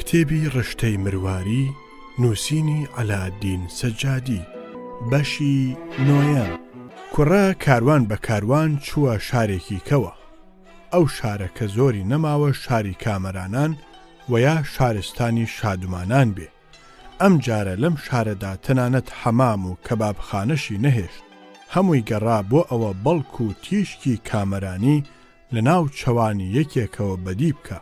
کتێبی ڕشتەی مرواری نووسینی عەلائەدین سەجادی بەشی نۆیەم. کوڕە کاروان بە کاروان چووە شارێکی کەوە. ئەو شارە کە زۆری نەماوە شاری کامەرانان وە یا شارستانی شادومانان بێ. ئەم جارە لەم شارەدا تەنانەت حەمام و کەبابخانەشی نەهێشت. هەمووی گەڕا بۆ ئەوە بەڵکوو تیشکی کامەرانی لە ناو چەوانی یەکێکەوە بەدی بکا.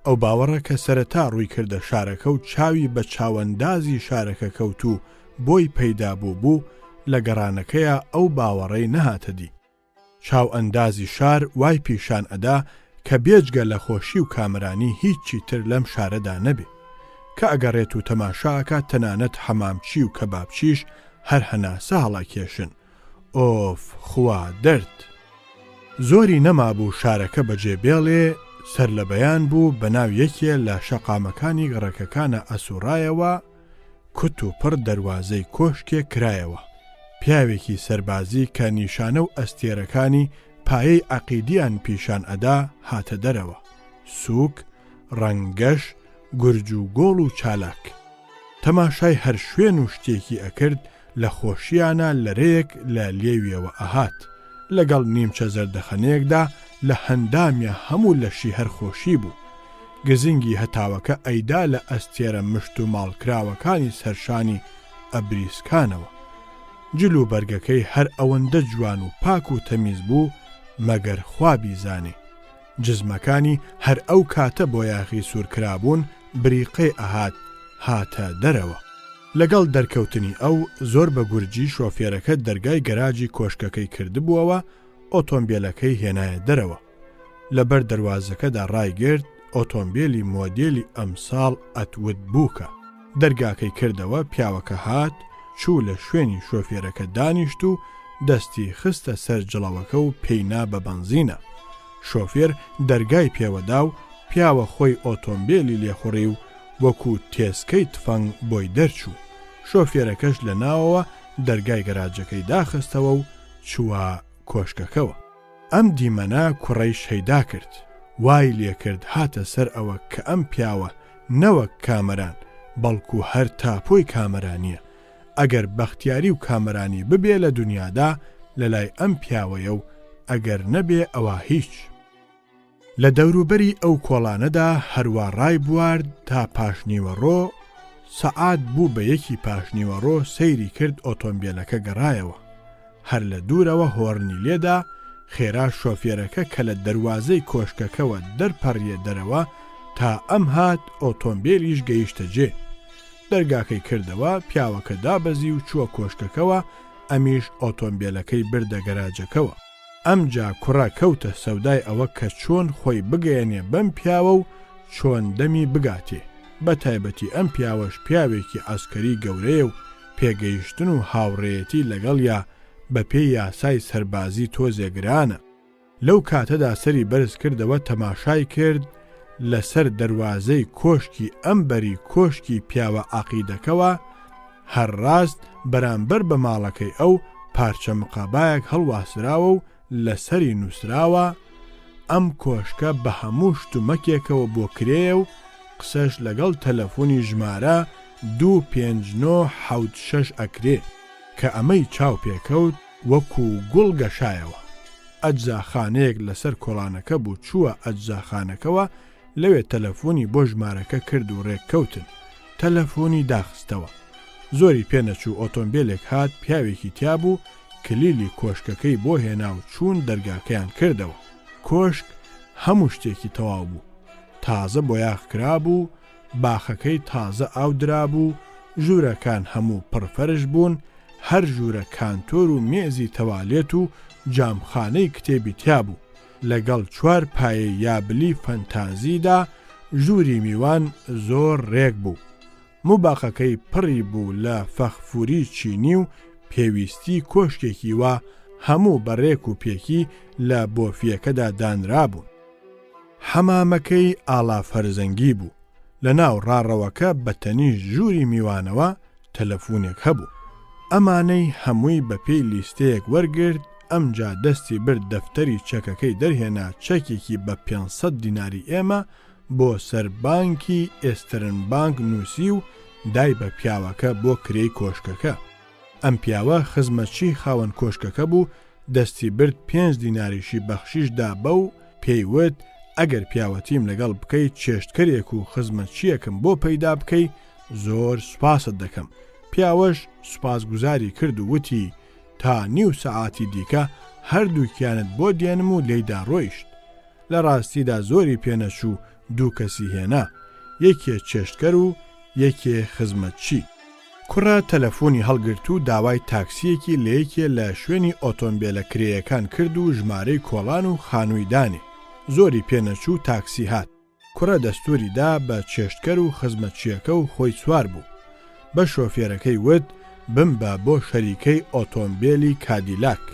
ئەو باوەڕە کە سەرەتا ڕووی کردە شارەکە و چاوی بە چاوەندازی شارەکە کەوت و بۆی پەیدا بوو بوو، لە گەڕانەکەیا ئەو باوەڕەی نەهاتە دی. چاوئەندازی شار وای پیشان ئەدا کە بێجگە لە خۆشی و کامەرانی هیچی تر لەم شارەدا نەبێ. کە ئەگەڕێت و تەماشا ئەکا تەنانەت حەمامچی و کەبابچیش هەر هەناسە هەڵئەکێشن. ئۆف خوا دەرد. زۆری نەمابوو شارەکە بەجێ بێڵێ، سەرلەبەیان بوو بەناو یەکێ لە شەقامەکانی گەڕەکەکانا ئەسوڕایەوە، کوت و پڕ دەروازەی کۆشکێک کرایەوە، پیاوێکی سەربازی کە نیشانە و ئەستێرەکانی پایەی عەقیدیان پیشان ئەدا هاتە دەرەوە، سووک، ڕەنگ گەش، گورج و گۆڵ و چالاک. تەماشای هەر شوێن و شتێکی ئەکرد لە خۆشییانا لەرەیەک لە لێویەوە ئەهات، لەگەڵ نیمچە زەردەخەنەیەکدا لە هەندامیا هەموو لەشی هەر خۆشی بوو. گزنگی هەتاوەکە ئەیدا لە ئەستێرە مشتوماڵ کراوەکانی سەرشانی ئەبریسکانەوە. جل و بەرگەکەی هەر ئەوەندە جوان و پاک و تەمیز بوو مەگەر خوا بیزانێ. جزمەکانی هەر ئەو کاتە بۆیاخی سوور کرابوون بریقەی ئەهات هاتە دەرەوە. لەگەڵ دەرکەوتنی ئەو زۆر بە گورجی شۆفێرەکە دەرگای گەراجی کۆشکەکەی کردبووەوە ئۆتۆمبێلەکەی هێنایە دەرەوە. لە بەر دەروازەکەدا ڕایگرت ئۆتۆمبێلی مۆدێلی ئەمساڵ ئەتوت بووکە. دەرگاکەی کردەوە پیاوەکە هات چوو لە شوێنی شۆفێرەکە دانیشت و دەستی خستە سەر جڵەوەکە و پێی نا بە بەنزینە. شۆفێر دەرگای پێوەدا و پیاوە خۆی ئۆتۆمبێلی لێخوڕی و وەکو تێسکەی تفەنگ بۆی دەرچوو. شۆفێرەکەش لە ناوەوە دەرگای گەراجەکەی داخستەوە و چووە کۆشکەکەوە. ئەم دیمەنە کوڕەی شەیدا کرد. وای لێکرد هاتە سەر ئەوە کە ئەم پیاوە نەوەک کامەران بەڵکو هەر تاپۆی کامەرانییە. ئەگەر بەختیاری و کامەرانی ببێ لە دونیادا لەلای ئەم پیاوەیە و ئەگەر نەبێ ئەوا هیچ. لە دەوروبەری ئەو کۆڵانەدا هەروا ڕایبوارد تا پاشنیوەڕۆ، سەعات بوو بە یەکی پاشنیوەڕۆ سەیری کرد ئۆتۆمبێلەکە گەڕایەوە. هەر لە دوورەوە هۆڕنی لێدا، خێرا شۆفێرەکە کە لە دەروازەی کۆشکەکەوە دەرپەڕییە دەرەوە، تا ئەم هات ئۆتۆمبێلیش گەیشتە جێ. دەرگاکەی کردەوە، پیاوەکە دابەزی و چووە کۆشکەکەوە، ئەمیش ئۆتۆمبێلەکەی بردە گەراجەکەوە. ئەمجا کوڕە کەوتە سەودای ئەوە کە چۆن خۆی بگەیەنێ بەم پیاوە و چۆن دەمی بگاتێ، بە تایبەتی ئەم پیاوەش پیاوێکی عەسکەری گەورەیە و پێگەیشتن و هاوڕێیەتی لەگەڵیا بە پێی یاسای سەربازی تۆزێ گرانە. لەو کاتەدا سەری بەرز کردەوە تەماشای کرد لە سەر دەروازەی کۆشکی ئەم بەری کۆشکی پیاوە عەقیدەکەوە هەر ڕاست بەرامبەر بە ماڵەکەی ئەو پارچە مقابایەک هەڵواسراوە و لە سەری نووسراوە، ئەم کۆشکە بە هەموو شتومەکێکەوە بۆ کرێیە و قسەش لەگەڵ تەلەفونی ژمارە دوو پێنج نۆ حەوت شەش ئەکرێ. کە ئەمەی چاو پێکەوت وەکوو گوڵ گەشایەوە. ئەجزاخانەیەک لەسەر کۆڵانەکە بوو چووە ئەجزاخانەکەوە لەوێ تەلەفونی بۆ ژمارەکە کرد و رێککەوتن. تەلەفونی داخستەوە. زۆری پێ نەچوو ئۆتۆمبێلێک هات پیاوێکی تیا بوو کلیلی کۆشکەکەی بۆ هێنا و چوون دەرگاکەیان کردەوە. کۆشک هەموو شتێکی تەواو بوو. تازە بۆیاخ کرابوو، باخەکەی تازە ئاو درابوو، ژوورەکان هەموو پڕ فەرش بوون، هەر ژوورە کانتۆر و مێزی تەوالێت و جامخانەی کتێبی تیا بوو، لەگەڵ چوار پایەی یابلی فەنتازیدا ژووری میوان زۆر ڕێک بوو. موباقەکەی پڕی بوو لە فەخفوری چینی و پێویستی کۆشکێکی وا هەموو بە ڕێک و پێکی لە بۆفیەکەدا دانرابوون. حەمامەکەی ئاڵا فەرزەنگی بوو. لە ناو ڕاڕەوەکە بە تەنیشت ژووری میوانەوە تەلەفوونێک هەبوو. ئەمانەی هەمووی بە پێی لیستەیەک وەرگرت، ئەمجا دەستی برد دەفتەری چەکەکەی دەرهێنا چەکێکی بە 500 دیناری ئێمە. بۆ سەر بانکی ئێسترن بانک نووسی و دای بە پیاوەکە بۆ کرێی کۆشکەکە. ئەم پیاوە خزمەتچی خاوەن کۆشکەکە بوو، دەستی برد پێنج دیناریشی بەخشیش دا بەو، پێی وت، ئەگەر پیاوەتیم لەگەڵ بکەی چێشتکەرێک و خزمەتچییەکم بۆ پەیدا بکەی زۆر سوپاست دەکەم. پیاوەش سوپاسگوزاری کرد و وتی، تا نیو سەعاتی دیکە هەردووکیانت بۆ دێنم و لێیدا ڕۆیشت. لە ڕاستیدا زۆری پێ نەچوو دوو کەسی هێنا، یەکێ چێشتکەر و یەکێ خزمەتچی. کوڕە تەلەفۆنی هەڵگرت و داوای تاکسییەکی لە یەکێ لە شوێنی ئۆتۆمبێلە کرێیەکان کرد و ژمارەی کۆڵان و خانووی دانێ. زۆری پێ نەچوو تاکسی هات. کوڕە دەستووری دا بە چێشتکەر و خزمەتچییەکە و خۆی سوار بوو. بە شۆفێرەکەی وت بمبە بۆ شەریکەی ئۆتۆمبێلی کادیلاک.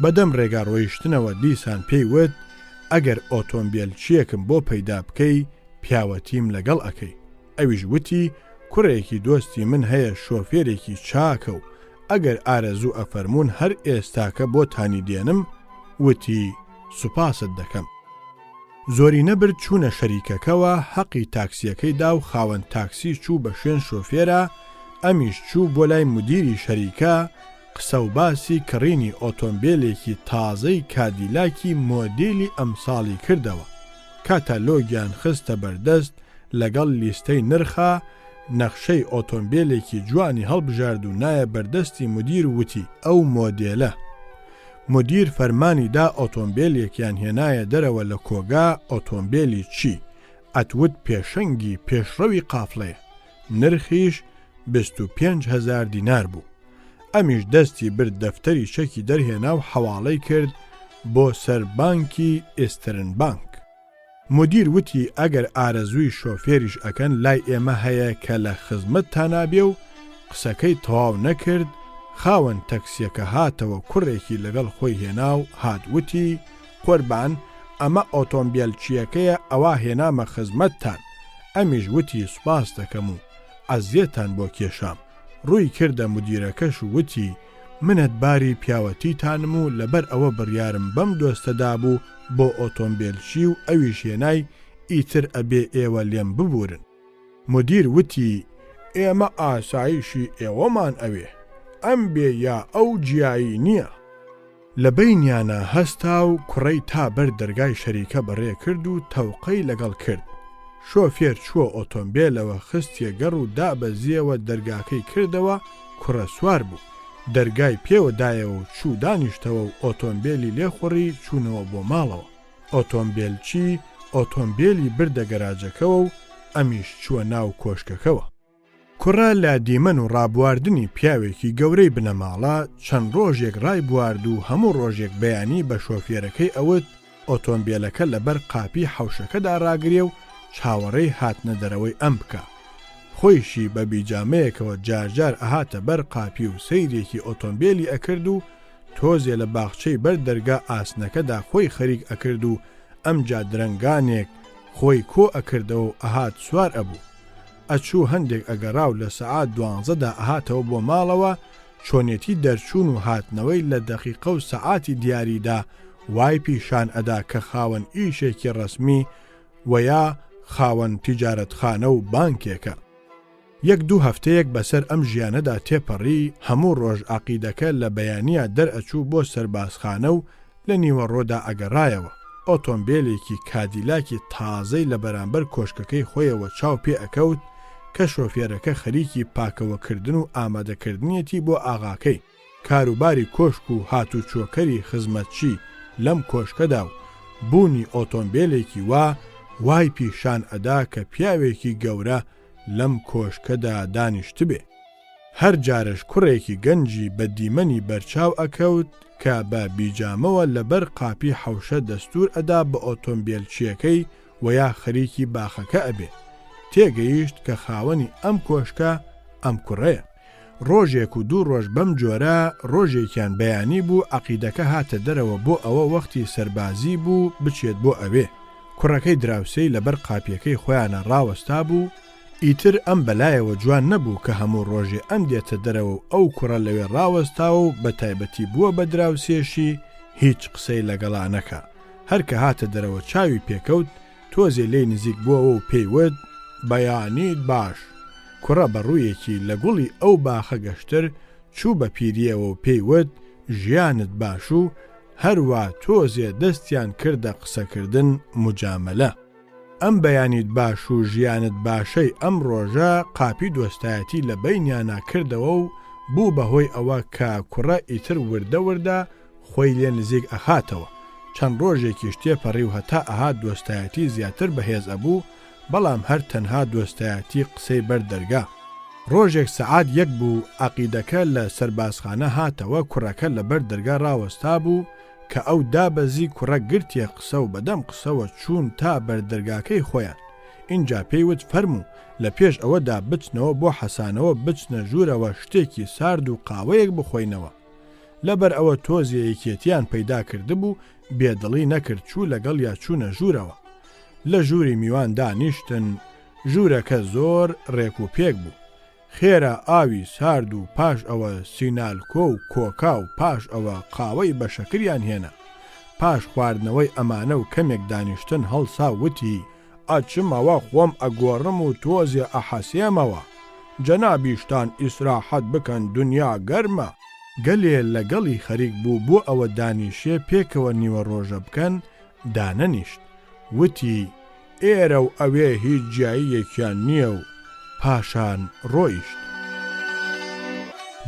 بە دەم ڕێگا ڕۆیشتنەوە دیسان پێی وت ئەگەر ئۆتۆمبێلچییەکم بۆ پەیدا بکەی پیاوەتیم لەگەڵ ئەکەی. ئەویش وتی کوڕێکی دۆستی من هەیە شۆفێرێکی چاکە و ئەگەر ئارەزوو ئەفەرموون هەر ئێستاکە بۆتانی دێنم، وتی سوپاست دەکەم. زۆری نەبرد چوونە شەریکەکەوە هەقی تاکسیەکەی دا و خاوەن تاکسی چوو بە شوێن شۆفێرا، ئەمیش چوو بۆ لای مودیری شەریکە، قسە و باسی کڕینی ئۆتۆمبێلێکی تازەی کادیلاکی مۆدیلی ئەمساڵی کردەوە، کاتالۆگیان خستە بەردەست لەگەڵ لیستەی نرخا، نەخشەی ئۆتۆمبێلێکی جوانی هەڵبژارد و نایە بەردەستی مودیر و وتی. ئەو مۆدێلە. مودیر فەرمانی دا ئۆتۆمبێلێکیان هێنایە دەرەوە لە کۆگا، ئۆتۆمبێلی چی؟ ئەتوت پێشەنگی پێشڕەوی قافڵەیە. نرخیش 25 هەزار دینار بوو. ئەمیش دەستی برد دەفتەری چەکی دەرهێنا و حەواڵەی کرد بۆ سەر بانکی ئیسترن بانک. مودیر وتی ئەگەر ئارەزووی شۆفێریش ئەکەن لای ئێمە هەیە کە لە خزمەتتانا بێ و قسەکەی تەواو نەکرد خاوەن تەکسیەکە هاتەوە کوڕێکی لەگەڵ خۆی هێنا و هات وتی قوربان ئەمە ئۆتۆمبێلچیەکەیە ئەوا هێنامە خزمەتتان ئەمیش وتی سوپاس دەکەم و عەزیەتان بۆ کێشام ڕووی کردە مودیرەکەش و وتی منەت باری پیاوەتیتانم و لەبەر ئەوە بڕیارم بەم دۆستە دابوو بۆ ئۆتۆمبێلچی و ئەویش هێنای ئیتر ئەبێ ئێوە لێم ببورن. مودیر وتی ئێمە ئاسایشی ئێوەمان ئەوێ، ئەم بێ یا ئەو جیایی نییە. لە بەینیانا هەستا و کوڕەی تا بەر دەرگای شەریکە بەڕێ کرد و تەوقەی لەگەڵ کرد. شۆفێر چووە ئۆتۆمبێلەوە خستیە گەڕ و دابەزییەوە دەرگاکەی کردەوە، کوڕە سوار بوو. دەرگای پێوە دایەوە و چوو دانیشتەوە و ئۆتۆمبێلی لێ خوڕی چوونەوە بۆ ماڵەوە. ئۆتۆمبێلچی ئۆتۆمبێلی بردە گەراجەکەوە و ئەمیش چووە ناو کۆشکەکەوە. کوڕە لە دیمەن و ڕابواردنی پیاوێکی گەورەی بنەماڵە چەند ڕۆژێک ڕایبوارد و هەموو ڕۆژێک بەیانی بە شۆفێرەکەی ئەوت ئۆتۆمبێلەکە لەبەر قاپی حەوشەکەدا ڕاگرێ و چاوەڕێی هاتنە دەرەوەی ئەم بکا. خۆیشی بە بیجامەیەکەوە جارجار ئەهاتە بەر قاپی و سەیرێکی ئۆتۆمبێلی ئەکرد و تۆزێ لە باخچەی بەر دەرگا ئاسنەکەدا خۆی خەریک ئەکرد و ئەمجا درەنگانێک خۆی کۆ ئەکردەوە و ئەهات سوار ئەبوو. ئەچوو هەندێک ئەگەڕا و لە سەعات دوانزەدا ئەهاتەوە بۆ ماڵەوە، چۆنێتی دەرچوون و هاتنەوەی لە دەقیقە و سەعاتی دیاریدا وای پیشان ئەدا کە خاوەن ئیشێکی ڕەسمی وە یا خاوەن تیجارەتخانە و بانکێکە. یەک دوو هەفتەیەک بەسەر ئەم ژیانەدا تێپەڕی، هەموو ڕۆژ عەقیدەکە لە بەیانیا دەرئەچوو بۆ سەربازخانە و لە نیوەڕۆدا ئەگەڕایەوە، ئۆتۆمبێلێکی کادیلاکی تازەی لە بەرامبەر کۆشکەکەی خۆیەوە چاو پێ ئەکەوت کە شۆفێرەکە خەریکی پاکەوەکردن و ئامادەکردنیەتی بۆ ئاغاکەی. کاروباری کۆشک و هاتوچۆکەری خزمەتچی لەم کۆشکەدا و بوونی ئۆتۆمبێلێکی وا وای پیشان ئەدا کە پیاوێکی گەورە لەم کۆشکەدا دانیشتبێ. هەر جارەش کوڕێکی گەنجی بە دیمەنی بەرچاو ئەکەوت کە بە بیجامەوە لە بەر قاپی حەوشە دەستوور ئەدا بە ئۆتۆمبێلچییەکەی وە یا خەریکی باخەکە ئەبێ. تێگەیشت کە خاوەنی ئەم کۆشکە ئەم کوڕەیە. ڕۆژێک و دوو ڕۆژ بەم جۆرە، ڕۆژێکیان بەیانی بوو عەقیدەکە هاتە دەرەوە بۆ ئەوە وەختی سەربازی بوو بچێت بۆ ئەوێ، کوڕەکەی دراوسێی لەبەر قاپیەکەی خۆیانا ڕاوەستابوو، ئیتر ئەم بەلایەوە جوان نەبوو کە هەموو ڕۆژێ ئەم دێتە دەرەوە و ئەو کوڕە لەوێ ڕاوەستاوە و بەتایبەتی بووە بە دراوسێشی هیچ قسەی لەگەڵا نەکا، هەر کە هاتە دەرەوە چاوی پێکەوت. تۆزێ لێی نزیک بووەوە و پێی وت، بەیانیت باش. کوڕە بە ڕوویەکی لە گوڵی ئەو باخە گەشتر چوو بە پیرییەوە و پێی وت، ژیانت باش و هەر وا تۆزێ دەستیان کردە قسەکردن موجامەلە. ئەم بەیانیت باش و ژیانت باشەی ئەم ڕۆژە قاپی دۆستایەتی لە بەینیانا کردەوە و بوو بە هۆی ئەوە کە کوڕە ئیتر وردە وردە خۆی لێ نزیک ئەخاتەوە. چەند ڕۆژێکیش تێپەڕی و هەتا ئەهات دۆستایەتی زیاتر بەهێز ئەبوو، بەڵام هەر تەنها دۆستایەتی قسەی بەر دەرگا. ڕۆژێک سەعات یەک بوو، عەقیدەکە لە سەربازخانە هاتەوە، کوڕەکە لە بەر دەرگا ڕاوەستابوو، کە ئەو دابەزی کوڕە گرتیە قسە و بەدەم قسەوە چوون تا بەر دەرگاکەی خۆیان. ئینجا پێی وت فەرموو لە پێش ئەوەدا بچنەوە بۆ حەسانەوە بچنە ژوورەوە شتێکی سارد و قاوەیەک بخۆینەوە. لەبەر ئەوە تۆزێ یەکێتیان پەیدا کردبوو، بێدڵی نەکرد چوو لەگەڵیا چوونە ژوورەوە. لە ژووری میوان دانیشتن، ژوورەکە زۆر ڕێک و پێک بوو. خێرا ئاوی سارد و پاش ئەوە سینالکۆ و کۆکا و پاش ئەوە قاوەی بە شەکریان هێنا. پاش خواردنەوەی ئەمانە و کەمێک دانیشتن هەڵسا و وتی، ئەچمەوە خۆم ئەگۆڕم و تۆزێ ئەحەسێمەوە. جەنابیشتان ئیسراحەت بکەن دونیا گەرمە. گەلێ لەگەڵی خەریک بوو بۆ ئەوە دانیشێ پێکەوە نیوەڕۆژە بکەن، دانەنیشت. وتی، ئێرە و ئەوێ هیچ جیاییەکیان نییە و پاشان ڕۆیشت.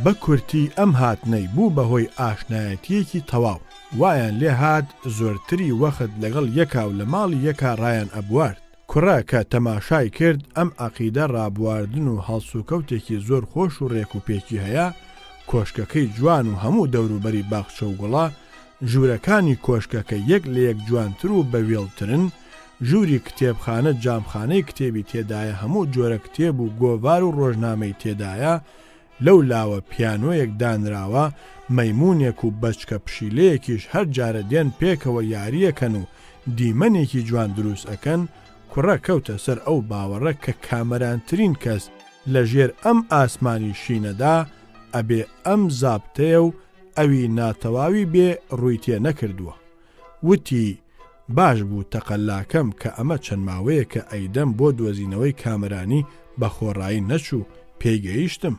بە کورتی ئەم هاتنەی بوو بە هۆی ئاشنایەتییەکی تەواو. وایان لێ هات زۆرتری وەخت لەگەڵ یەکا و لە ماڵی یەکا ڕایان ئەبوارد. کوڕە کە تەماشای کرد ئەم عەقیدە ڕابواردن و هەڵسوکەوتێکی زۆر خۆش و ڕێک و پێکی هەیە، کۆشکەکەی جوان و هەموو دەوروبەری باخچە و گوڵە، ژوورەکانی کۆشکەکە یەک لە یەک جوانتر و بەوێڵترن، ژووری کتێبخانە جامخانەی کتێبی تێدایە هەموو جۆرە کتێب و گۆڤار و ڕۆژنامەی تێدایە، لەو لاوە پیانۆیەک دانراوە، مەیموونێک و بەچکە پشیلەیەکیش هەر جارە دێن پێکەوە یارییەکەن و دیمەنێکی جوان دروست ئەکەن، کوڕە کەوتە سەر ئەو باوەڕە کە کامەرانترین کەس لە ژێر ئەم ئاسمانی شینەدا ئەبێ ئەم زابتەیە و ئەوی ناتەواوی بێ ڕووی تێ نەکردووە. وتی، باش بوو تەقەلاکەم کە ئەمە چەند ماوەیەکە ئەیدەم بۆ دۆزینەوەی کامەرانی بە خۆڕایی نەچوو، پێی گەیشتم.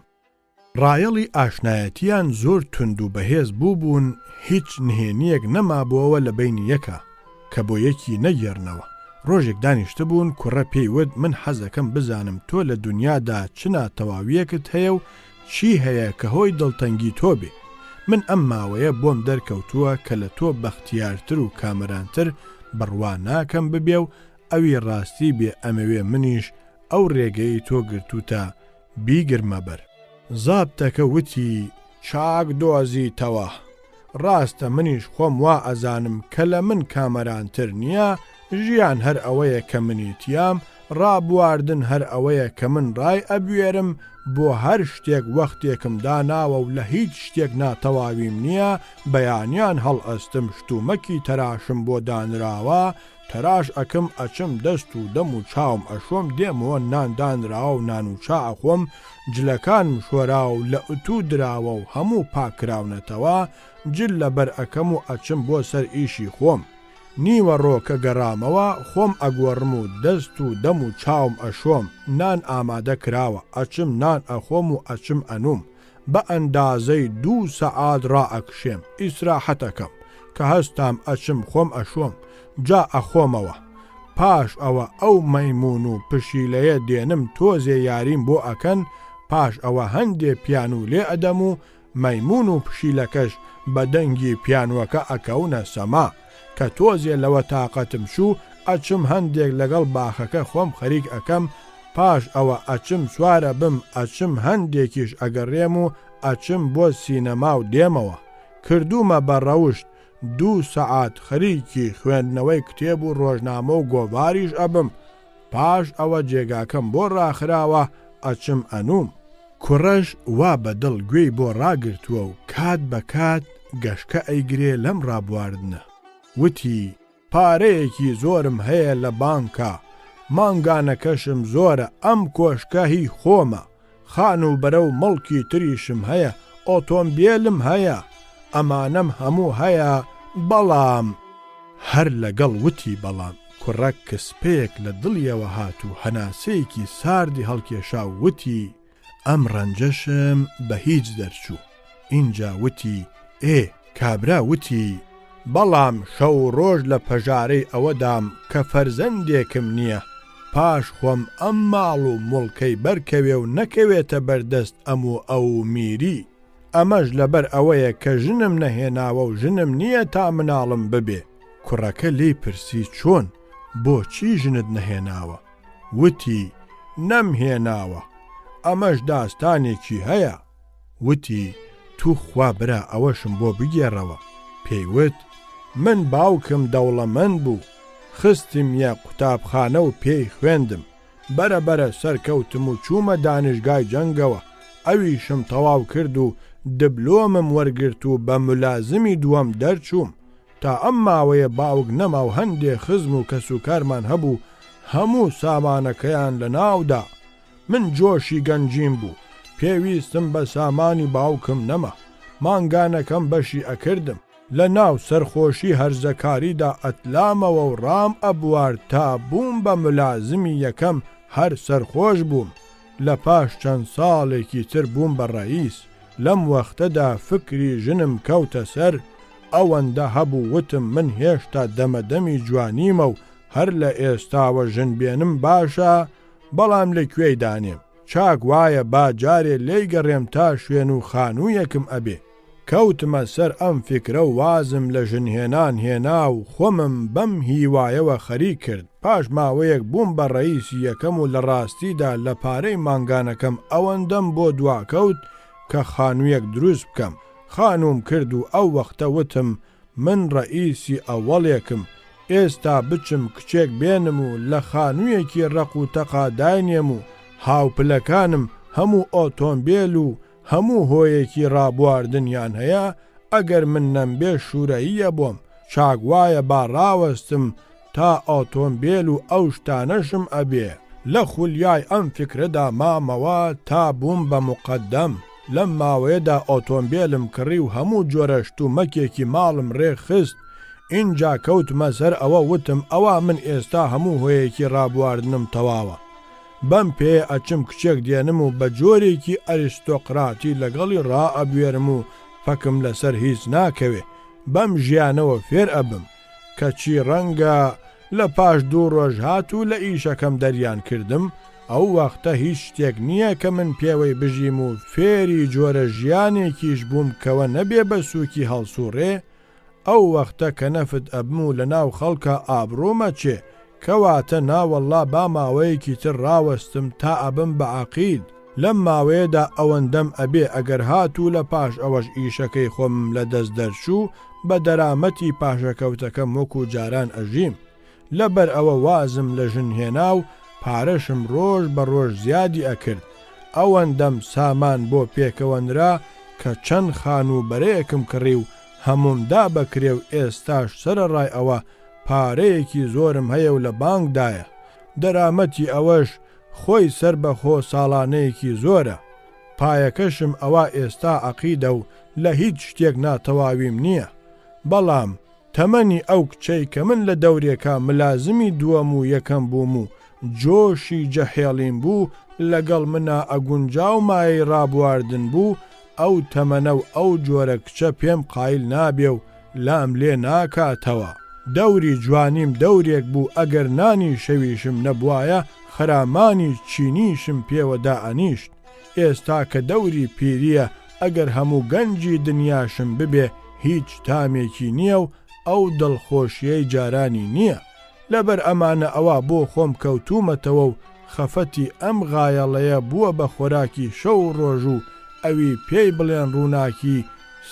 ڕایەڵی ئاشنایەتییان زۆر توند و بەهێز بووبوون، هیچ نهێنییەک نەمابۆوە لە بەینی یەکا، کە بۆ یەکی نەگێڕنەوە. ڕۆژێک دانیشتبوون، کوڕە پێی وت، من حەزەکەم بزانم تۆ لە دونیادا چ ناتەواوییەکت هەیە و چی هەیە کە هۆی دڵتەنگی تۆ بێ؟ من ئەم ماوەیە بۆم دەرکەوتووە کە لە تۆ بەختیارتر و کامەرانتر بڕوا ناکەم ببێ و ئەوی ڕاستی بێ ئەمەوێ منیش ئەو ڕێگەیەی تۆ گرتووتە بیگرمە بەر. زابتەکە وتی، چاک دۆزیتەوە. ڕاستە منیش خۆم وا ئەزانم کە لە من کامەرانتر نییە، ژیان هەر ئەوەیە کە منی تیام، ڕابواردن هەر ئەوەیە کە من ڕای ئەبوێرم، بۆ هەر شتێک وەختێکم داناوە و لە هیچ شتێک ناتەواویم نییە، بەیانیان هەڵئەستم شتومەکی تەراشم بۆ دانراوە، تەراش ئەکم ئەچم دەست و دەم و چاوم ئەشۆم دێمەوە نان دانراوە و نان و چا ئەخۆم جلەکانم شۆراوە و لە ئوتوو دراوە و هەموو پاک کراونەتەوە جل لەبەر ئەکەم و ئەچم بۆ سەر ئیشی خۆم نیوەڕۆ کە گەڕامەوە خۆم ئەگۆڕم و دەست و دەم و چاوم ئەشۆم نان ئامادە کراوە ئەچم نان ئەخۆم و ئەچم ئەنووم بە ئەندازەی دوو سەعات ڕائەکشێم، ئیسراحەت ئەکەم، کە هەستام ئەچم خۆم ئەشۆم، جا ئەخۆمەوە. پاش ئەوە ئەو مەیموون و پشیلەیە دێنم تۆزێ یاریم بۆ ئەکەن، پاش ئەوە هەندێ پیانوو لێ ئەدەم و مەیموون و پشیلەکەش بە دەنگی پیانووەکە ئەکەونە سەما. کە تۆزێ لەوە تاقەتم چوو ئەچم هەندێک لەگەڵ باخەکە خۆم خەریک ئەکەم، پاش ئەوە ئەچم سوارەبم ئەچم هەندێکیش ئەگەڕێم و ئەچم بۆ سینەما و دێمەوە. کردوومە بە ڕەوشت دوو سەعات خەریکی خوێندنەوەی کتێب و ڕۆژنامە و گۆڤاریش ئەبم، پاش ئەوە جێگاکەم بۆ ڕاخراوە ئەچم ئەنووم. کوڕەش وا بە دڵ گوێی بۆ ڕاگرتووە و کات بە کات گەشکە ئەیگرێ لەم ڕابواردنە. وتی. پارەیەکی زۆرم هەیە لە بانکا، مانگانەکەشم زۆرە، ئەم کۆشکە هی خۆمە، خانووبەرە و مڵکی تریشم هەیە، ئۆتۆمبێلم هەیە، ئەمانەم هەموو هەیە، بەڵام. هەر لەگەڵ وتی بەڵام. کوڕە کسپەیەک لە دڵیەوە هات و هەناسەیەکی ساردی هەڵکێشا و وتی، ئەم ڕەنجەشم بە هیچ دەرچوو. ئینجا وتی، ئێ، کابرا وتی، بەڵام شەو و ڕۆژ لە پەژارەی ئەوەدام کە فەرزەندێکم نییە، پاش خۆم ئەم ماڵ و موڵکەی بەرکەوێ و نەکەوێتە بەر دەست ئەم و ئەو و میری. ئەمەش لەبەر ئەوەیە کە ژنم نەهێناوە و ژنم نییە تا مناڵم ببێ. کوڕەکە لێی پرسی چۆن، بۆچی ژنت نەهێناوە؟ وتی، نەمهێناوە. ئەمەش داستانێکی هەیە. وتی، توخوا برا ئەوەشم بۆ بگێڕەوە. پێی وت، من باوکم دەوڵەمەند بوو، خستمیە قوتابخانە و پێی خوێندم. بەرە بەرە سەرکەوتم و چوومە دانشگای جەنگەوە، ئەویشم تەواو کرد و دبلۆمم وەرگرت و بە مولازمی دووەم دەرچووم. تا ئەم ماوەیە باوک نەما و هەندێ خزم و کەسوکارمان هەبوو هەموو سامانەکەیان لەناو دا. من جۆشی گەنجیم بوو، پێویستم بە سامانی باوکم نەما، مانگانەکەم بەشی ئەکردم. لە ناو سەرخۆشی هەرزەکاریدا ئەتلامەوە و ڕام ئەبوارد تا بووم بە مولازمی یەکەم هەر سەرخۆش بووم. لە پاش چەند ساڵێکی تر بووم بە ڕەئیس. لەم وەختەدا فکری ژنم کەوتە سەر، ئەوەندە هەبوو وتم من هێشتا دەمەدەمی جوانیمە و هەر لە ئێستاوە ژن بێنم باشە، بەڵام لە کوێی دانێم؟ چاک وایە با جارێ لێی گەڕێم تا شوێن و خانوویەکم ئەبێ. کەوتمە سەر ئەم فیکرە و وازم لە ژنهێنان هێنا و خۆمم بەم هیوایەوە خەریک کرد. پاش ماوەیەک بووم بە ڕەئیسی یەکەم و لە ڕاستیدا لە پارەی مانگانەکەم ئەوەندەم بۆ دواکەوت کە خانوویەک دروست بکەم. خانووم کرد و ئەو وەختە وتم من ڕەئیسی ئەوەڵێکم، ئێستا بچم کچێک بێنم و لە خانوویەکی ڕەق و تەقا داینێم و هاوپلەکانم هەموو ئۆتۆمبێل و هەموو هۆیەکی ڕابواردنیان هەیە، ئەگەر من نەمبێ شورەییە بۆم، چاک وایە با ڕاوەستم تا ئۆتۆمبێل و ئەو شتانەشم ئەبێ. لە خولیای ئەم فیکرەدا مامەوە تا بووم بە موقەدەم. لەم ماوەیەدا ئۆتۆمبێلم کڕی و هەموو جۆرە شتومەکێکی ماڵم ڕێک خست، ئینجا کەوتمە سەر ئەوە وتم ئەوا من ئێستا هەموو هۆیەکی ڕابواردنم تەواوە. بەم پێیە ئەچم کچێک دێنم و بە جۆرێکی ئەریستۆقراتی لەگەڵی ڕائەبوێرم و پەکم لەسەر هیچ ناکەوێ، بەم ژیانەوە فێر ئەبم. کەچی ڕەنگە لە پاش دوو ڕۆژ هات و لە ئیشەکەم دەریان کردم، ئەو وەختە هیچ شتێک نییە کە من پێوەی بژیم و فێری جۆرە ژیانێکیش بووم کەوە نەبێ بە سووکی هەڵسووڕێ، ئەو وەختە کە نەفت ئەبم و لە ناو خەڵکا ئابڕووم ئەچێ، کەواتە ناوەڵڵا با ماوەیەکی تر ڕاوەستم تا ئەبم بە عەقید، لەم ماوەیەدا ئەوەندەم ئەبێ ئەگەر هاتوو لە پاش ئەوەش ئیشەکەی خۆمم لە دەست دەرچوو بە دەرامەتی پاشەکەوتەکەم وەکو جاران ئەژیم. لەبەر ئەوە وازم لە ژن هێنا و پارەشم ڕۆژ بە ڕۆژ زیادی ئەکرد، ئەوەندەم سامان بۆ پێکەوە نرا کە چەند خانووبەرەیەکم کڕی و هەمووم دا بە کرێ و ئێستاش سەرەڕای ئەوە پارەیەکی زۆرم هەیە و لە بانکدایە. دەرامەتی ئەوەش خۆی سەر بە خۆ ساڵانەیەکی زۆرە. پایەکەشم ئەوا ئێستا عەقیدە و لە هیچ شتێک ناتەواویم نییە. بەڵام تەمەنی ئەو کچەی کە من لە دەورێکا ملازمی دووەم و یەکەم بووم و جۆشی جەحێڵیم بوو لەگەڵ منا ئەگونجا و مایەی ڕابواردن بوو، ئەو تەمەنە و ئەو جۆرە کچە پێم قایل نابێ و لام لێ ناکاتەوە. دەوری جوانیم دەورێک بوو ئەگەر نانی شەویشم نەبوایە خەرامانی چینیشم پێوە دائەنیشت. ئێستا کە دەوری پیرییە ئەگەر هەموو گەنجی دنیاشم ببێ هیچ تامێکی نییە و ئەو دڵخۆشییەی جارانی نییە. لەبەر ئەمانە ئەوا بۆ خۆم کەوتوومەتەوە و خەفەتی ئەم غایەڵەیە بووە بە خۆراکی شەو و ڕۆژ و ئەوی پێی بڵێن ڕووناکی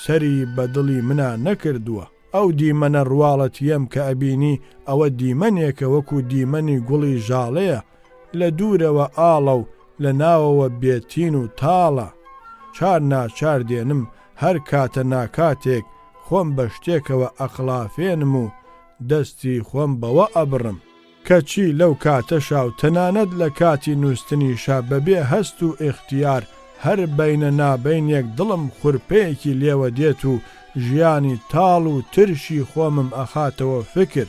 سەری بە دڵی منا نەکردووە. ئەو دیمەنە ڕواڵەتییەم کە ئەبینی ئەوە دیمەنێکە وەکوو دیمەنی گوڵی ژاڵەیە، لە دوورەوە ئاڵە و لە ناوەوە بێتین و تاڵە. چار ناچار دێنم هەر کاتە ناکاتێک خۆم بە شتێکەوە ئەقڵافێنم و دەستی خۆم بەوە ئەبڕم. کەچی لەو کاتەشا و تەنانەت لە کاتی نووستنیشا بە بێ هەست و ئیختیار هەر بەینە نابەینێک دڵم خورپەیەکی لێوە دێت و ژیانی تاڵ و ترشی خۆمم ئەخاتەوە فکر.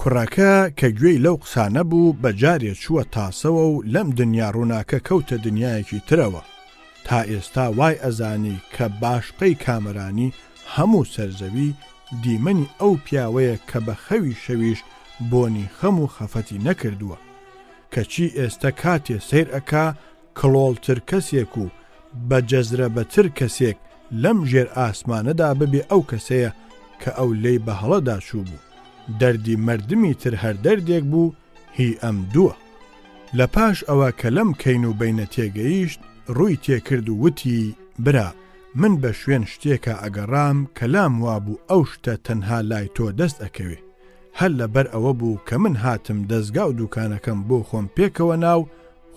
کوڕەکە کە گوێی لەو قسانە بوو بە جارێ چووە تاسەوە و لەم دنیا ڕووناکە کەوتە دنیایەکی ترەوە. تا ئێستا وای ئەزانی کە باشقەی کامەرانی هەموو سەر زەوی دیمەنی ئەو پیاوەیە کە بە خەوی شەویش بۆنی خەم و خەفەتی نەکردووە. کەچی ئێستە کاتێ سەیر ئەکا کڵۆڵتر کەسێک و بە جەزرەبەتر کەسێک لەم ژێر ئاسمانەدا ببێ ئەو کەسەیە کە ئەو لێی بە هەڵەدا چووبوو. دەردی مەردمی تر هەر دەردێک بوو هی ئەم دووە. لە پاش ئەوە کە لەم کەین و بەینە تێگەیشت ڕووی تێکرد و وتی، برا من بە شوێن شتێکا ئەگەڕام کە لام وابوو ئەو شتە تەنها لای تۆ دەست ئەکەوێ. هەر لەبەر ئەوە بوو کە من هاتم دەزگا و دوکانەکەم بۆ خۆم پێکەوە نا و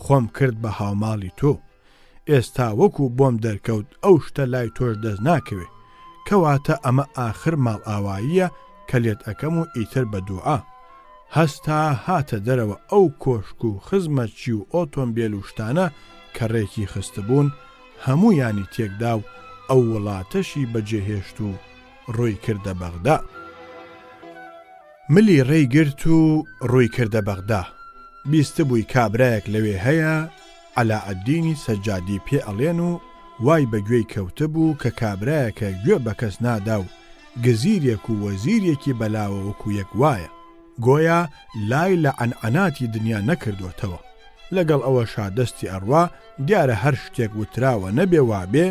خۆم کرد بە هاوماڵی تۆ. ئێستا وەکو بۆم دەرکەوت ئەو شتە لای تۆش دەست ناکەوێ. کەواتە ئەمە ئاخر ماڵئاواییە کە لێت ئەکەم و ئیتر بە دوعا. هەستا هاتە دەرەوە ئەو کۆشک و خزمەتچی و ئۆتۆمبێل و شتانە کە ڕێکی خستبوون هەموویانی تێکدا و ئەو وڵاتەشی بەجێهێشت و ڕووی کردە بەغدا. ملی ڕێی گرت و ڕووی کردە بەغدا. بیستبووی کابرایەک لەوێ هەیە عەلائەدینی سەجادی پێ ئەڵێن و وای بە گوێی کەوتبوو کە کابرایەکە گوێ بە کەس نادا و گزیرێک و وەزیرێکی بەلاوە وەکوو یەک وایە. گۆیا لای لە عەنعەناتی دنیا نەکردۆتەوە. لەگەڵ ئەوەشا دەستی ئەڕوا، دیارە هەر شتێک وتراوە نەبێ وابێ،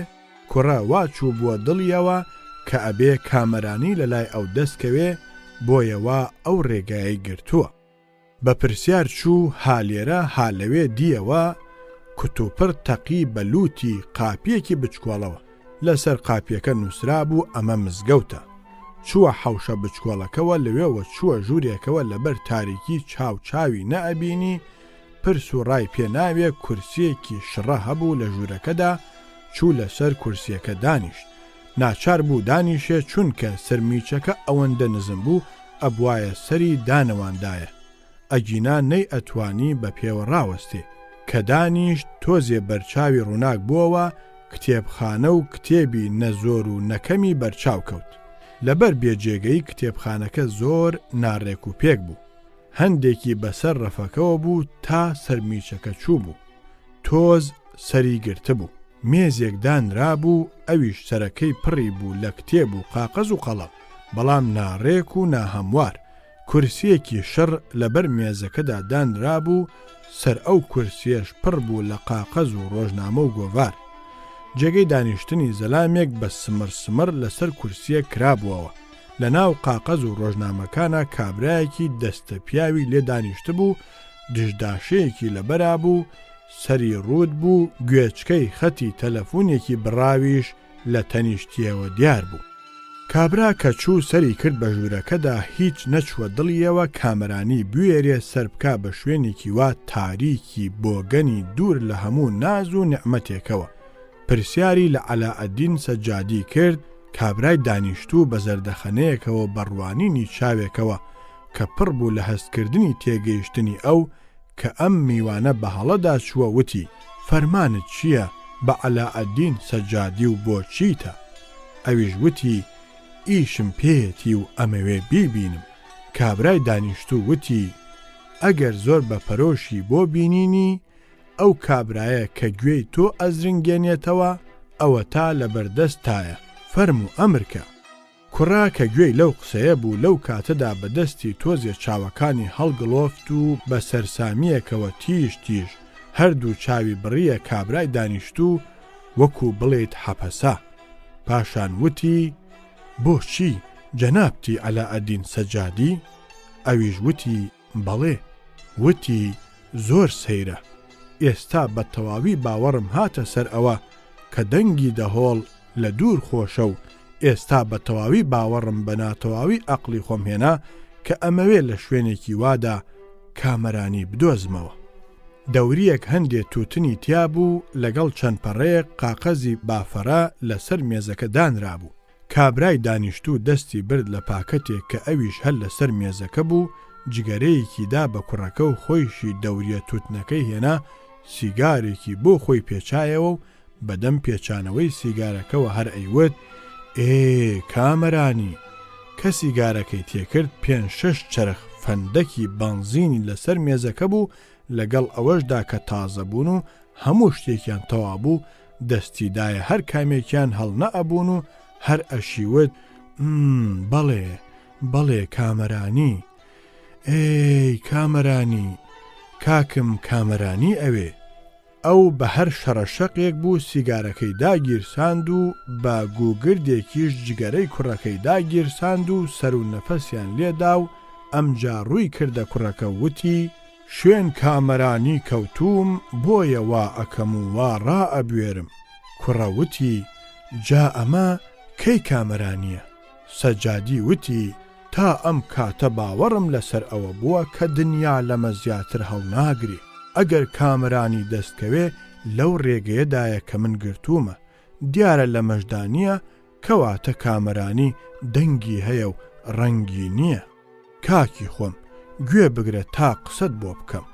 کوڕە وا چووبووە دڵیەوە کە ئەبێ کامەرانی لە لای ئەو دەست کەوێ، بۆیە وا ئەو ڕێگایەی گرتووە. بە پرسیار چوو ها لێرە ها لەوێ دییەوە کوتوپڕ تەقی بە لووتی قاپییەکی بچکۆڵەوە. لەسەر قاپییەکە نووسرابوو ئەمە مزگەوتە. چووە حەوشە بچکۆڵەکەوە لەوێوە چووە ژوورێکەوە لەبەر تاریکی چاو چاوی نەئەبینی، پرس و ڕای پێ ناوێ کورسییەکی شڕە هەبوو لە ژوورەکەدا چوو لەسەر کورسییەکە دانیشت. ناچار بوو دانیشێ چونکە سەرمیچەکە ئەوەندە نزم بوو ئەبوایە سەری دانەواندایە ئەگینا نەی ئەتوانی بە پێوە ڕاوەستێ. کە دانیشت تۆزێ بەرچاوی ڕووناک بۆوە کتێبخانە و کتێبی نە زۆر و نە کەمی بەرچاو کەوت. لەبەر بێ جێگەیی کتێبخانەکە زۆر ناڕێک و پێک بوو. هەندێکی بەسەر ڕەفەکەوە بوو تا سەرمیچەکە چووبوو. تۆز سەری گرتبوو. مێزێک دانرابوو ئەویش سەرەکەی پڕی بوو لە کتێب و قاقەز و قەڵەم، بەڵام ناڕێک و ناهەموار. کورسییەکی شڕ لەبەر مێزەکەدا دانرابوو، سەر ئەو کورسییەش پڕ بوو لە قاقەز و ڕۆژنامە و گۆڤار. جێگەی دانیشتنی زەلامێک بە سمڕ سمڕ لەسەر کورسییەک کرابووەوە. لە ناو قاقەز و ڕۆژنامەکانا کابرایەکی دەستە پیاوی لێ دانیشتبوو، دژداشەیەکی لەبەرا بوو، سەری ڕووت بوو، گوێچکەی خەتی تەلەفونێکی بڕاویش لە تەنیشتیەوە دیار بوو. کابرا کە چوو سەری کرد بە ژوورەکەدا هیچ نەچووە دڵیەوە کامەرانی بوێرێ سەر بکا بە شوێنێکی وا تاریکی بۆگەنی دوور لە هەموو ناز و نیعمەتێکەوە. پرسیاری لە عەلائەدین سەجادی کرد، کابرای دانیشتوو بە زەردەخەنەیەکەوە بە ڕوانینی چاوێکەوە کە پڕ بوو لە هەستکردنی تێگەیشتنی ئەو کە ئەم میوانە بە هەڵەدا چووە وتی، فەرمانت چییە بە عەلائەدین سەجادی و بۆ چیتە؟ ئەویش وتی، ئیشم پێیەتی و ئەمەوێ بیبینم. کابرای دانیشتوو وتی، ئەگەر زۆر بە پەرۆشی بۆ بینینی، ئەو کابرایە کە گوێی تۆ ئەزرنگێنێتەوە، ئەوەتا لەبەردەستتایە، فەرموو ئەمرکە. کوڕە کە گوێی لەو قسەیە بوو لەو کاتەدا بە دەستی تۆزێ چاوەکانی هەڵگڵۆفت و بە سەرسامییەکەوە تیژ تیژ هەردوو چاوی بڕییە کابرای دانیشتوو وەکوو بڵێیت حەپەسا. پاشان وتی، بۆچی جەنابتی عەلائەدین سەجادی؟ ئەویش وتی، بەڵێ. وتی، زۆر سەیرە. ئێستا بە تەواوی باوەڕم هاتە سەر ئەوە کە دەنگی دەهۆڵ لە دوور خۆشە و ئێستا بە تەواوی باوەڕم بە ناتەواوی ئەقڵی خۆم هێنا کە ئەمەوێ لە شوێنێکی وادا کامەرانی بدۆزمەوە. دەورییەک هەندێ تووتنی تیا بوو لەگەڵ چەند پەڕەیەک قاقەزی بافەرە لە سەر مێزەکە دانرابوو. کابرای دانیشتوو دەستی برد لە پاکەتێک کە ئەویش هەر لە سەر مێزەکە بوو جگەرەیەکی دا بە کوڕەکە و خۆیشی دەوریە تووتنەکەی هێنا سیگارێکی بۆ خۆی پێچایەوە و بەدەم پێچانەوەی سیگارەکەوە هەر ئەیوت، ئێ کامەرانی! کە سیگارەکەی تێکرد پێنج شەش چەرخ. فەندەکی بەنزینی لەسەر مێزەکە بوو، لەگەڵ ئەوەشدا کە تازە بوون و هەموو شتێکیان تەوا بوو، دەستی دایە هەر کامێکیان هەڵنەئەبوون و هەر ئەشیوت، ئمم، بەڵێ، بەڵێ کامەرانی، ئێی کامەرانی، کاکم کامەرانی ئەوێ. ئەو بە هەر شەڕەشەقێک بوو سیگارەکەی داگیرساند و بە گووگردێکیش جگەرەی کوڕەکەی داگیرساند و سەر و نەفەسیان لێ دا و ئەمجا ڕووی کردە کوڕەکە و وتی، شوێن کامەرانی کەوتووم بۆیە وا ئەکەم و وا ڕائەبوێرم. کوڕە وتی، جا ئەمە کەی کامەرانییە؟ سەجادی وتی، تا ئەم کاتە باوەڕم لەسەر ئەوە بووە کە دنیا لەمە زیاتر هەڵناگرێ. ئەگەر کامەرانی دەست کەوێ لەو ڕێگەیەدایە کە من گرتوومە. دیارە لەمەشدا نییە، کەواتە کامەرانی دەنگی هەیە و ڕەنگی نییە. کاکی خۆم، گوێ بگرە تا قسەت بۆ بکەم.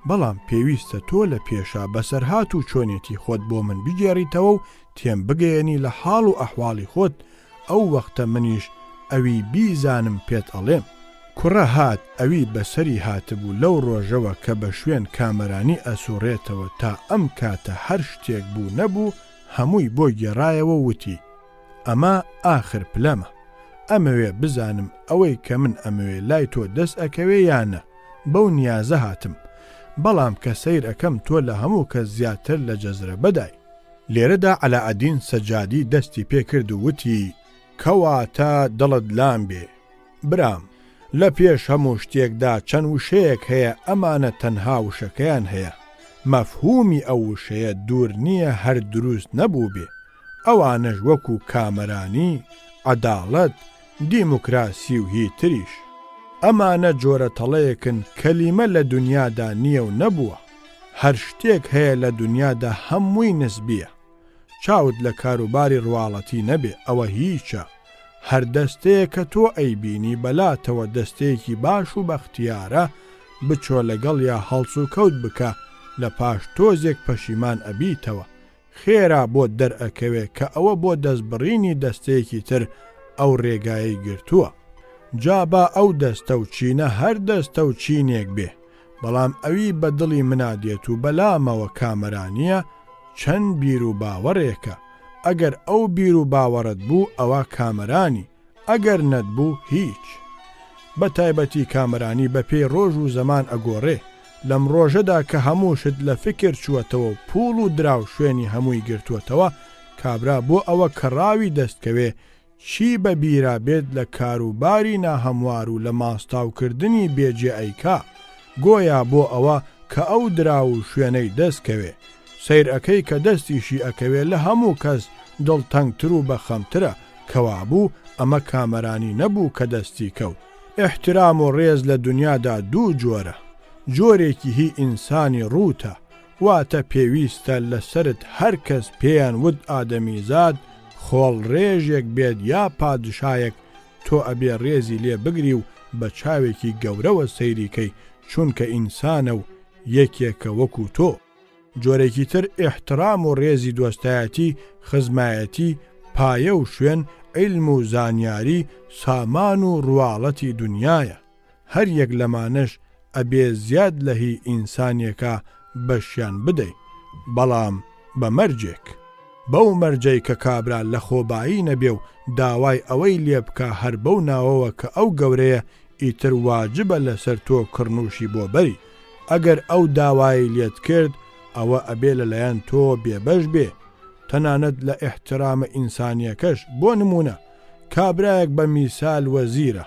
بەڵام پێویستە تۆ لە پێشا بەسەرهات و چۆنێتی خۆت بۆ من بگێڕیتەوە و تێم بگەیەنی لە حاڵ و ئەحواڵی خۆت، ئەو وەختە منیش ئەوی بیزانم پێت ئەڵێم. کوڕە هات ئەوی بەسەری هاتبوو لەو ڕۆژەوە کە بە شوێن کامەرانی ئەسوڕێتەوە تا ئەم کاتە هەر شتێک بوو نەبوو هەمووی بۆ گێڕایەوە و وتی، ئەمە ئاخر پلەمە. ئەمەوێ بزانم ئەوەی کە من ئەمەوێ لای تۆ دەست ئەکەوێ یا نە. بەو نیازە هاتم. بەڵام کە سەیر ئەکەم تۆ لە هەموو کەس زیاتر لە جەزرەبەدای. لێرەدا عەلائەدین سەجادی دەستی پێ کرد و وتی، کەواتە دڵت لام بێ. برام، لە پێش هەموو شتێکدا چەند وشەیەک هەیە ئەمانە تەنها وشەکەیان هەیە. مەفهوومی ئەو وشەیە دوور نییە هەر دروست نەبووبێ. ئەوانەش وەکوو کامەرانی، عەداڵەت، دیموکراسی و هی تریش. ئەمانە جۆرە تەڵەیەکن کەلیمە لە دونیادا نییە و نەبووە. هەر شتێک هەیە لە دونیادا هەمووی نسبییە. چاوت لە کاروباری ڕواڵەتی نەبێ ئەوە هیچە. هەر دەستەیەک کە تۆ ئەیبینی بەلاتەوە دەستەیەکی باش و بەختیارە بچۆ لەگەڵیا هەڵسوکەوت بکە لە پاش تۆزێک پەشیمان ئەبیتەوە. خێرا بۆت دەرئەکەوێ کە ئەوە بۆ دەستبڕینی دەستەیەکی تر ئەو ڕێگایەی گرتووە. جا با ئەو دەستە و چینە هەر دەستە و چینێک بێ، بەڵام ئەوی بە دڵی منا دێت و بەلامەوە کامەرانییە، چەند بیر و باوەڕێکە. ئەگەر ئەو بیر و باوەڕەت بوو ئەوا کامەرانی، ئەگەر نەتبوو هیچ. بە تایبەتی کامەرانی بە پێی ڕۆژ و زەمان ئەگۆڕێ. لەم ڕۆژەدا کە هەموو شت لە فکر چووەتەوە و پووڵ و دراو شوێنی هەمووی گرتووەتەوە، کابرا بۆ ئەوە کە ڕاوی دەست کەوێ چی بە بیرا بێت لە کار و باری ناهەموار و لە ماستاو کردنی بێ جێ ئەیکا، گۆیا بۆ ئەوە کە ئەو دراو و شوێنەی دەست کەوێ. سەیر ئەکەی کە دەستیشی ئەکەوێ لە هەموو کەس دڵتەنگتر و بە خەمترە، کەوابوو ئەمە کامەرانی نەبوو کە دەستی کەوت. ئیحترام و ڕێز لە دونیادا دوو جۆرە، جۆرێکی هی ئینسانی ڕووتە، واتە پێویستە لە سەرت هەر کەس پێیان وت ئادەمیزاد خۆڵڕێژێک بێت یا پادشایەک تۆ ئەبێ ڕێزی لێ بگری و بە چاوێکی گەورەوە سەیری کەی چونکە ئینسانە و یەکێکە وەکو تۆ. جۆرێکی تر ئیحترام و ڕێزی دۆستایەتی، خزمایەتی، پایە و شوێن، عیلم و زانیاری، سامان و ڕواڵەتی دونیایە. هەر یەک لەمانەش ئەبێ زیاد لە هی ئینسانێکا بەشیان بدەی. بەڵام بە مەرجێک. بەو مەرجەی کە کابرا لە خۆبایی نەبێ و داوای ئەوەی لێ بکا هەر بەو ناوەوە کە ئەو گەورەیە ئیتر واجبە لەسەر تۆ کڕنوشی بۆ بەری. ئەگەر ئەو داوایەی لێت کرد ئەوە ئەبێ لەلایەن تۆوە بێبەش بێ تەنانەت لە ئیحترامە ئینسانیەکەش بۆ نمونە کابرایەک بە میسال وەزیرە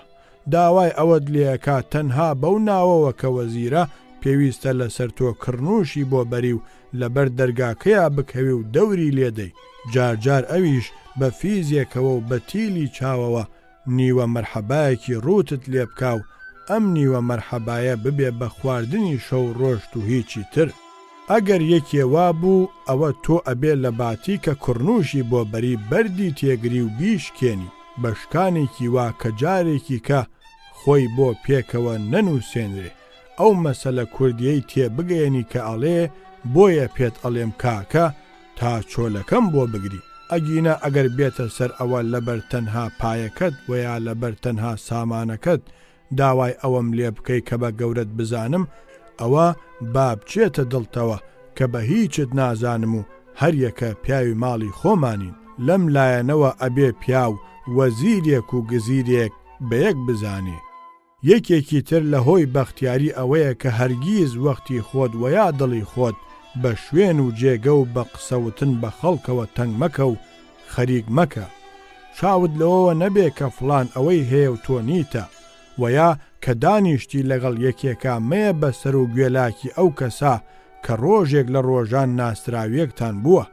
داوای ئەوەت لێ ئەکا تەنها بەو ناوەوە کە وەزیرە پێویستە لەسەر تۆ کڕنوشی بۆ بەری و لەبەر دەرگاکەیا بکەوی و دەوری لێدەی جار جار ئەویش بە فیزێکەوە و بە تیلی چاوەوە نیوە مەرحەبایەکی ڕووتت لێ بکا و ئەم نیوە مەرحەبایە ببێ بە خواردنی شەو ڕۆژت و هیچی تر. ئەگەر یەکێ وا بوو ئەوە تۆ ئەبێ لە باتی کە کڕنووشی بۆ بەری بەردی تێگری و بیشکێنی بە شکانێکی وا کە جارێکی کە خۆی بۆ پێکەوە نەنووسێنرێ. ئەو مەسەلە کوردیەی تێ بگەیەنی کە ئەڵێ بۆیە پێت ئەڵێم کاکە تا چۆلەکەم بۆ بگری ئەگینا ئەگەر بێتە سەر ئەوە لەبەر تەنها پایەکەت وەیا لەبەر تەنها سامانەکەت. داوای ئەوەم لێ بکەی کە بە گەورەت بزانم، ئەوە با بچێتە دڵتەوە کە بە هیچت نازانم و هەریەکە پیاوی ماڵی خۆمانین، لەم لایەنەوە ئەبێ پیاو وەزیرێک و گزیرێک بە یەک بزانێ. یەکێکی تر لە هۆی بەختیاری ئەوەیە کە هەرگیز وەختی خۆت وەیا دڵی خۆت بە شوێن و جێگە و بە قسەوتن بە خەڵکەوە تەنگ مەکە و خەریک مەکە. چاوت لەوەوە نەبێ کە فڵان ئەوەی هەیە و تۆ نیتە، وەیا کە دانیشتی لەگەڵ یەکێکا مەیە بە سەر و گوێلاکی ئەو کەسە کە ڕۆژێک لە ڕۆژان ناسراویەکتان بووە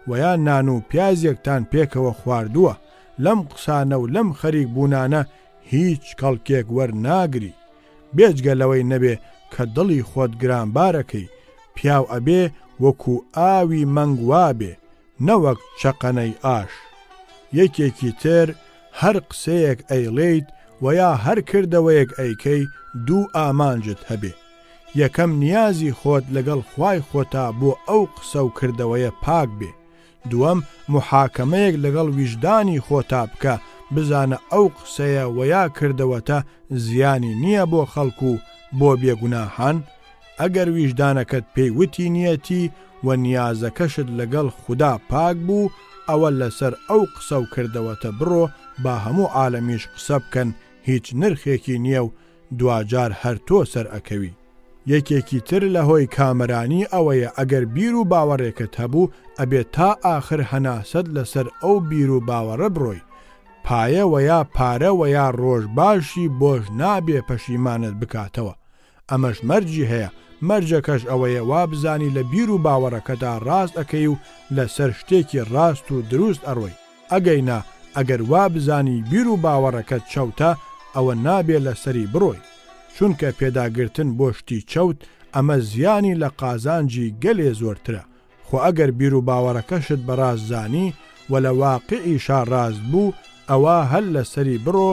وەیا نان و پیازێکتان پێکەوە خواردووە، لەم قسانە و لەم خەریک بوونانە هیچ کەڵکێک وەرناگری. بێجگە لەوەی نەبێ کە دڵی خۆت گرانبارەکەی، پیاو ئەبێ وەکوو ئاوی مەنگ وابێ، نەوەک چەقەنەی ئاش. یەکێکی تر هەر قسەیەک ئەیڵێیت وە یا هەر کردەوەیەک ئەیکەی دوو ئامانجت هەبێ. یەکەم نیازی خۆت لەگەڵ خوای خۆتا بۆ ئەو قسەو کردەوەیە پاک بێ. دووەم موحاکەمەیەک لەگەڵ ویژدانی خۆتا بکە بزانە ئەو قسەیە وە یا کردەوەتە زیانی نیە بۆ خەڵک و بۆ بێگوناحان؟ ئەگەر ویژدانەکەت پێی وتی نیەتی و نیازەکەشت لەگەڵ خودا پاک بوو ئەوە لەسەر ئەو قسە و کردەوەتە بڕۆ با هەموو عالەمیش قسە بکەن هیچ نرخێکی نیە و دواجار هەر تۆ سەرئەکەوی. یەکێکی تر لە هۆی کامەرانی ئەوەیە ئەگەر بیر و باوەڕێکت هەبوو ئەبێ تا ئاخر هەناسەت لەسەر ئەو بیر و باوەڕە بڕۆی پایە وەیا پارە وەیا ڕۆژ باشی بۆش نابێ پەشیمانت بکاتەوە ئەمەش مەرجی هەیە، مەرجەکەش ئەوەیە وابزانی لە بیر و باوەڕەکەتا ڕاست ئەکەی و لەسەر شتێکی ڕاست و دروست ئەڕۆی، ئەگەینا ئەگەر وابزانی بیر و باوەڕەکەت چەوتە ئەوە نابێ لەسەری بڕۆی، چونکە پێداگرتن بۆ شتی چەوت ئەمە زیانی لە قازانجی گەلێ زۆرترە، خۆ ئەگەر بیروباوەڕەکەشت بە ڕاست زانی و لە واقیعیشا ڕاست بوو ئەوا هەر لەسەری بڕۆ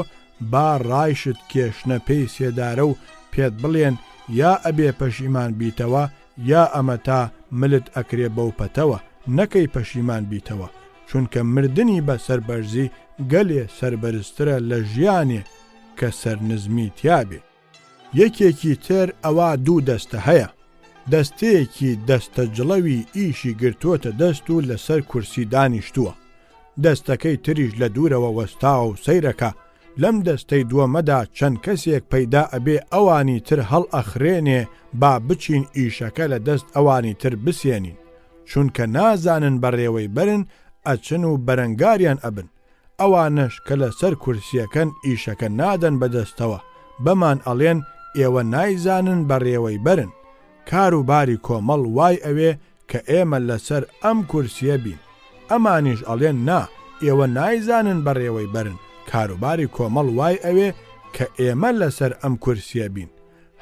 با ڕایشت کێشنە پێی سێدارە و پێت بڵێن یا ئەبێ پەشیمان بیتەوە یا ئەمەتا ملت ئەکرێ بەو پەتەوە نەکەی پەشیمان بیتەوە چونکە مردنی بە سەربەرزی گەلێ سەربەرزترە لە ژیانێ کە سەرنزمی تیابێ. یەکێکی تر ئەوا دوو دەستە هەیە، دەستەیەکی دەستە جڵەوی ئیشی گرتووەتە دەست و لەسەر کورسی دانیشتووە، دەستەکەی تریش لە دوورەوە وەستاوە و سەیرەکا، لەم دەستەی دووەمەدا چەند کەسێک پەیدا ئەبێ ئەوانی تر هەڵئەخرێنێ با بچین ئیشەکە لە دەست ئەوانی تر بسێنین، چونکە نازانن بەڕێوەی بەرن ئەچن و بەرەنگاریان ئەبن، ئەوانەش کە لەسەر کورسیەکەن ئیشەکە نادەن بەدەستەوە بەمان ئەڵێن ئێوە نایزانن بەڕێوەی بەرن کار و باری کۆمەڵ وای ئەوێ کە ئێمە لەسەر ئەم کورسیە بین ئەمانیش ئەڵێن نا ئێوە نایزانن بەڕێوەی بەرن کاروباری کۆمەڵ وای ئەوێ کە ئێمە لەسەر ئەم کورسیە بین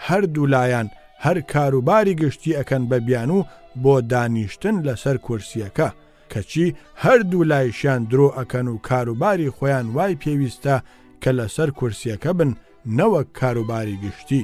هەردوولایان هەر کاروباری گشتی ئەکەن بە بیانوو بۆ دانیشتن لەسەر کورسیەکە کەچی هەردوو لایشیان درۆ ئەکەن و کاروباری خۆیان وای پێویستە کە لەسەر کورسیەکە بن نەوەک کاروباری گشتی.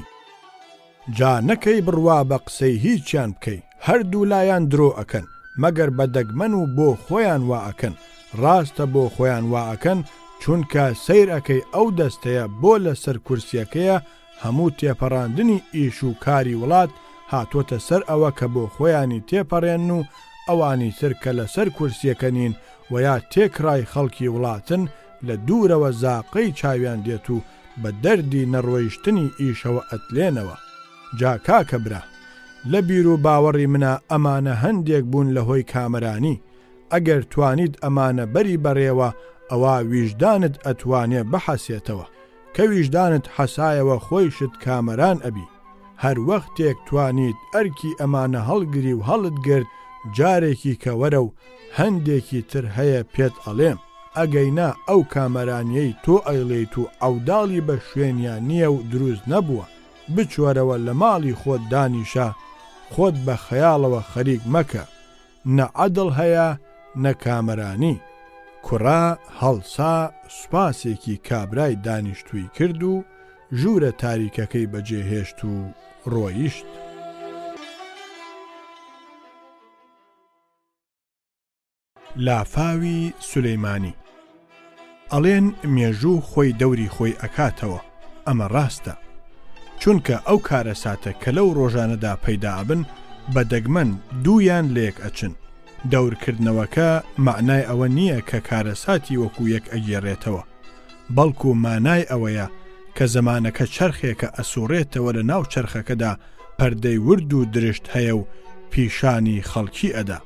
جا نەکەی بڕوا بە قسەی هیچیان بکەی هەردوو لایان درۆ ئەکەن مەگەر بە دەگمەن و بۆ خۆیان وا ئەکەن ڕاستە بۆ خۆیان وا ئەکەن چونکە سەیر ئەکەی ئەو دەستەیە بۆ لەسەر کورسیەکەیە هەموو تێپەڕاندنی ئیش و کاری وڵات هاتۆتە سەر ئەوە کە بۆ خۆیانی تێپەڕێنن و ئەوانی تر کە لە سەر کورسیەکە نین وە یا تێکڕای خەڵکی وڵاتن لە دوورەوە زاقەی چاویان دێت و بە دەردی نەڕۆیشتنی ئیشەوە ئەتلێنەوە. جا کاکە برا لە بیر و باوەڕی منا ئەمانە هەندێک بوون لە هۆی کامەرانی، ئەگەر توانیت ئەمانە بەری بەڕێوە ئەوا ویژدانت ئەتوانێ بحەسێتەوە. کە ویژدانت حەسایەوە خۆیشت کامەران ئەبی. هەر وەختێک توانیت ئەرکی ئەمانە هەڵگری و هەڵت گرت جارێکی کە وەرە و هەندێکی تر هەیە پێت ئەڵێم. ئەگەینا ئەو کامەرانیەی تۆ ئەیڵێیت و عەوداڵی بە شوێنیا نیە و دروست نەبووە. بچۆرەوە لە ماڵی خۆت دانیشە خۆت بە خەیاڵەوە خەریک مەکە. نە عەدڵ هەیە نە کامەرانی. کوڕە هەڵسا سوپاسێکی کابرای دانیشتووی کرد و ژوورە تاریکەکەی بەجێ هێشت و ڕۆیشت. لافاوی سولەیمانی. ئەڵێن مێژوو خۆی دەوری خۆی ئەکاتەوە، ئەمە ڕاستە. چونکە ئەو کارەساتە کە لەو ڕۆژانەدا پەیدا ئەبن بە دەگمەن دوویان لەیەک ئەچن. دەورکردنەوەکە مەعنای ئەوە نییە کە کارەساتی وەکو یەک ئەگێڕێتەوە، بەڵکو مانای ئەوەیە کە زەمانەکە چەرخێکە ئەسوڕێتەوە لە ناو چەرخەکەدا پەردەی ورد و درشت هەیە و پیشانی خەڵکی ئەدا.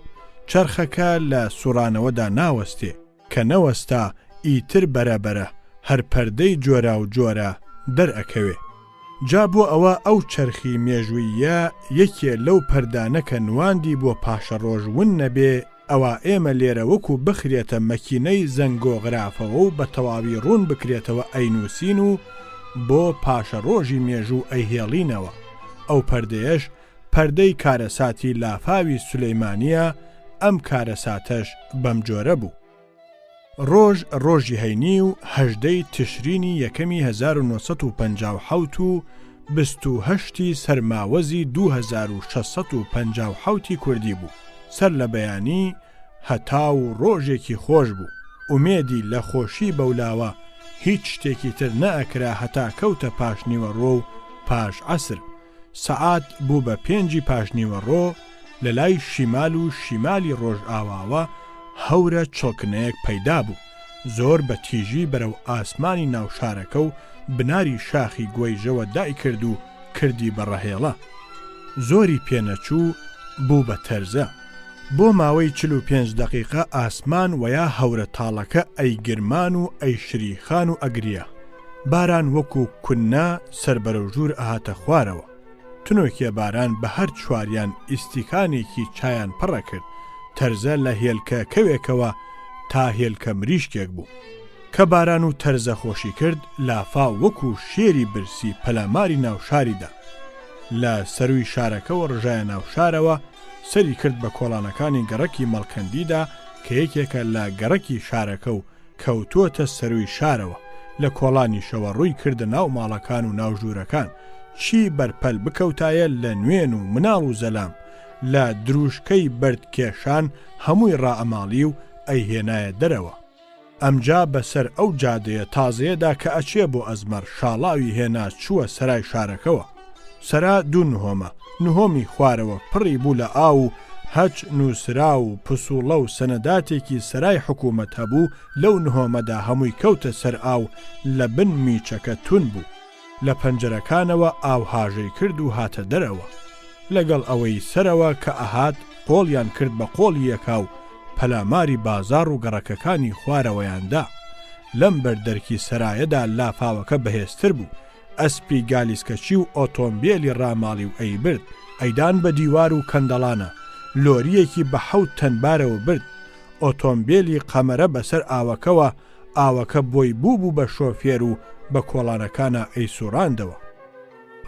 چەرخەکە لە سوڕانەوەدا ناوەستێ. کە نەوەستا ئیتر بەرە بەرە هەر پەردەی جۆراوجۆرە دەرئەکەوێ. جا بۆ ئەوە ئەو چەرخی مێژووییە یەکێ لەو پەردانە کە نواندی بۆ پاشەڕۆژ ون نەبێ ئەوا ئێمە لێرە وەکو بخرێتە مەکینەی زەنگۆغرافەوەو بە تەواوی ڕوون بکرێتەوە ئەینووسین و بۆ پاشەڕۆژی مێژوو ئەیهێڵینەوە ئەو پەردەیەش پەردەی کارەساتی لافاوی سولەیمانییە ئەم کارەساتەش بەم جۆرە بوو. ڕۆژ ڕۆژی هەینی و هەژدەی تشرینی یەکەمی 1957 و 28 ی سەرماوەزی 2657 ی کوردی بوو، سەر لە بەیانی هەتاو و ڕۆژێکی خۆش بوو، ئومێدی لە خۆشی بەولاوە هیچ شتێکی تر نەئەکرا هەتا کەوتە پاشنیوەڕۆ و پاش عەسر، سەعات بوو بە پێنجی پاشنیوەڕۆ، لە لای شیمال و شیمالی ڕۆژئاواوە هەورە چڵکنەیەک پەیدا بوو، زۆر بە تیژی بەرەو ئاسمانی ناو شارەکە و بناری شاخی گۆیژەوە دایکرد و کردی بە ڕەهێڵە. زۆری پێ نەچوو بوو بە تەرزە. بۆ ماوەی 45 دەقیقە ئاسمان وەیا هەورە تاڵەکە ئەیگرمان و ئەیشریخان و ئەگریا. باران وەکوو کونە سەر بەرەو ژوور ئەهاتە خوارەوە. تنۆکێ باران بە هەر چواریان ئیستیکانێکی چایان پڕ ئەکرد، تەرزە لە هێلکە کەوێکەوە تا هێلکە مریشکێک بوو. کە باران و تەرزە خۆشی کرد، لافاو وەکوو شێری برسی پەلاماری ناو شاری دا. لە سەرووی شارەکەوە ڕژایە ناو شارەوە، سەری کرد بە کۆڵانەکانی گەڕەکی مەڵکەندیدا کە یەکێکە لە گەڕەکی شارەکە و کەوتووەتە سەرووی شارەوە، لە کۆڵانیشەوە ڕووی کردە ناو ماڵەکان و ناو ژوورەکان، چی بەر پەل بکەوتایە لە نوێن و مناڵ و زەلام، لە درووشکەی بەرد کێشان هەمووی ڕائەماڵی و ئەیهێنایە دەرەوە. ئەمجا بە سەر ئەو جادەیە تازەیەدا کە ئەچێ بۆ ئەزمەڕ شاڵاوی هێنا چووە سەرای شارەکەوە. سەرا دوو نهۆمە، نهۆمی خوارەوە پڕی بوو لە ئاو و هەچ نووسراو و پسووڵە و سەنەداتێکی سەرای حکوومەت هەبوو لەو نهۆمەدا هەمووی کەوتە سەر ئاو لە بن میچەکە تون بوو. لە پەنجەرەکانەوە ئاو هاژەی کرد و هاتە دەرەوە. لەگەڵ ئەوەی سەرەوە کە ئەهات قۆڵیان کرد بە قۆڵی یەکا و پەلاماری بازاڕ و گەڕەکەکانی خوارەوەیان دا. لەم بەر دەرکی سەرایەدا لافاوەکە بەهێزتر بوو. ئەسپی گالیسکەچی و ئۆتۆمبێلی ڕاماڵی و ئەیبرد. ئەیدان بە دیوار و کەندەڵانە. لۆرییەکی بە حەوت تەن بارەوە برد. ئۆتۆمبێلی قەمەرە بەسەر ئاوەکەوە، ئاوەکە بۆی بووبوو بە شۆفێر و بە کۆڵانەکانا ئەیسووڕاندەوە.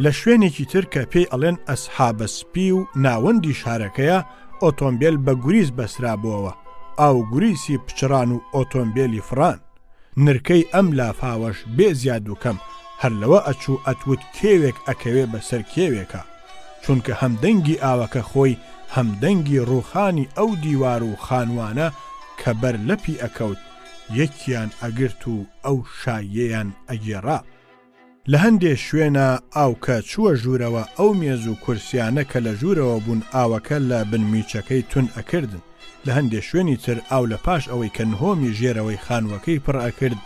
لە شوێنێکی تر کە پێی ئەڵێن ئەسحابە سپی و ناوەندی شارەکەیە، ئۆتۆمبێل بە گوریس بەسترابۆوە، ئاو گوریسی پچڕان و ئۆتۆمبێلی فڕان. نرکەی ئەم لافاوەش بێ زیاد و کەم هەر لەوە ئەچوو ئەتوت کێوێک ئەکەوێ بەسەر کێوێکا. چونکە هەم دەنگی ئاوەکە خۆی هەم دەنگی ڕووخانی ئەو دیوار و خانووانە کە بەر لەپی ئەکەوت یەکیان ئەگرت و ئەو شاییەیان ئەگێڕا. لە هەندێ شوێنا ئاو کە چووە ژوورەوە ئەو مێز و کورسیانە کە لە ژوورەوە بوون ئاوەکە لە بن میچەکەی تون ئەکردن، لە هەندێ شوێنی تر ئاو لە پاش ئەوەی کە نهۆمی ژێرەوەی خانووەکەی پڕ ئەکرد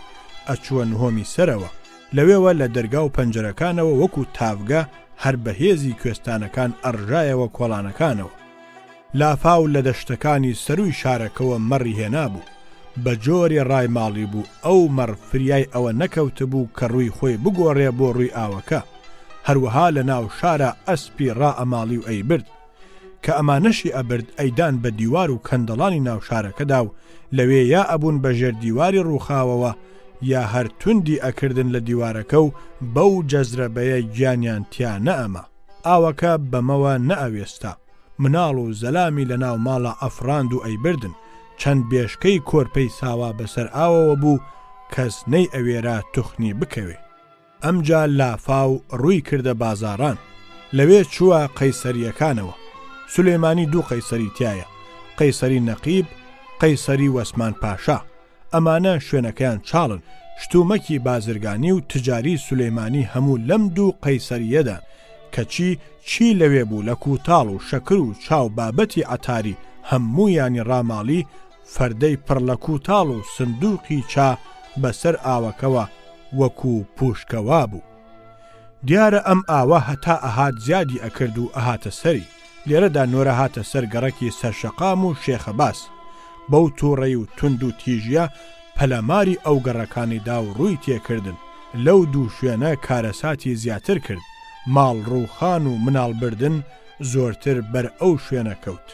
ئەچووە نهۆمی سەرەوە، لەوێوە لە دەرگا و پەنجەرەکانەوە وەکوو تاڤگە هەر بە هێزی کوێستانەکان ئەڕژایەوە کۆڵانەکانەوە. لافاو لە دەشتەکانی سەرووی شارەکەوە مەڕی هێنابوو. بە جۆرێ ڕایماڵیبوو ئەو مەڕ فریای ئەوە نەکەوتبوو کە ڕووی خۆی بگۆڕێ بۆ ڕووی ئاوەکە. هەروەها لە ناو شارا ئەسپی ڕائەماڵی و ئەیبرد. کە ئەمانەشی ئەبرد ئەیدان بە دیوار و کەندەڵانی ناو شارەکەدا و لەوێ یا ئەبوون بە ژێر دیواری ڕووخاوەوە یا هەر توندی ئەکردن لە دیوارەکە و بەو جەزرەبەیە گیانیان تیا نەئەما. ئاوەکە بەمەوە نەئەوێستا. مناڵ و زەلامی لە ناو ماڵا ئەفڕاند و ئەیبردن، چەند بێشکەی کۆرپەی ساوا بەسەر ئاوەوە بوو، کەس نەیئەوێرا توخنی بکەوێ. ئەمجا لافاو ڕووی کردە بازاڕان. لەوێ چووە قەیسەرییەکانەوە. سولەیمانی دوو قەیسەری تیایە، قەیسەری نەقیب، قەیسەری وەسمان پاشا. ئەمانە شوێنەکەیان چاڵن. شتومەکی بازرگانی و تجاری سولەیمانی هەموو لەم دوو قەیسەرییەدان، کەچی چی لەوێ بوو لە کوتاڵ و شەکر و چا و بابەتی عەتاری هەموویانی ڕاماڵی، فەردەی پڕ لە کوتاڵ و سندووقی چا بەسەر ئاوەکەوە وەکوو پووشکە وابوو. دیارە ئەم ئاوە هەتا ئەهات زیادی ئەکرد و ئەهاتە سەری. لێرەدا نۆرە هاتە سەر گەڕەکی سەرشەقام و شێخەباس. بەو تووڕەیی و توند و تیژییە پەلاماری ئەو گەڕەکانەی دا و ڕووی تێکردن. لەو دوو شوێنە کارەساتی زیاتر کرد. ماڵ ڕووخان و مناڵ بردن زۆرتر بەر ئەو شوێنە کەوت.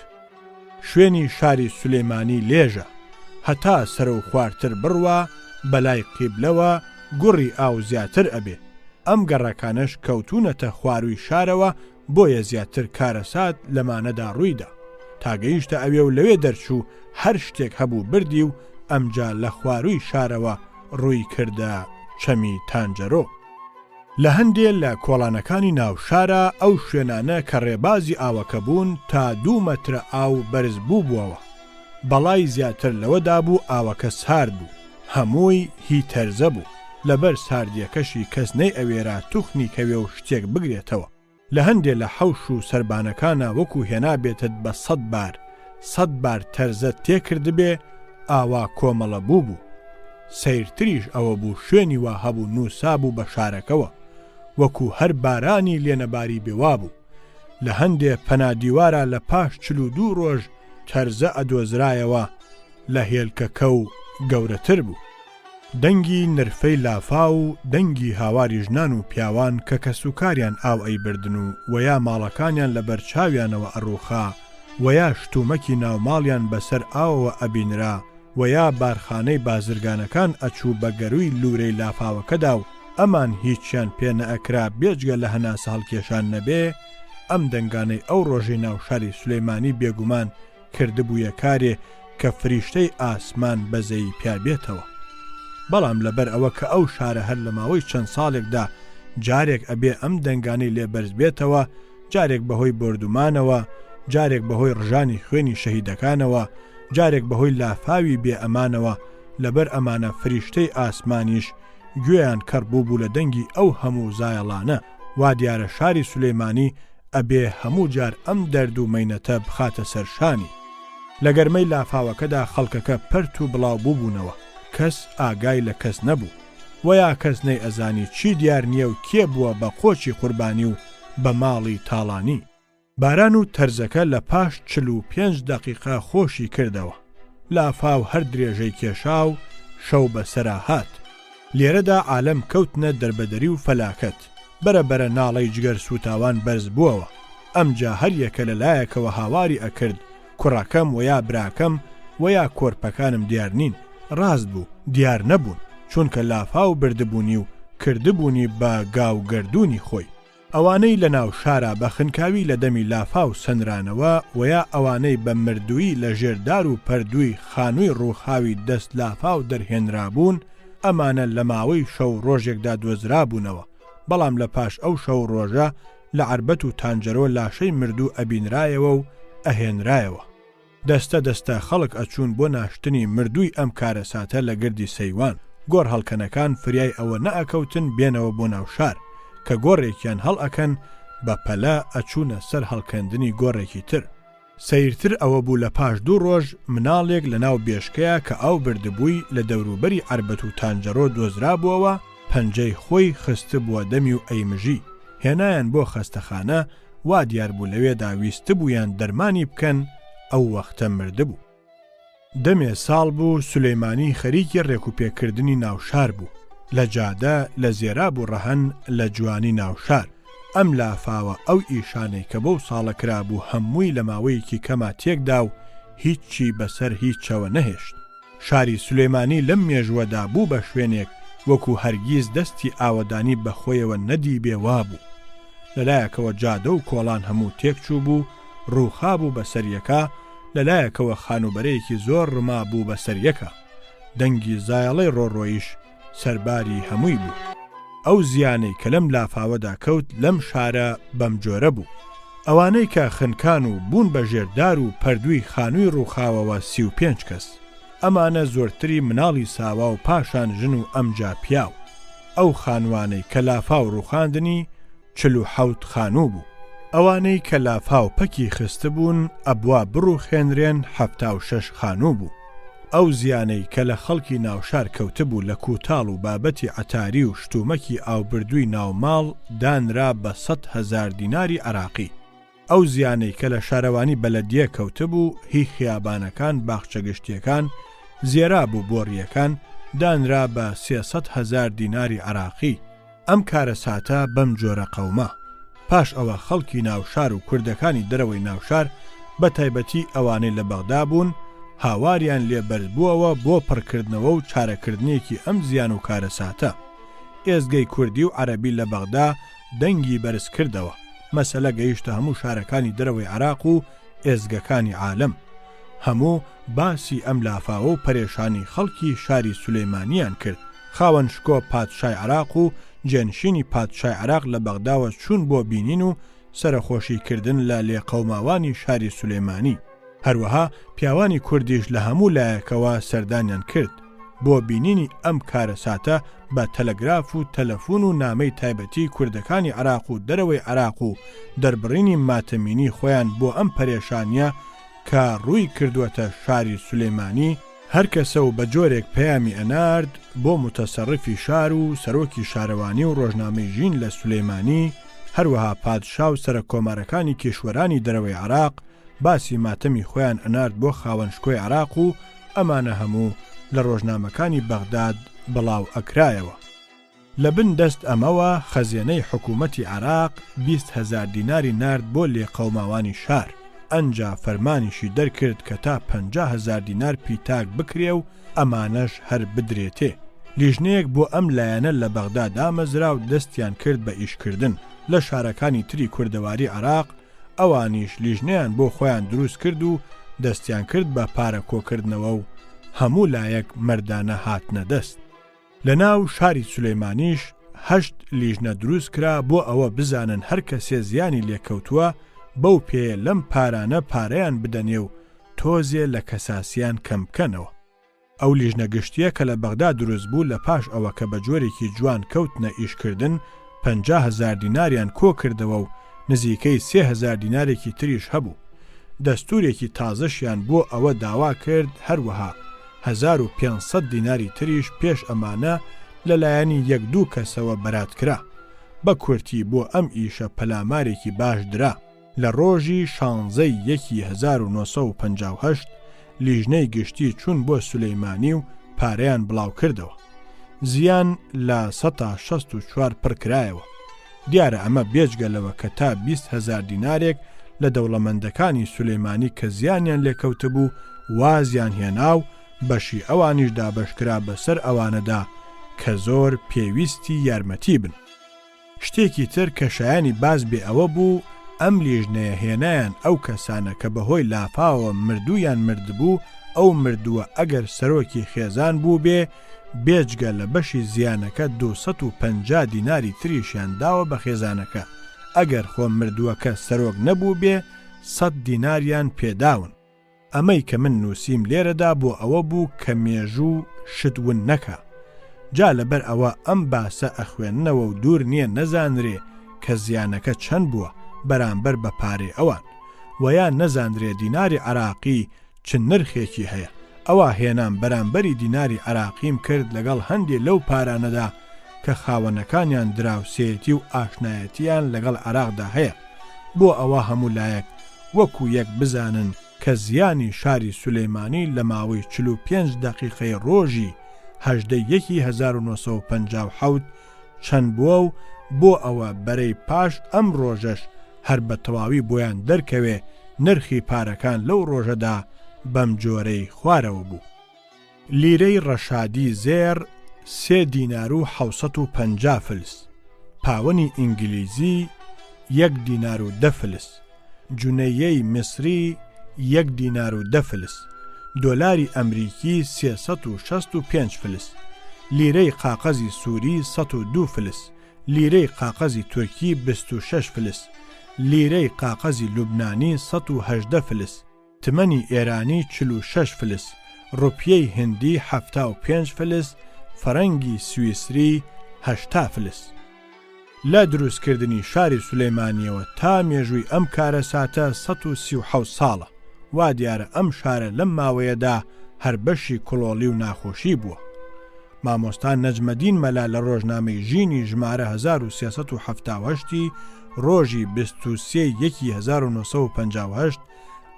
شوێنی شاری سولەیمانی لێژە. هەتا سەرەو خوارتر بڕوا بەلای قیبلەوە گوڕی ئاو زیاتر ئەبێ. ئەم گەڕەکانەش کەوتوونەتە خوارووی شارەوە بۆیە زیاتر کارەسات لەمانەدا ڕوویدا. تا گەیشتە ئەوێ و لەوێ دەرچوو هەر شتێک هەبوو بردی و ئەمجا لە خوارووی شارەوە ڕووی کردە چەمی تانجەرۆ. لە هەندێ لە کۆڵانەکانی ناو شارا ئەو شوێنانە کە ڕێبازی ئاوەکە بوون تا دوو مەترە ئاو بەرز بووبووەوە. بەڵای زیاتر لەوەدا بوو ئاوەکە سارد بوو. هەمووی هی تەرزە بوو. لەبەر ساردییەکەشی کەس نەیئەوێرا توخنی کەوێ و شتێک بگرێتەوە. لە هەندێ لە حەوش و سەربانەکانا وەکوو هێنابێتت بە سەت بار، سەت بار تەرزەت تێ کردبێ، ئاوا کۆمەڵە بووبوو. سەیرتریش ئەوە بوو شوێنی وا هەبوو نووسابوو بە شارەکەوە. وەکوو هەر بارانی لێ نەباریبێ وابوو. لە هەندێ پەنا دیوارا لە پاش 42 ڕۆژ تەرزە ئەدۆزرایەوە لە هێلکەکە و گەورەتر بوو. دەنگی نرفەی لافاو و دەنگی هاواری ژنان و پیاوان کە کەسوکاریان ئاو ئەیبردن و وەیا ماڵەکانیان لە بەر چاویانەوە ئەڕووخا وەیا شتومەکی ناوماڵیان بە سەر ئاوەوە ئەبینرا وەیا بارخانەی بازرگانەکان ئەچوو بە گەرووی لوورەی لافاوەکەدا و ئەمان هیچیان پێ نەئەکرا بێجگە لە هەناسە هەڵکێشان نەبێ، ئەم دەنگانەی ئەو ڕۆژەی ناو شاری سولەیمانی بێگومان کردبوویە کارێ کە فریشتەی ئاسمان بەزەیی پیا بێتەوە. بەڵام لەبەر ئەوە کە ئەو شارە هەر لە ماوەی چەند ساڵێکدا جارێک ئەبێ ئەم دەنگانەی لێ بەرز بێتەوە، جارێک بەهۆی بۆردومانەوە، جارێک بەهۆی ڕژانی خوێنی شەهیدەکانەوە، جارێک بەهۆی لافاوی بێ ئەمانەوە، لەبەر ئەمانە فریشتەی ئاسمانیش گوێیان کەڕ بووبوو لە دەنگی ئەو هەموو زایەڵانە. وا دیارە شاری سولەیمانی ئەبێ هەموو جار ئەم دەرد و مەینەتە بخاتە سەر شانی. لە گەرمەی لافاوەکەدا خەڵکەکە پەرت و بڵاو بووبوونەوە، کەس ئاگای لە کەس نەبوو. وەیا کەس نەیئەزانی چی دیار نییە و کێ بووە بە قۆچی قوربانی و بە ماڵی تاڵانی. باران و تەرزەکە لە پاش 45 دەقیقە خۆشی کردەوە. لافاو هەر درێژەی کێشا و شەو بە سەرا هات. لێرەدا عالەم کەوتنە دەربەدەری و فەلاکەت. بەرە بەرە ناڵەی جگەر سووتاوان بەرز بووەوە. ئەمجا هەر یەکە لە لایەکەوە هاواری ئەکرد کوڕەکەم وەیا براکەم وەیا کۆرپەکانم دیار نین. ڕاست بوو دیار نەبوون، چونکە لافاو بردبوونی و کردبوونی بە گاو گەردوونی خۆی. ئەوانەی لە ناو شارا بە خنکاوی لە دەمی لافاو سەنرانەوە وەیا ئەوانەی بە مردوویی لە ژێر دار و پەردووی خانووی ڕووخاوی دەست لافاو دەرهێنرابوون، ئەمانە لە ماوەی شەو ڕۆژێکدا دۆزرابوونەوە، بەڵام لە پاش ئەو شەو ڕۆژە لە عەربەت و تانجەرۆ لاشەی مردوو ئەبینرایەوە و ئەهێنرایەوە. دەستە دەستە خەڵک ئەچوون بۆ ناشتنی مردووی ئەم کارەساتە لە گردی سەیوان، گۆڕهەڵکەنەکان فریای ئەوە نەئەکەوتن بێنەوە بۆ ناو شار، کە گۆڕێکیان هەڵئەکەن بە پەلە ئەچوونە سەر هەڵکەندنی گۆڕێکی تر. سەیرتر ئەوە بوو لە پاش دوو ڕۆژ مناڵێک لە ناو بێشکەیا کە ئاو بردبووی لە دەوروبەری عەربەت و تانجەڕۆ دۆزرابووەوە، پەنجەی خۆی خستبووە دەمی و ئەیمژی، هێنایان بۆ خەستەخانە، وا دیار بوو لەوێدا ویستبوویان دەرمانی بکەن، ئەو وەختە مردبوو. دەمێ ساڵ بوو سولەیمانی خەریکی ڕێکوپێککردنی ناوشار بوو، لە جادە، لە زێراب و ڕەهەن، لە جوانی ناوشار. ئەم لافاوە ئەو ئیشانەی کە بەو ساڵە کرابوو هەمووی لە ماوەیەکی کەما تێکدا و هیچی بەسەر هیچەوە نەهێشت. شاری سولەیمانی لەم مێژووەدا بوو بە شوێنێک وەکوو هەرگیز دەستی ئاوەدانی بە خۆیەوە نەدیبێ وابوو. لە لایەکەوە جادە و کۆڵان هەموو تێک چووبوو، ڕووخابوو بە سەر یەکا، لە لایەکەوە خانووبەرەیەکی زۆر ڕمابوو بە سەر یەکا. دەنگی زایەڵەی ڕۆڕۆیش سەرباری هەمووی بوو. ئەو زیانەی کە لەم لافاوەدا کەوت لەم شارە بەم جۆرە بوو. ئەوانەی کە خنکان و بوون بە ژێر دار و پەردووی خانووی ڕووخاوەوە 35 کەس. ئەمانە زۆرتری مناڵی ساوا و پاشان ژن و ئەمجا پیاو. ئەو خانوانەی کە لافاو ڕووخاندنی 47 خانوو بوو. ئەوانەی کە لافاو پەکی خستبوون ئەبوا بڕووخێنرێن 76 خانوو بوو. ئەو زیانەی کە لە خەڵکی ناوشار کەوتبوو لە کوتاڵ و بابەتی عەتاری و شتومەکی ئاوبردووی ناوماڵ دانرا بە 100,000 دیناری عێراقی. ئەو زیانەی کە لە شارەوانی بەلەدیە کەوتبوو هی خیابانەکان باخچە گشتیەکان، زێراب و بۆڕیەکان دانرا بە 300 هەزار دیناری عراقی. ئەم کارەساتە بەم جۆرە قەوما. پاش ئەوە خەڵکی ناوشار و کوردەکانی دەرەوەی ناوشار بە تایبەتی ئەوانەی لە بەغدا بوون هاواریان لێ بەرزبووەوە بۆ پڕکردنەوە و چارەکردنێکی ئەم زیان و کارەساتە. ئێزگەی کوردی و عەرەبی لە بەغدا دەنگی بەرز کردەوە. مەسەلە گەیشتە هەموو شارەکانی دەرەوەی عێراق و ئێزگەکانی عالەم. هەموو باسی ئەم لافاوە و پەرێشانی خەڵکی شاری سولەیمانیان کرد. خاوەن شکۆ پادشای عێراق و جێنشینی پادشای عێراق لە بەغداوە چوون بۆ بینین و سەرەخۆشی کردن لە لێقەوماوانی شاری سولەیمانی. هەروەها پیاوانی کوردیش لە هەموو لایەکەوە سەردانیان کرد بۆ بینینی ئەم کارەساتە بە تەلەگراف و تەلەفون و نامەی تایبەتی کوردەکانی عێراق و دەرەوەی عێراق و دەربڕینی ماتەمینی خۆیان بۆ ئەم پەرێشانیە کە ڕووی کردووەتە شاری سولەیمانی، هەر کەسە و بە جۆرێک پەیامی ئەنارد بۆ موتەسەڕفی شار و سەرۆکی شارەوانی و ڕۆژنامەی ژین لە سولەیمانی، هەروەها پادشا و سەرەککۆمارەکانی کیشوەرانی دەرەوەی عێراق، باسی ماتەمی خۆیان ئەنارد بۆ خاوەن شکۆی عێراق و ئەمانە هەموو لە ڕۆژنامەکانی بەغداد بڵاو ئەکرایەوە. لە بن دەست ئەمەوە خەزێنەی حکوومەتی عێراق 20 هەزار دیناری نارد بۆ لێقەوماوانی شار، ئەنجا فەرمانیشی دەرکرد کە تا 50 هەزار دینار پیتاک بکرێ و ئەمانەش هەر بدرێتێ. لیژنەیەک بۆ ئەم لایەنە لە بەغدا دامەزرا و دەستیان کرد بە ئیشکردن. لە شارەکانی تری کوردەواری عێراق ئەوانیش لیژنەیان بۆ خۆیان دروست کرد و دەستیان کرد بە پارە کۆکردنەوە و هەموو لایەک مەردانە هاتنە دەست. لە ناو شاری سولەیمانیش هەشت لیژنە دروست کرا بۆ ئەوە بزانن هەر کەسێ زیانی لێکەوتووە بەو پێیە لەم پارانە پارەیان بدەنێ و تۆزێ لە کەساسیان کەم بکەنەوە. ئەو لیژنە گشتیە کە لە بەغدا دروست بوو لە پاش ئەوە کە بە جۆرێکی جوان کەوتنە ئیش کردن 50 هەزار دیناریان کۆ کردەوە و نزیکەی 3000 دینارێکی تریش هەبوو دەستورێکی تازەشیان بۆ ئەوە داوا کرد هەروەها 1500 دیناری تریش پێش ئەمانە لە لایەنی یەک دوو کەسەوە بەرات کرا بە کورتی بۆ ئەم ئیشە پەلامارێکی باش درا. لە ڕۆژی شانزەی یەکی 1958 لیژنەی گشتی چوون بۆ سولەیمانی و پارەیان بڵاوکردەوە. زیان لە سەتا 64 پڕکرایەوە. دیارە ئەمە بێجگە لەوە کە تا 20 هەزار دینارێک لە دەوڵەمەندەکانی سولەیمانی کە زیانیان لێکەوتبوو وازیان هێنا و بەشی ئەوانیش دابەشکرا بەسەر ئەوانەدا کە زۆر پێویستی یارمەتی بن. شتێکی تر کە شایانی باس بێ ئەوە بوو ئەم لیژنەیە هێنایان ئەو کەسانە کە بەهۆی لافاوە مردوو یان مردبوو ئەو مردووە ئەگەر سەرۆکی خێزان بووبێ بێجگە لە بەشی زیانەکە 250 دیناری تریشیان داوە بە خێزانەکە ئەگەر خۆ مردووەکە سەرۆک نەبووبێ 100 دیناریان پێداون. ئەمەی کە من نووسیم لێرەدا بۆ ئەوە بوو کە مێژوو شت ون نەکا. جا لەبەر ئەوە ئەم باسە ئەخوێننەوە و دوور نییە نەزانرێ کە زیانەکە چەند بووە بەرامبەر بە پارەی ئەوان. وە یا نەزانرێ دیناری عەراقی چ نرخێکی هەیە. ئەوا هێنام بەرامبەری دیناری عەراقیم کرد لەگەڵ هەندێ لەو پارانەدا کە خاوەنەکانیان دراوسێیەتی و ئاشنایەتییان لەگەڵ عەراقدا هەیە. بۆ ئەوە هەموو لایەک وەکو یەک بزانن کە زیانی شاری سولەیمانی لە ماوەی 45 دەقیقەی ڕۆژی 18 یەکی 1957 چەند بووە و بۆ ئەوە بەرەی پاش ئەم ڕۆژەش هەر بە تەواوی بۆیان دەرکەوێ نرخی پارەکان لەو ڕۆژەدا بەم جۆرەی خوارەوە بوو. لیرەی ڕەشادی زێڕ سێ دینار و حەوسەت و 50 فلس، پاوەنی ئینگلیزی یەک دینار و دە فلس، جونەیەی میسری یەک دینار و دە فلس، دۆلاری ئەمریکی 365 فلس، لیرەی قاقەزی سووری 102 فلس، لیرەی قاقەزی تورکی 26 فلس، لیرەی قاقەزی لوبنانی 118 فلس، تمەنی ئێرانی 46 فلس. ڕوپیەی هندی 75 فلس، فەرەنگی سویسری 80 فلس. لە دروستکردنی شاری سولەیمانیەوە تا مێژووی ئەم کارەساتە 137 ساڵە، وا دیارە ئەم شارە لەم ماوەیەدا هەر بەشی کڵۆڵی و ناخۆشی بووە. مامۆستا نەجمەدین مەلا لە ڕۆژنامەی ژینی ژمارە 1378 ی ڕۆژی 23 یەکی 1958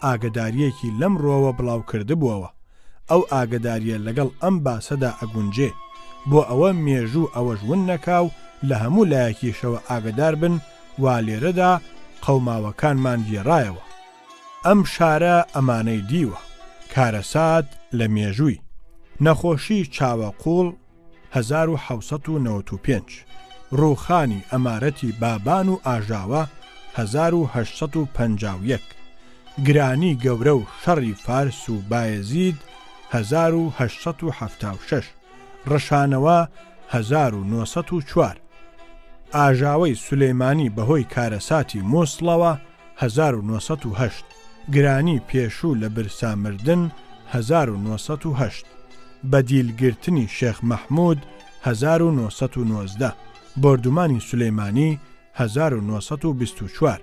ئاگەدارییەکی لەم ڕووەوە بڵاو کردبووەوە. ئەو ئاگەدارییە لەگەڵ ئەم باسەدا ئەگونجێ. بۆ ئەوە مێژوو ئەوەش ون نەکا و لە هەموو لایەکیشەوە ئاگەدار بن وا لێرەدا قەوماوەکانمان گێڕایەوە. ئەم شارە ئەمانەی دیوە. کارەسات لە مێژووی. نەخۆشی چاوە قووڵ 1795. ڕووخانی ئەمارەتی بابان و ئاژاوە 1851. گرانی گەورە و شەڕی فارس و بایەزید 1876. ڕشانەوە 1904. ئاژاوەی سولەیمانی بەهۆی کارەساتی موسڵەوە 1908. گرانی پێشوو لە برسا مردن 1908. بە دیل گرتنی شێخ مەحموود 1919. بۆردومانی سولەیمانی 1924.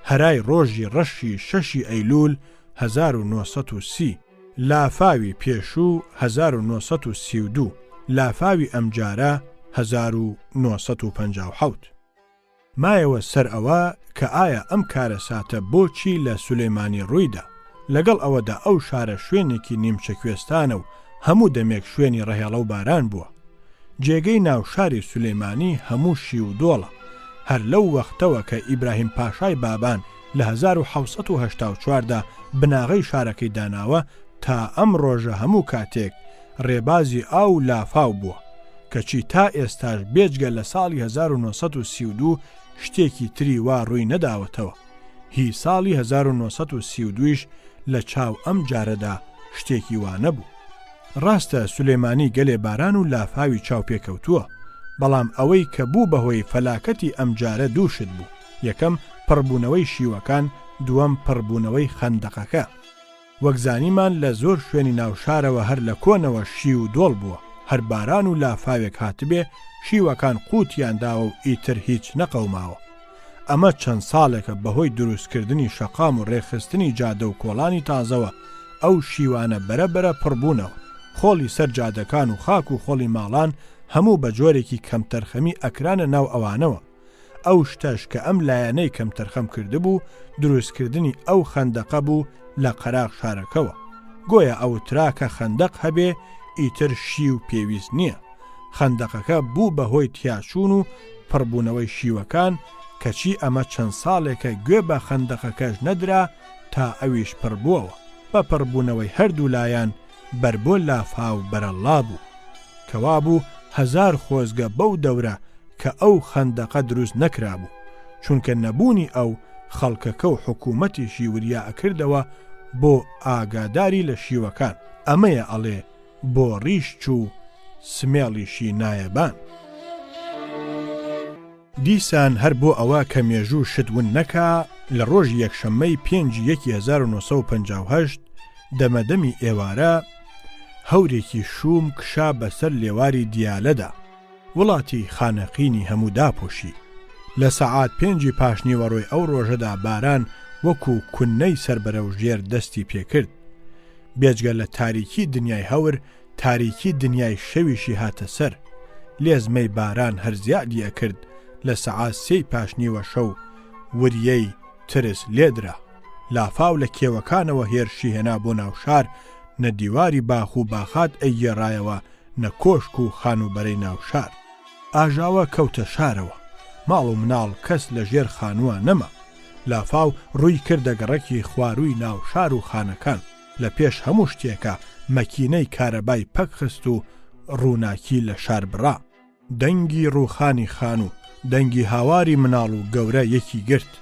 هەرای ڕۆژی ڕەشی شەشی ئەیلوول 1930. لافاوی پێشوو 1932. لافاوی ئەمجارە 1957. مایەوە سەر ئەوە کە ئایا ئەم کارەساتە بۆچی لە سولەیمانی ڕوویدا؟ لەگەڵ ئەوەدا ئەو شارە شوێنێکی نیمچە کوێستانە و هەموو دەمێک شوێنی ڕەهێڵە و باران بووە. جێگەی ناو شاری سولەیمانی هەموو شیو و دۆڵە. هەر لەو وەختەوە کە ئیبراهیم پاشای بابان لە 1784 دا بناغەی شارەکەی داناوە تا ئەم ڕۆژە هەموو کاتێک ڕێبازی ئاو و لافاو بووە، کەچی تا ئێستاش بێجگە لە ساڵی 1932 شتێکی تری وا ڕووی نەداوەتەوە. هی ساڵی 1932 یش لە چاو ئەم جارەدا شتێکی وا نەبوو. ڕاستە سولەیمانی گەلێ باران و لافاوی چاو پێکەوتووە، بەڵام ئەوەی کە بوو بە هۆی فەلاکەتی ئەم جارە دوو شت بوو، یەکەم پڕبوونەوەی شیوەکان، دووەم پڕبوونەوەی خەندەقەکە. وەک زانیمان لە زۆر شوێنی ناو شارەوە هەر لە کۆنەوە شیو و دۆڵ بووە، هەر باران و لافاوێک هاتبێ شیوەکان قووتیان داوە و ئیتر هیچ نەقەوماوە. ئەمە چەند ساڵێکە بەهۆی دروستکردنی شەقام و رێکخستنی جادە و کۆڵانی تازەوە ئەو شیوانە بەرە بەرە پڕبوونەوە، خۆڵی سەر جادەکان و خاک و خۆڵی ماڵان هەموو بە جۆرێکی کەمتەرخەمی ئەکرانە ناو ئەوانەوە. ئەو شتەش کە ئەم لایەنەی کەمتەرخەم کردبوو دروستکردنی ئەو خەندەقە بوو لە قەراغ شارەکەوە. گۆیا ئەوترا کە خەندەق هەبێ ئیتر شیو پێویست نییە. خەندەقەکە بوو بە هۆی تیاچوون و پڕبوونەوەی شیوەکان، کەچی ئەمە چەند ساڵێکە گوێ بە خەندەقەکەش نەدرا تا ئەویش پڕبووەوە. بە پڕبوونەوەی هەردوو لایان بەر بۆ لافاو بەرەڵڵا بوو. کەوابوو هەزار خۆزگە بەو دەورە کە ئەو خەندەقە دروست نەکرابوو، چونکە نەبوونی ئەو، خەڵکەکە و حکوومەتیشی وریا ئەکردەوە بۆ ئاگاداری لە شیوەکان. ئەمەیە ئەڵێ بۆ ڕیش چوو سمێڵیشی نایە بان. دیسان هەر بۆ ئەوە کە مێژوو شت ون نەکا، لە ڕۆژی یەکشەممەی پێنجی یەکی 1958 دەمەدەمی ئێوارە، هەورێکی شووم کشا بەسەر لێواری دیالەدا. وڵاتی خانەقینی هەموو داپۆشی. لە سەعات پێنجی پاشنیوەڕۆی ئەو ڕۆژەدا باران وەکوو کوننەی سەر بەرەو ژێر دەستی پێکرد. بێجگە لە تاریکی دنیای هەور، تاریکی دنیای شەویشی هاتە سەر. لێزمەی باران هەر زیادی ئەکرد، لە سەعات سێی پاشنیوەشەو وریەی ترس لێدرا. لافاو لە کێوەکانەوە هێرشی هێنا بۆ ناو شار، نە دیواری باخ و باخات ئەیگێڕایەوە، نە کۆشک و خانووبەرەی ناو شار. ئاژاوە کەوتە شارەوە. ماڵ و مناڵ کەس لە ژێر خانووا نەما. لافاو ڕووی کردە گەڕەکی خوارووی ناو شار و خانەکان. لە پێش هەموو شتێکا مەکینەی کارەبای پەک خست و ڕووناکی لە شار بڕا. دەنگی ڕووخانی خانوو، دەنگی هاواری مناڵ و گەورە یەکی گرت.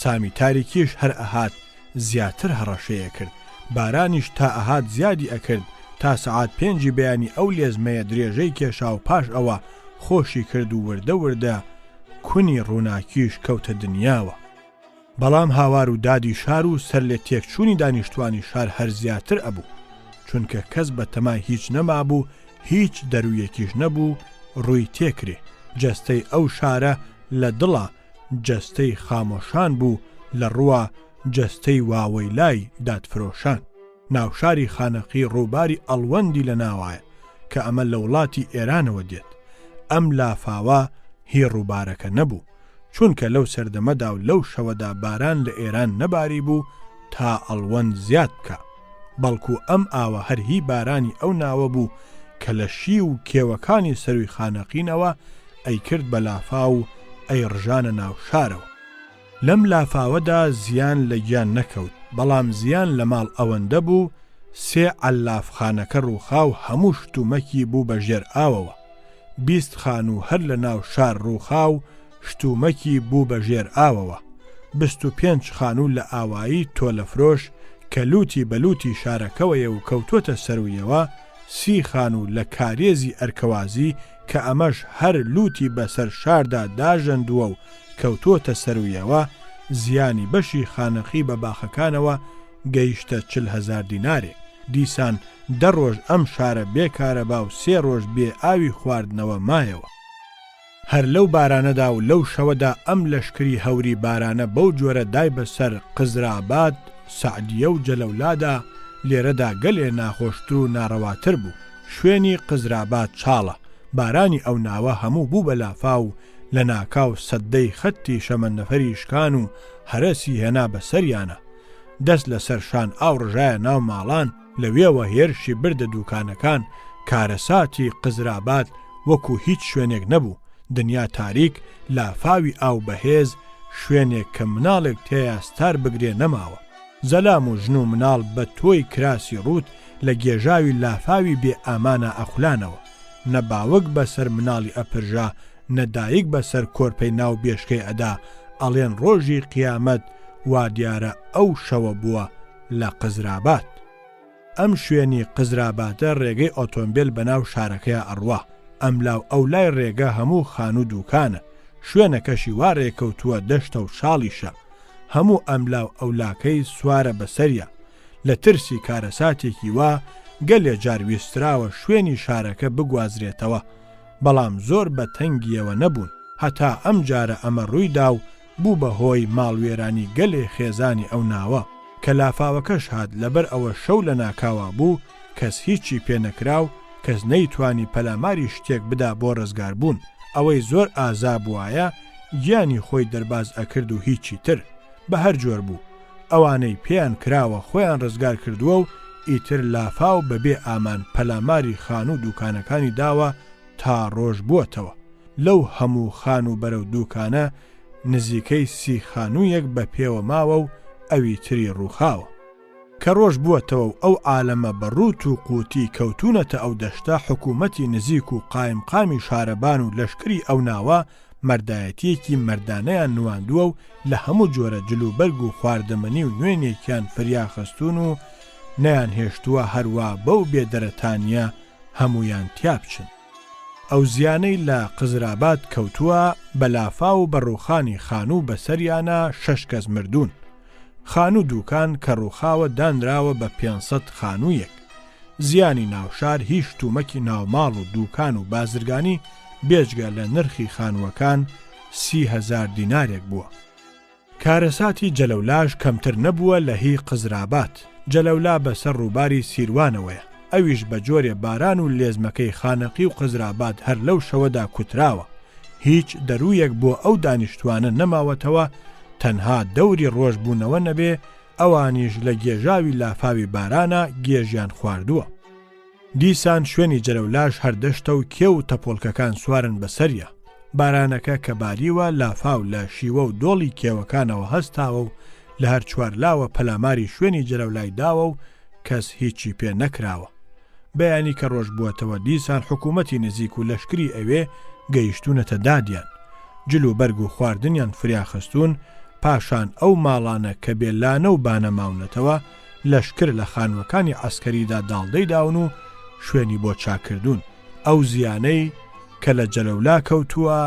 سامی تاریکیش هەر ئەهات زیاتر هەڕەشەی ئەکرد. بارانیش تا ئەهات زیادی ئەکرد تا سەعات پێنجی بەیانی ئەو لێزمەیە درێژەی کێشا و پاش ئەوە خۆشی کرد و وردە وردە کونی ڕووناکیش کەوتە دنیاوە. بەڵام هاوار و دادی شار و سەر لێ تێکچوونی دانیشتوانی شار هەر زیاتر ئەبوو. چونکە کەس بە تەمای هیچ نەمابوو، هیچ دەروویەکیش نەبوو ڕووی تێکرێ. جەستەی ئەو شارە لە دڵا جەستەی خامۆشان بوو، لە ڕووا جەستەی واوەیلای دادفرۆشان. ناوشاری خانەقی ڕووباری ئەڵوەندی لە ناوایە کە ئەمە لە وڵاتی ئێرانەوە دێت. ئەم لافاوە هی ڕووبارەکە نەبوو، چونکە لەو سەردەمەدا و لەو شەوەدا باران لە ئێران نەباریبوو تا ئەڵوەند زیاد بکا. بەڵکو ئەم ئاوە هەر هی بارانی ئەو ناوە بوو کە لە شیو و کێوەکانی سەرووی خانەقینەوە ئەیکرد بە لافاو و ئەیڕژانە ناو شارەوە. لەم لافاوەدا زیان لە گیان نەکەوت، بەڵام زیان لە ماڵ ئەوەندە بوو، سێ عەللافخانەکە ڕووخا و هەموو شتومەکی بوو بە ژێر ئاوەوە. 20 خانوو هەر لە ناو شار ڕووخا و شتومەکی بوو بە ژێر ئاوەوە. 25 خانوو لە ئاوایی تۆلەفرۆش کە لووتی بە لووتی شارەکەوەیە و کەوتۆتە سەروویەوە، سی خانوو لە کارێزی ئەرکەوازی کە ئەمەش هەر لووتی بە سەر شاردا داژەندووە و کەوتۆتە سەروویەوە، زیانی بەشی خانەقی بە باخەکانەوە گەیشتە 40 هەزار دینارێ. دیسان دە ڕۆژ ئەم شارە بێ کارەبا و سێ ڕۆژ بێ ئاوی خواردنەوە مایەوە. هەر لەو بارانەدا و لەو شەوەدا ئەم لەشکری هەوری بارانە بەو جۆرە دای بە سەر قزراباد، سەعدیە و جەلەولادا، لێرەدا گەلێ ناخۆشتر و ناڕەواتر بوو. شوێنی قزراباد چاڵە، بارانی ئەو ناوە هەموو بوو بە لافاو و لە ناکاو سەددەی خەتی شەمەندەفەری شکان و هەرەسی هێنا بە سەریانا. دەست لە سەر شان ئاو ڕژایە ناو ماڵان، لەوێوە هێرشی بردە دووکانەکان، کارەساتی قزراباد وەکو هیچ شوێنێک نەبوو، دنیا تاریک، لافاوی ئاو بەهێز، شوێنێک کە مناڵێک تێیا ستار بگرێ نەماوە. زەلام و ژن و مناڵ بە تۆی کراسی ڕووت لە گێژاوی لافاوی بێ ئامانا ئەخولانەوە. نە باوک بە سەر مناڵی ئەپرژا، نە دایک بە سەر کۆرپەی ناو بێشکەی ئەدا، ئەڵێن ڕۆژی قیامەت وا دیارە ئەو شەوە بووە لە قزراباد. ئەم شوێنی قزرابادە ڕێگەی ئۆتۆمبێل بەناو شارەکەیا ئەڕوا، ئەملاو ئەولای ڕێگە هەموو خانوو دووکانە، شوێنەکەشی وا ڕێکەوتووە دەشتە و شاڵیشە، هەموو ئەملاو ئەولاکەی سوارە بەسەریا، لە ترسی کارەساتێکی وا گەلێ جار ویستراوە شوێنی شارەکە بگوازرێتەوە، بەڵام زۆر بە تەنگیەوە نەبوون، هەتا ئەم جارە ئەمە ڕوویدا و بوو بە هۆی ماڵوێرانی گەلێ خێزانی ئەو ناوە. کە لافاوەکەش هات لەبەر ئەوە شەو لە ناکاوا بوو کەس هیچی پێ نەکرا و کەس نەیتوانی پەلاماری شتێک بدا بۆ ڕزگار بوون، ئەوەی زۆر ئازا بوایە گیانی خۆی دەرباز ئەکرد و هیچی تر. بە هەر جۆر بوو ئەوانەی پێیان کراوە خۆیان ڕزگار کردووە و ئیتر لافاو بە بێ ئامان پەلاماری خانوو دووکانەکانی داوە تا ڕۆژ بووەتەوە. لەو هەموو خانووبەرە و دووکانە نزیکەی سی خانوویەک بە پێوە ماوە و ئەوی تری ڕووخاوە. کە ڕۆژ بووەتەوە و ئەو عالەمە بە ڕووت و قووتی کەوتوونەتە ئەو دەشتە حکوومەتی نزیک و قایمقامی شارەبان و لەشکری ئەو ناوە مەردایەتییەکی مەردانەیان نواندووە و لە هەموو جۆرە جلوبەرگ و خواردەمەنی و نوێنێکیان فریا خستوون و نەیانهێشتووە هەروا بەو بێدەرەتانییە هەموویان تیا بچن. ئەو زیانەی لە قزراباد کەوتووە بە لافاو و بە ڕووخانی خانوو بەسەریانا شەش کەس مردوون. خانوو دووکان کە ڕووخاوە دانراوە بە 500 خانوویەک. زیانی ناوشار هی شتومەکی ناوماڵ و دووکان و بازرگانی بێجگە لە نرخی خانووەکان 30 هەزار دینارێک بووە. کارەساتی جەلەولاش کەمتر نەبووە لە هی قزرابات، جەلەولا بەسەر ڕووباری سیروانەوەیە، ئەویش بە جۆرێ باران و لێزمەکەی خانەقی و قزرابات هەر لەو شەوەدا کوتراوە، هیچ دەروویەک بۆ ئەو دانیشتوانە نەماوەتەوە تەنها دەوری ڕۆژ بوونەوە نەبێ، ئەوانیش لە گێژاوی لافاوی بارانا گێژیان خواردووە. دیسان شوێنی جەلەولاش هەر دەشتە و کێو و تەپۆڵکەکان سوارن بە سەریا. بارانەکە کە باریوە لافاو لە شیوە و دۆڵی کێوەکانەوە هەستاوە و لە هەر چوارلاوە پەلاماری شوێنی جەلەولای داوە و کەس هیچی پێ نەکراوە. بەیانی کە ڕۆژ بووەتەوە دیسان حکوومەتی نزیک و لەشکری ئەوێ گەیشتوونەتە دادیان. جل و بەرگ و خواردنیان فریا خستوون، پاشان ئەو ماڵانە کە بێ لانە و بانە ماونەتەوە لەشکر لە خانووەکانی عەسکەریدا داڵدەی داون و شوێنی بۆ چاککردوون. ئەو زیانەی کە لە جەلەولا کەوتووە،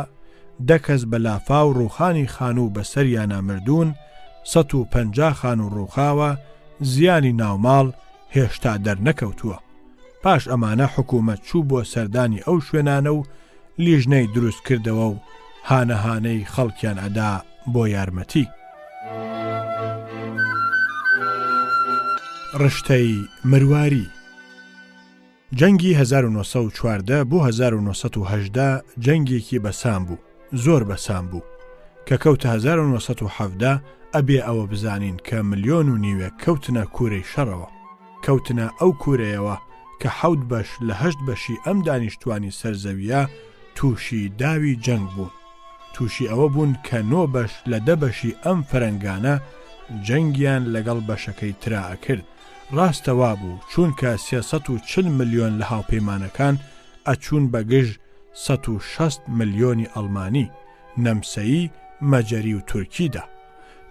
دە کەس بە لافاو ڕووخانی خانوو بە سەریانا مردوون، 150 خانوو ڕووخاوە، زیانی ناوماڵ. هێشتا دەرنەکەوتووە. پاش ئەمانە حکوومەت چوو بۆ سەردانی ئەو شوێنانە و لیژنەی دروست کردەوە و هانەهانەی خەڵکیان ئەدا بۆ یارمەتی. ڕشتەی مرواری. جەنگی 1914 بۆ 1918 جەنگێکی بەسام بوو، زۆر بەسام بوو. کە کەوتە 1917 ئەبێ ئەوە بزانین کە ملیۆن و نیوێک کەوتنە کوورەی شەڕەوە. کەوتنە ئەو کوورەیەوە کە حەوت بەش لە هەشت بەشی ئەم دانیشتوانی سەر زەوییە تووشی داوی جەنگ بوون. تووشی ئەوە بوون کە نۆ بەش لە دە بەشی ئەم فەرەنگانە جەنگیان لەگەڵ بەشەکەی ترا ئەکرد. ڕاستە وابوو، چوونکە 340 ملیۆن لە هاوپەیمانەکان ئەچوون بە گژ 160 ملیۆنی ئەڵمانی، نەمسەیی، مەجەری و تورکیدا.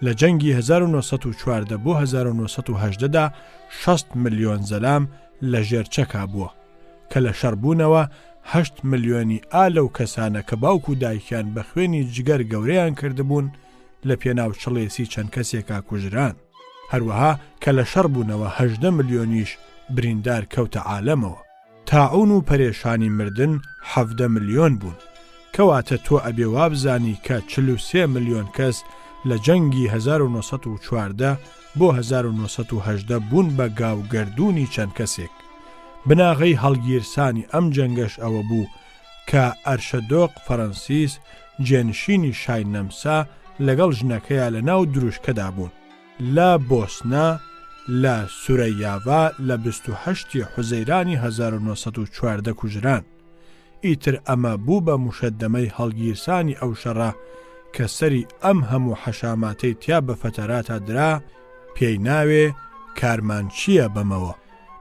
لە جەنگی 1914 بۆ 1918 دا 60 ملیۆن زەلام لە ژێر چەکا بووە. کە لە شەڕ بوونەوە هەشت ملیۆنی ئا لەو کەسانە کە باوک و دایکیان بە خوێنی جگەر گەورەیان کردبوون لە پێناو چڵێسی چەند کەسێکا کوژران. هەروەها کە لە شەڕ بوونەوە 18 ملیۆنیش بریندار کەوتە عالەمەوە. تاعون و پەرێشانی مردن 17 ملیۆن بوون. کەواتە تۆ ئەبێ وابزانی کە 43 ملیۆن کەس لە جەنگی 1914 بۆ 1918 بوون بە گاو گەردوونی چەند کەسێک. بناغەی هەڵگیرسانی ئەم جەنگەش ئەوە بوو کە ئەرشەدۆق فەرەنسیس جێنشینی شای نەمسا لەگەڵ ژنەکەیا لە ناو دروشکەدا بوون لە بۆسنە لە سورەیاڤا لە 28 ی حوزەیرانی 1914 کوژران. ئیتر ئەمە بوو بە موشەدەمەی هەڵگیرسانی ئەو شەڕە کە سەری ئەم هەموو حەشاماتەی تیا بە فەتەراتا درا، پێی ناوێ کارمان چییە بەمەوە؟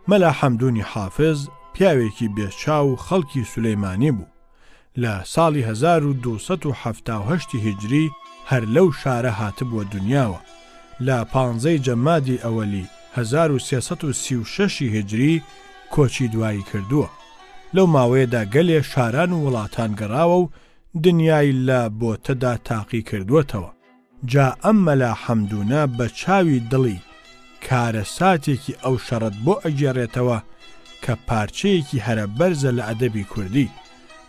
مەلا حەمدونی حافز پیاوێکی بێ چاو و خەڵکی سولەیمانی بوو. لە ساڵی 1278 هیجری هەر لەو شارە هاتبووە دونیاوە. لە پانزەی جەمادی ئەوەلی 1336 هیجری کۆچی دوایی کردووە. لەو ماوەیەدا گەلێ شاران و وڵاتان گەڕاوە و دنیای لە بۆتەدا تاقی کردووەتەوە. جا ئەم مەلا حەمدونە بە چاوی دڵی کارەساتێکی ئەو شەڕەت بۆ ئەگێڕێتەوە کە پارچەیەکی هەرە بەرزە لە ئەدەبی کوردی.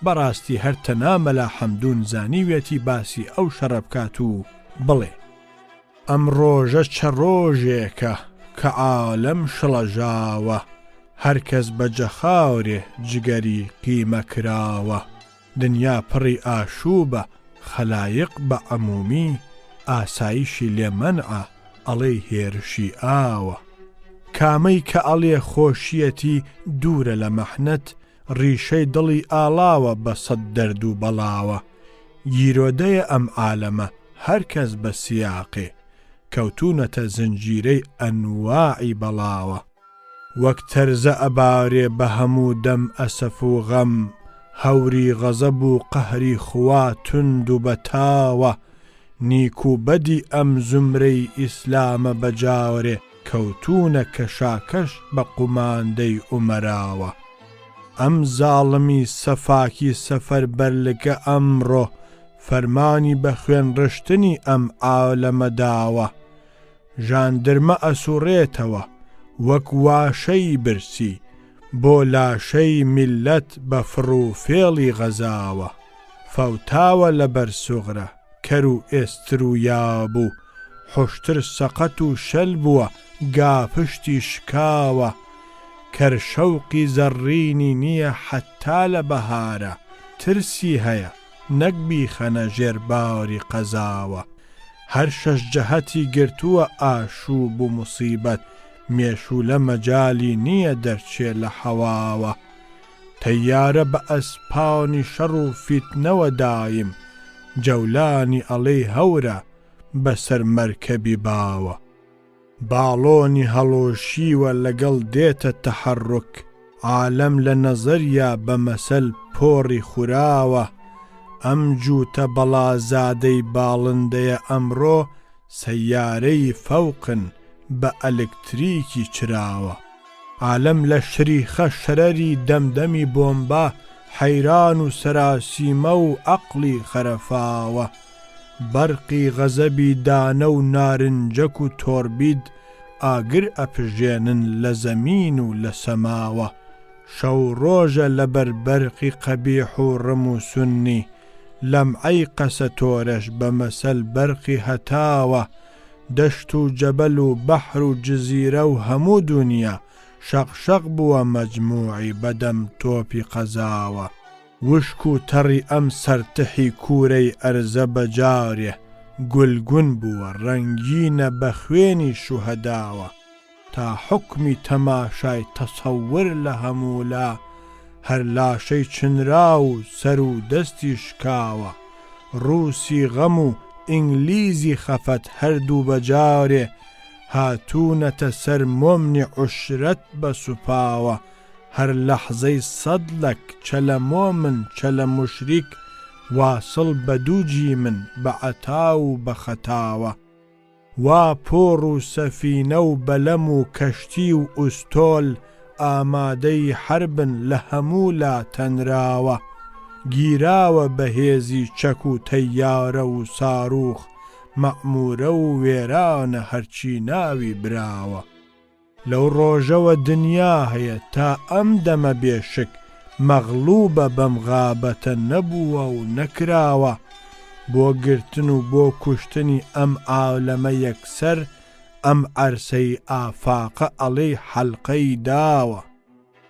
بەڕاستی هەر تەنا مەلا حەمدون زانیویەتی باسی ئەو شەڕە بکات و بڵێ. ئەم ڕۆژە چە ڕۆژێکە کە عالەم شڵەژاوە هەر کەس بە جەخاورێ جگەری قیمە کراوە دنیا پڕی ئاشووبە خەلایق بە عەموومی ئاسایشی لێ مەنعە ئەڵێی هێرشی ئاوە کامەی کە ئەڵێ خۆشیەتی دوورە لە مەحنەت ڕیشەی دڵی ئاڵاوە بە سەد دەرد و بەڵاوە گیرۆدەیە ئەم عالەمە هەر کەس بە سیاقێ کەوتوونەتە زنجیرەی ئەنواعی بەڵاوە وەک تەرزە ئەبارێ بە هەموو دەم ئەسەف و غەم هەوری غەزەب و قەهری خوا توند و بە تاوە نیک و بەدی ئەم زومرەی ئیسلامە بە جارێ کەوتوونە کەشاکەش بە قوماندەی ئومەراوە. ئەم زاڵمی سەفاکی سەفەربەرلکە ئەمڕۆ فەرمانی بە خوێن ڕشتنی ئەم عالەمە داوە. ژاندرمە ئەسوڕێتەوە وەک واشەی برسی بۆ لاشەی میللەت بە فڕ و فێڵی غەزاوە. فەوتاوە لەبەر سوغرە کەر و ئێستر و یاب و حوشتر سەقەت و شەل بووە گا پشتی شکاوە کەر شەوقی زەڕینی نییە حەتتا لە بەهارا ترسی هەیە نەک بیخەنە ژێر باری قەزاوە هەر شەش جەهەتی گرتووە ئاشووب و موسیبەت مێشوولە مەجالی نییە دەرچێ لە حەواوە تەیارە بە ئەسپانی شەڕ و فیتنەوە دایم جەولانی ئەڵێی هەورە بەسەر مەرکەبی باوە. باڵۆنی هەڵۆشیوە لەگەڵ دێتە تەحەڕوک عالەم لە نەزەریا بە مەسەل پۆڕی خوراوە ئەم جووتە بەڵازادەی باڵندەیە ئەمڕۆ سەیارەی فەوقن بە ئەلکتریکی چراوە. عالەم لە شریخە شەرەری دەمدەمی بۆمبا حەیران و سەراسیمە و عەقڵی خەرەفاوە. بەرقی غەزەبی دانە و نارنجەک و تۆربید. ئاگر ئەپژێنن لە زەمین و لە سەماوە. شەو ڕۆژە لەبەر بەرقی قەبیح و ڕم و سوننی، لەمعەی قەسەتۆرەش بە مەسەل بەرقی هەتاوە. دەشت و جەبەل و بەحر و جزیرە و هەموو دونیا، شەق شەق بووە مەجموعی بە دەم تۆپی قەزاوە. وشک و تەڕی ئەم سەرتحی کوورەی ئەرزە بە جارێ گولگون بووە، ڕەنگینە بە خوێنی شوهەداوە. تا حوکمی تەماشای تەسەور لە هەموو لا هەر لاشەی چنراو و سەر و دەستی شکاوە. ڕووسی غەم و ئینگلیزی خەفەت هەردوو بە جارێ هاتوونەتە سەر مۆمنی عوشرەت بە سوپاوە. هەر لەحزەی سەدلەک چە لە مۆمن چە لە موشریک واسڵ بە دوو جیمن بە عەتا و بە خەتاوە. وا پۆڕ و سەفینە و بەلەم و کەشتی و ئوستۆل ئامادەی حەربن لە هەموو لا تەنراوە. گیراوە بە هێزی چەک و تەیارە و ساروخ مەعموورە و وێرانە هەرچی ناوی براوە. لەو ڕۆژەوە دنیا هەیە تا ئەم دەمە بێ شک مەغڵوبە بەم غابەتە نەبووە و نەکراوە بۆ گرتن و بۆ کوشتنی ئەم عالەمە یەکسەر ئەم عەرسەی ئافاقە ئەڵێی حەلقەی داوە.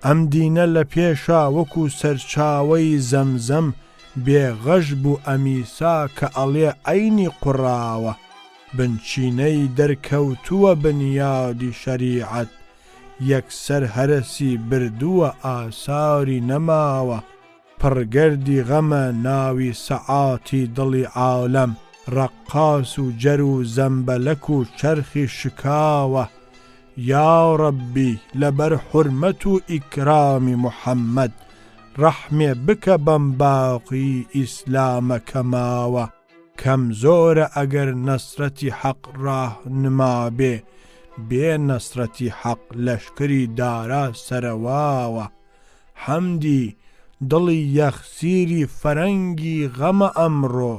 ئەم دینە لە پێشا وەکو سەرچاوەی زەمزەم بێ غەش بوو ئەمیسا کە ئەڵێ عەینی قوڕاوە بنچینەی دەرکەوتووە بنیادی شەریعەت یەکسەر هەرەسی بردووە ئاساری نەماوە. پڕ گەردی غەمە ناوی سەعاتی دڵی عالەم ڕەقاس و جەر و زەمبەلەک و چەرخی شکاوە یاڕەبی لەبەر حورمەت و ئیکرامی محمد ڕەحمێ بکە بەم باقی ئیسلامە کە ماوە کەم زۆرە ئەگەر نەسرەتی حەق ڕاهنما بێ بێ نەسرەتی حەق لەشکری دارا سەرەواوە. حەمدی دڵی یەخسیری فەرەنگی غەمە ئەمڕۆ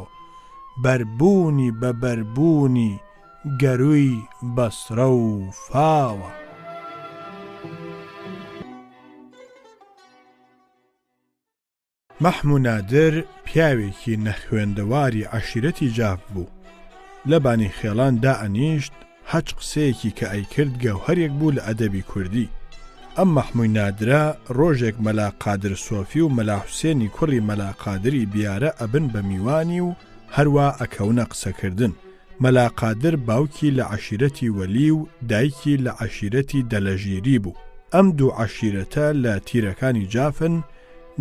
بەربوونی بە بەربوونی گەرووی بەسرە و فاوە. مەحموو نادر پیاوێکی نەخوێندەواری عەشیرەتی جاف بوو. لە بانی خێڵان دائەنیشت، هەچ قسەیەکی کە ئەیکرد گەوهەرێک بوو لە ئەدەبی کوردی. ئەم مەحمووی نادرە ڕۆژێک مەلا قادر سۆفی و مەلا حوسێنی کوڕی مەلا قادری بیارە ئەبن بە میوانی و هەروا ئەکەونە قسەکردن. مەلا قادر باوکی لە عەشیرەتی وەلی و دایکی لە عەشیرەتی دەلەژیری بوو. ئەم دوو عەشیرەتە لە تیرەکانی جافن،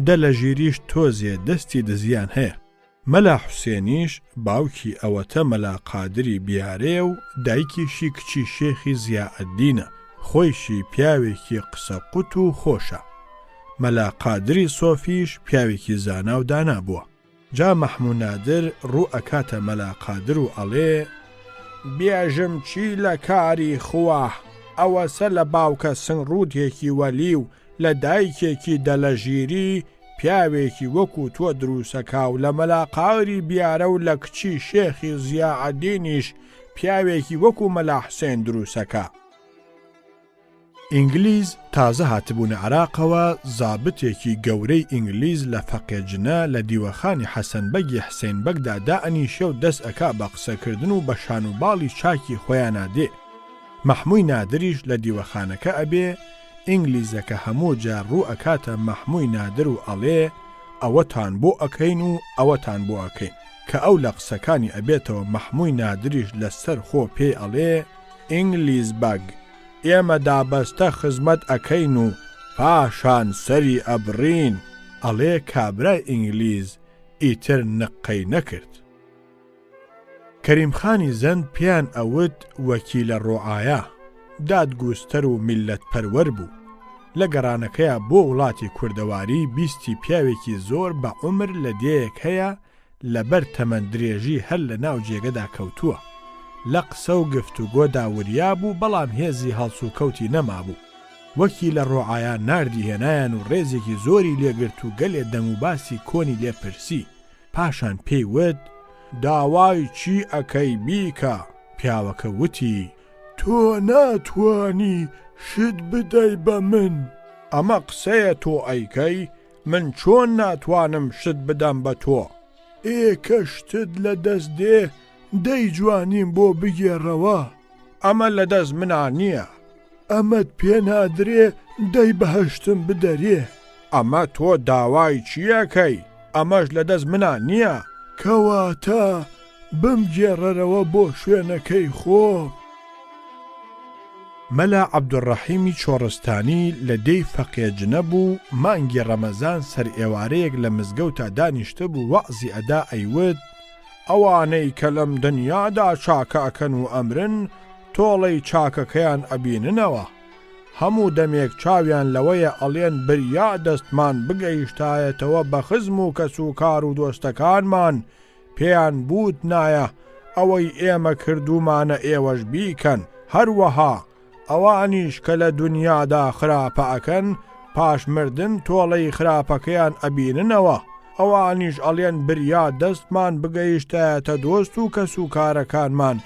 دەلەژیریش تۆزێ دەستی دزیان هەیە. مەلا حوسێنیش باوکی ئەوەتە مەلا قادری بیارەیە و دایکیشی کچی شێخی زیائەدینە، خۆیشی پیاوێکی قسە قوت و خۆشە. مەلا قادری سۆفیش پیاوێکی زانا و دانا بووە. جا مەحموو نادر ڕوو ئەکاتە مەلا قادر و ئەڵێ، بێژم چی لە کاری خوا، ئەوەسە لە باوکە سنگڕووتێکی وەلی و لە دایکێکی دەلەژیری پیاوێکی وەکوو تۆ دروسەکا و لە مەلا قادری بیارە و لە کچی شێخی زیائەدینیش پیاوێکی وەکوو مەلا حوسێن دروسەکا. ئینگلیز تازە هاتبوونە عراقەوە، زابتێکی گەورەی ئینگلیز لە فەقێ جنە لە دیوەخانی حەسەن بەگی حسین بەگدا دائەنیشێ و دەس ئەکا بە قسەکردن و بە شان و باڵی چاکی خۆیانا دێ. مەحمووی نادریش لە دیوەخانەکە ئەبێ، ئینگلیزەکە هەموو جار ڕوو ئەکاتە مەحمووی نادر و ئەڵێ ئەوەتان بۆ ئەکەین و ئەوەتان بۆ ئەکەین. کە ئەو لە قسەکانی ئەبێتەوە مەحمووی نادریش لە سەر خۆ پێی ئەڵێ ئینگلیز بەگ ئێمە دابەستە خزمەت ئەکەین و پاشان سەری ئەبڕین، ئەڵێ کابرای ئینگلیز ئیتر نققەی نەکرد. کەریم خانی زەند پێیان ئەوت وەکیلە ڕۆعایا، دادگوستەر و میللەت پەروەر بوو. لە گەڕانەکەیا بۆ وڵاتی کوردەواری بیستی پیاوێکی زۆر بە عومر لە دێیەک هەیە لەبەر تەمەن درێژی هەر لە ناو جێگەدا کەوتووە. لە قسە و گفتوگۆدا وریا بوو بەڵام هێزی هەڵسوکەوتی نەمابوو. وەکی لە ڕۆعایا ناردی هێنایان و ڕێزێکی زۆری لێ گرت و گەلێ دەنگوباسی کۆنی لێ پرسی. پاشان پێی وت، داوای چی ئەکەی بیکە. پیاوەکە وتی. تۆ ناتوانی شت بدەی بە من. ئەمە قسەیە تۆ ئەیکەی؟ من چۆن ناتوانم شت بدەم بە تۆ؟ ئێ کە شتت لە دەست دێ دەی جوانیم بۆ بگێڕەوە. ئەمە لە دەست منا نییە. ئەمەت پێ نادرێ دەی بەهەشتم بدەرێ. ئەمە تۆ داوای چی ئەکەی؟ ئەمەش لە دەست منا نییە. کەواتە بمگێڕەرەوە بۆ شوێنەکەی خۆم. مەلا عەبدولڕەحیمی چۆڕستانی لە دێی فەقێ جنە بوو، مانگی ڕەمەزان سەرئێوارەیەک لە مزگەوتا دانیشتبوو وەعزی ئەدا ئەیوت، ئەوانەی کە لەم دنیادا چاکە ئەکەن و ئەمرن تۆڵەی چاکەکەیان ئەبیننەوە. هەموو دەمێک چاویان لەوەیە ئەڵێن بریا دەستمان بگەیشتایەتەوە بە خزم و کەسوکار و دۆستەکانمان پێیان بووتنایە ئەوەی ئێمە کردوومانە ئێوەش بیکەن، هەروەها ئەوانیش کە لە دونیادا خراپە ئەکەن پاش مردن تۆڵەی خراپەکەیان ئەبیننەوە، ئەوانیش ئەڵێن بریا دەستمان بگەیشتایەتە دۆست و کەسوکارەکانمان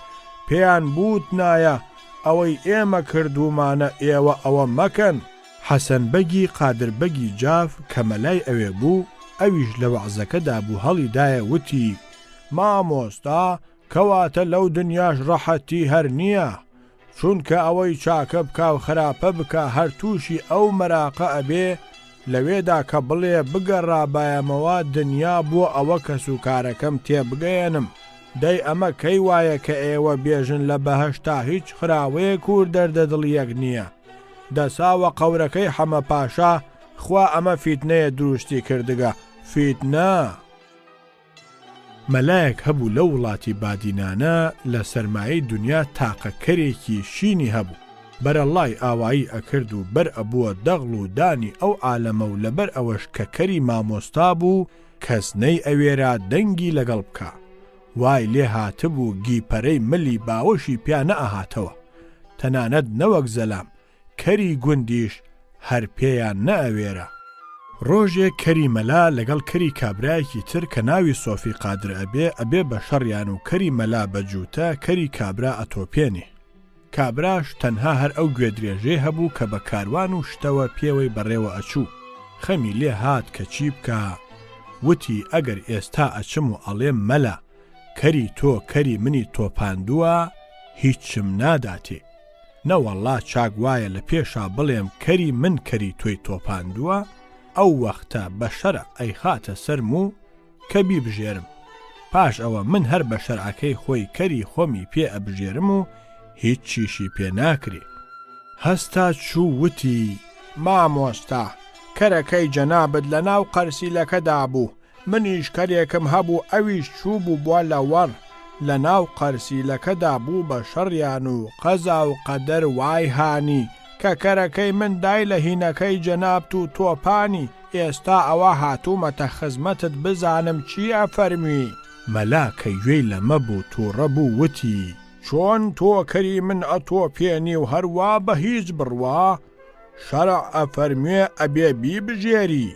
پێیان بووتنایە ئەوەی ئێمە کردوومانە ئێوە ئەوە مەکەن. حەسەن بەگی قادر بەگی جاف کە مەلای ئەوێ بوو، ئەویش لە وەعزەکەدا بوو هەڵیدایە وتی، مامۆستا کەواتە لەو دنیاش ڕەحەتی هەر نییە، چونکە ئەوەی چاکە بکا و خراپە بکا هەر تووشی ئەو مەراقە ئەبێ لەوێدا کە بڵێ بگەڕابایەمەوە دنیا بۆ ئەوە کەسوکارەکەم تێبگەیەنم، دەی ئەمە کەی وایە کە ئێوە بێژن لە بەهەشتا هیچ خراوەیەک و دەردەدڵییەک نییە؟ دەسا وە قەورەکەی حەمە پاشا خوا ئەمە فیتنەیە دروستی کردگە فیتنە. مەلایەک هەبوو لەو وڵاتی بادینانە لە سەرمایەی دونیا تاقە کەرێکی شینی هەبوو بەرەڵای ئاوایی ئەکرد و بەر ئەبووە دەغڵ و دانی ئەو عالەمە و لەبەر ئەوەش کە کەری مامۆستا بوو کەس نەی ئەوێرا دەنگی لەگەڵ بکا وای لێ هاتبوو گیپەرەی ملی باوەشی پیا نەئەهاتەوە تەنانەت نەوەک زەلام کەری گوندیش هەر پێیان نەئەوێرا. ڕۆژێک کەری مەلا لەگەڵ کەری کابرایەکی تر کە ناوی سۆفی قادر ئەبێ ئەبێ بە شەڕیان و کەری مەلا بە جووتە کەری کابرا ئەتۆپێنێ. کابراش تەنها هەر ئەو گوێدرێژەی هەبوو کە بە کاروان و شتەوە پێوەی بەڕێوە ئەچوو. خەمی لێ هات کە چی بکا، وتی ئەگەر ئێستا ئەچم و ئەڵێم مەلا کەری تۆ کەری منی تۆپاندووە هیچم ناداتێ. نەوەڵڵا چاک وایە لە پێشا بڵێم کەری من کەری تۆی تۆپاندووە، ئەو وەختە بە شەرع ئەیخاتە سەرم و کە بیبژێرم. پاش ئەوە من هەر بە شەرعەکەی خۆی کەری خۆمی پێ ئەبژێرم و هیچیشی پێ ناکرێ. هەستا چوو وتی. مامۆستا، کەرەکەی جەنابت لە ناو قەرسیلەکەدا بوو، منیش کەرێکم هەبوو ئەویش چووبوو بۆ لەوەڕ، لە ناو قەرسیلەکەدا بوو بە شەڕیان و قەزا و قەدەر وای هانی کە کەرەکەی من دای لە هینەکەی جەنابت و تۆپانی، ئێستا ئەوە هاتوومەتە خزمەتت بزانم چی ئەفەرمووی؟ مەلا کە گوێی لەمە بوو تووڕە بوو وتی. چۆن تۆ کەری من ئەتۆپێنی و هەر وا بە هیچ بڕوا؟ شەرع ئەفەرموێ ئەبێ بیبژێری.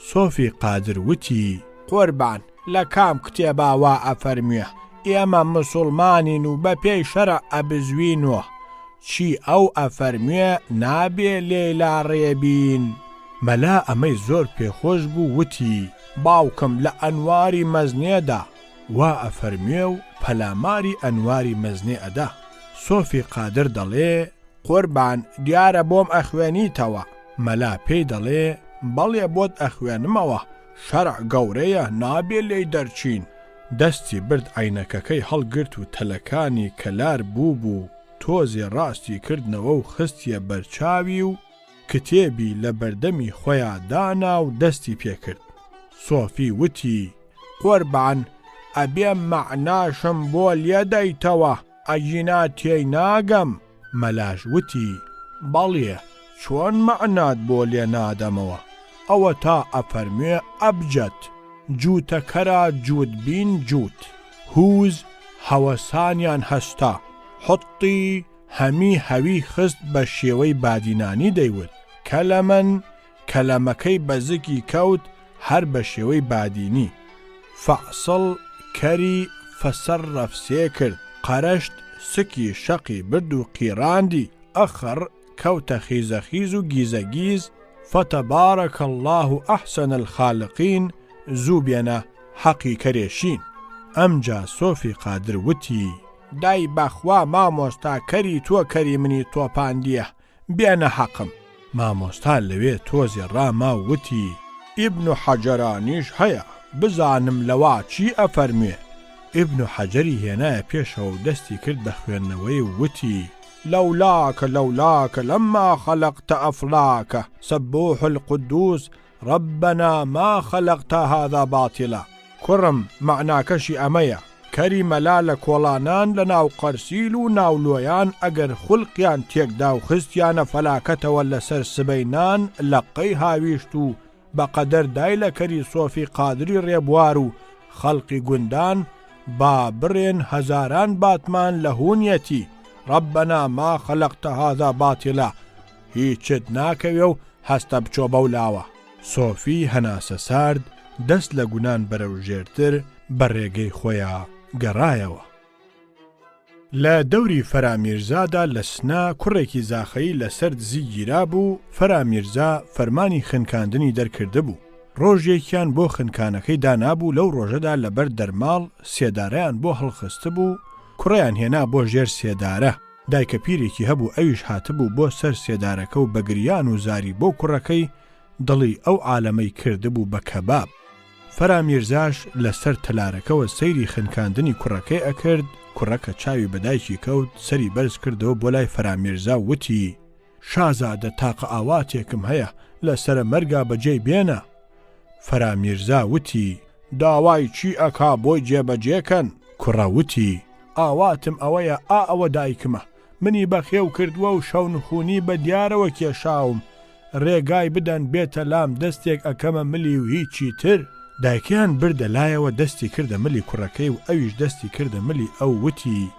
سۆفی قادر وتی. قوربان لە کام کتێبا وا ئەفەرموێ؟ ئێمە مسوڵمانین و بە پێی شەرع ئەبزوینۆ. چی ئەو ئەفەرموێ نابێ لێی لاڕێ بین. مەلا ئەمەی زۆر پێ خۆش بوو وتی. باوکم لە ئەنواری مەزنێدا وا ئەفەرموێ و پەلاماری ئەنواری مەزنێ ئەدا. سۆفی قادر دەڵێ. قوربان دیارە بۆم ئەخوێنیتەوە. مەلا پێی دەڵێ، بەڵێ بۆت ئەخوێنمەوە، شەرع گەورەیە نابێ لێی دەرچین. دەستی برد عەینەکەکەی هەڵگرت و تەلەکانی کە لار بووبوو تۆزێ ڕاستی کردنەوە و خستیە بەرچاوی و کتێبی لە بەردەمی خۆیا دانا و دەستی پێ کرد. سۆفی وتی، قوربان ئەبێ مەعناشم بۆ لێدەیتەوە. ئەگینا تێی ناگەم. مەلاش وتی، بەڵێ، چۆن مەعنات بۆ لێ نادەمەوە، ئەوەتا ئەفەرموێ ئەبجەد، جووتەکەرا جووت بین جووت، هووز هەوەسانیان هەستا، حوتتی هەمی هەوی خست بە شێوەی بادینانی دەیوت، کەلەمەن کەلەمەکەی بە زکی کەوت هەر بە شێوەی بادینی. فەعسڵ کەری فەسەررەف سێ کرد، قەرەشت سکی شەقی برد و قیڕاندی، ئەخڕ کەوتە خیزەخیز و گیزەگیز، فتبارک اللە احسن الخالقین، زوو بێنە حەقی کەرێ شین. ئەمجا سۆفی قادر وتی. دای بەخوا مامۆستا کەری تۆ کەری منی تۆپاندیە، بێنە حەقم. مامۆستا لەوێ تۆزێ ڕاما و وتی. ئیبن حەجەرانیش هەیە، بزانم لەوا چی ئەفەرموێ. ئیبن حەجەری هێنایە پێشەوە و دەستی کرد بە خوێندنەوەی و وتی. لولاک لولاک لما خلقت افلاک سبوح القدوس ربنا ما خلقت هذا باطلا کوڕم مەعناکەشی ئەمەیە کەری مەلا لە کۆڵانان لە ناو قەرسیل و ناو لۆیان ئەگەر خولقیان تێکدا و خستیانە فەلاکەتەوە لەسەر سبەینان لەقەی هاویشت و بە قەدەر دای لە کەری سۆفی قادری ڕێبوار و خەڵقی گوندان با بڕێن هەزاران باتمان لە هونیەتی ربنا ما خلقت هذا باطلا هیچت ناکەوێ و هەستە بچۆ بەو لاوە. سۆفی هەناسە سارد دەست لە گونان بەرەو ژێرتر بە ڕێگەی خۆیا گەڕایەوە. لە دەوری فەرامیرزادا لە سنە کوڕێکی زاخەیی لە سەر دزی گیرابوو، فەرامیرزا فەرمانی خنکاندنی دەرکردبوو. ڕۆژێکیان بۆ خنکانەکەی دانابوو لەو ڕۆژەدا لە بەر دەرماڵ سێدارەیان بۆ هەڵخستبوو، کوڕەیان هێنا بۆ ژێر سێدارە. دایکە پیرێکی هەبوو ئەویش هاتبوو بۆ سەر سێدارەکە و بە گریان و زاری بۆ کوڕەکەی دڵی ئەو عالەمەی کردبوو بە کەباب. فەرا میرزاش لە سەر تەلارەکەوە سەیری خنکاندنی کوڕەکەی ئەکرد، کوڕە کە چاوی بە دایکی کەوت سەری بەرز کردەوە بۆ لای فەرا میرزا و وتی، شازادە تاقە ئاواتێکم هەیە لە سەرە مەرگا بە جێی بێنە. فەرا میرزا وتی، داوای چی ئەکا بۆی جێبەجێ کەن. کوڕە وتی، ئاواتم ئەوەیە ئا ئەوە دایکمە، منی بەخێو کردووە و شەونخونی بە دیارەوە کێشاوم، ڕێگای بدەن بێتە لام دەستێک ئەکەمە ملی و هیچی تر. دایکیان بردە لایەوە دەستی کردە ملی کوڕەکەی و ئەویش دەستی کردە ملی ئەو وتی،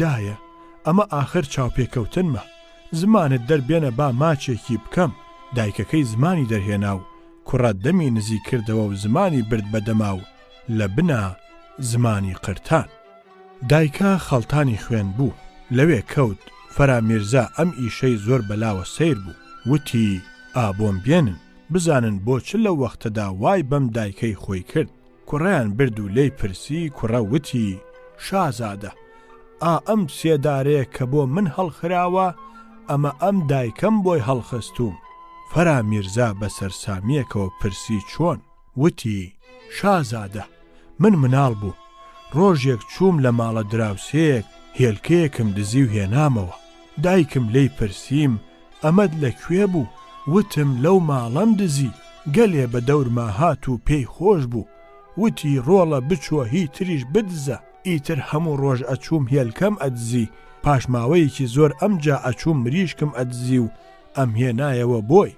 دایە ئەمە ئاخر چاوپێکەوتنمە، زمانت دەربێنە با ماچێکی بکەم، دایکەکەی زمانی دەرهێنا و کوڕە دەمی نزیک کردەوە و زمانی برد بە دەما و لە بنا زمانی قرتان. دایکە خەڵتانی خوێن بوو، لەوێ کەوت، فەرا میرزا ئەم ئیشەی زۆر بەلاوە سەیر بوو، وتی، ئا بۆم بێنن، بزانن بۆ چ لەو وەختەدا وای بەم دایکەی خۆی کرد. کوڕەیان برد و لێی پرسی، کوڕە وتی، شازادە، ئا ئەم سێدارەیە کە بۆ من هەڵخراوە، ئەمە ئەم دایکەم بۆی هەڵخستووم. فەرا میرزا بە سەرسامییەکەوە پرسی چۆن؟ وتی، شازادە، من مناڵ بووم، ڕۆژێک چووم لە ماڵە دراوسێیەک هێلکەیەکم دزی و هێنامەوە، دایکم لێی پرسیم ئەمەت لە کوێ بوو؟ وتم لەو ماڵەم دزی، گەلێ بە دەورما هات و پێی خۆش بوو، وتی ڕۆڵە بچۆ هی تریش بدزە، ئیتر هەموو ڕۆژ ئەچووم هێلکەم ئەدزی، پاش ماوەیەکی زۆر ئەمجا ئەچووم مریشکم ئەدزی و ئەمهێنایەوە بۆی.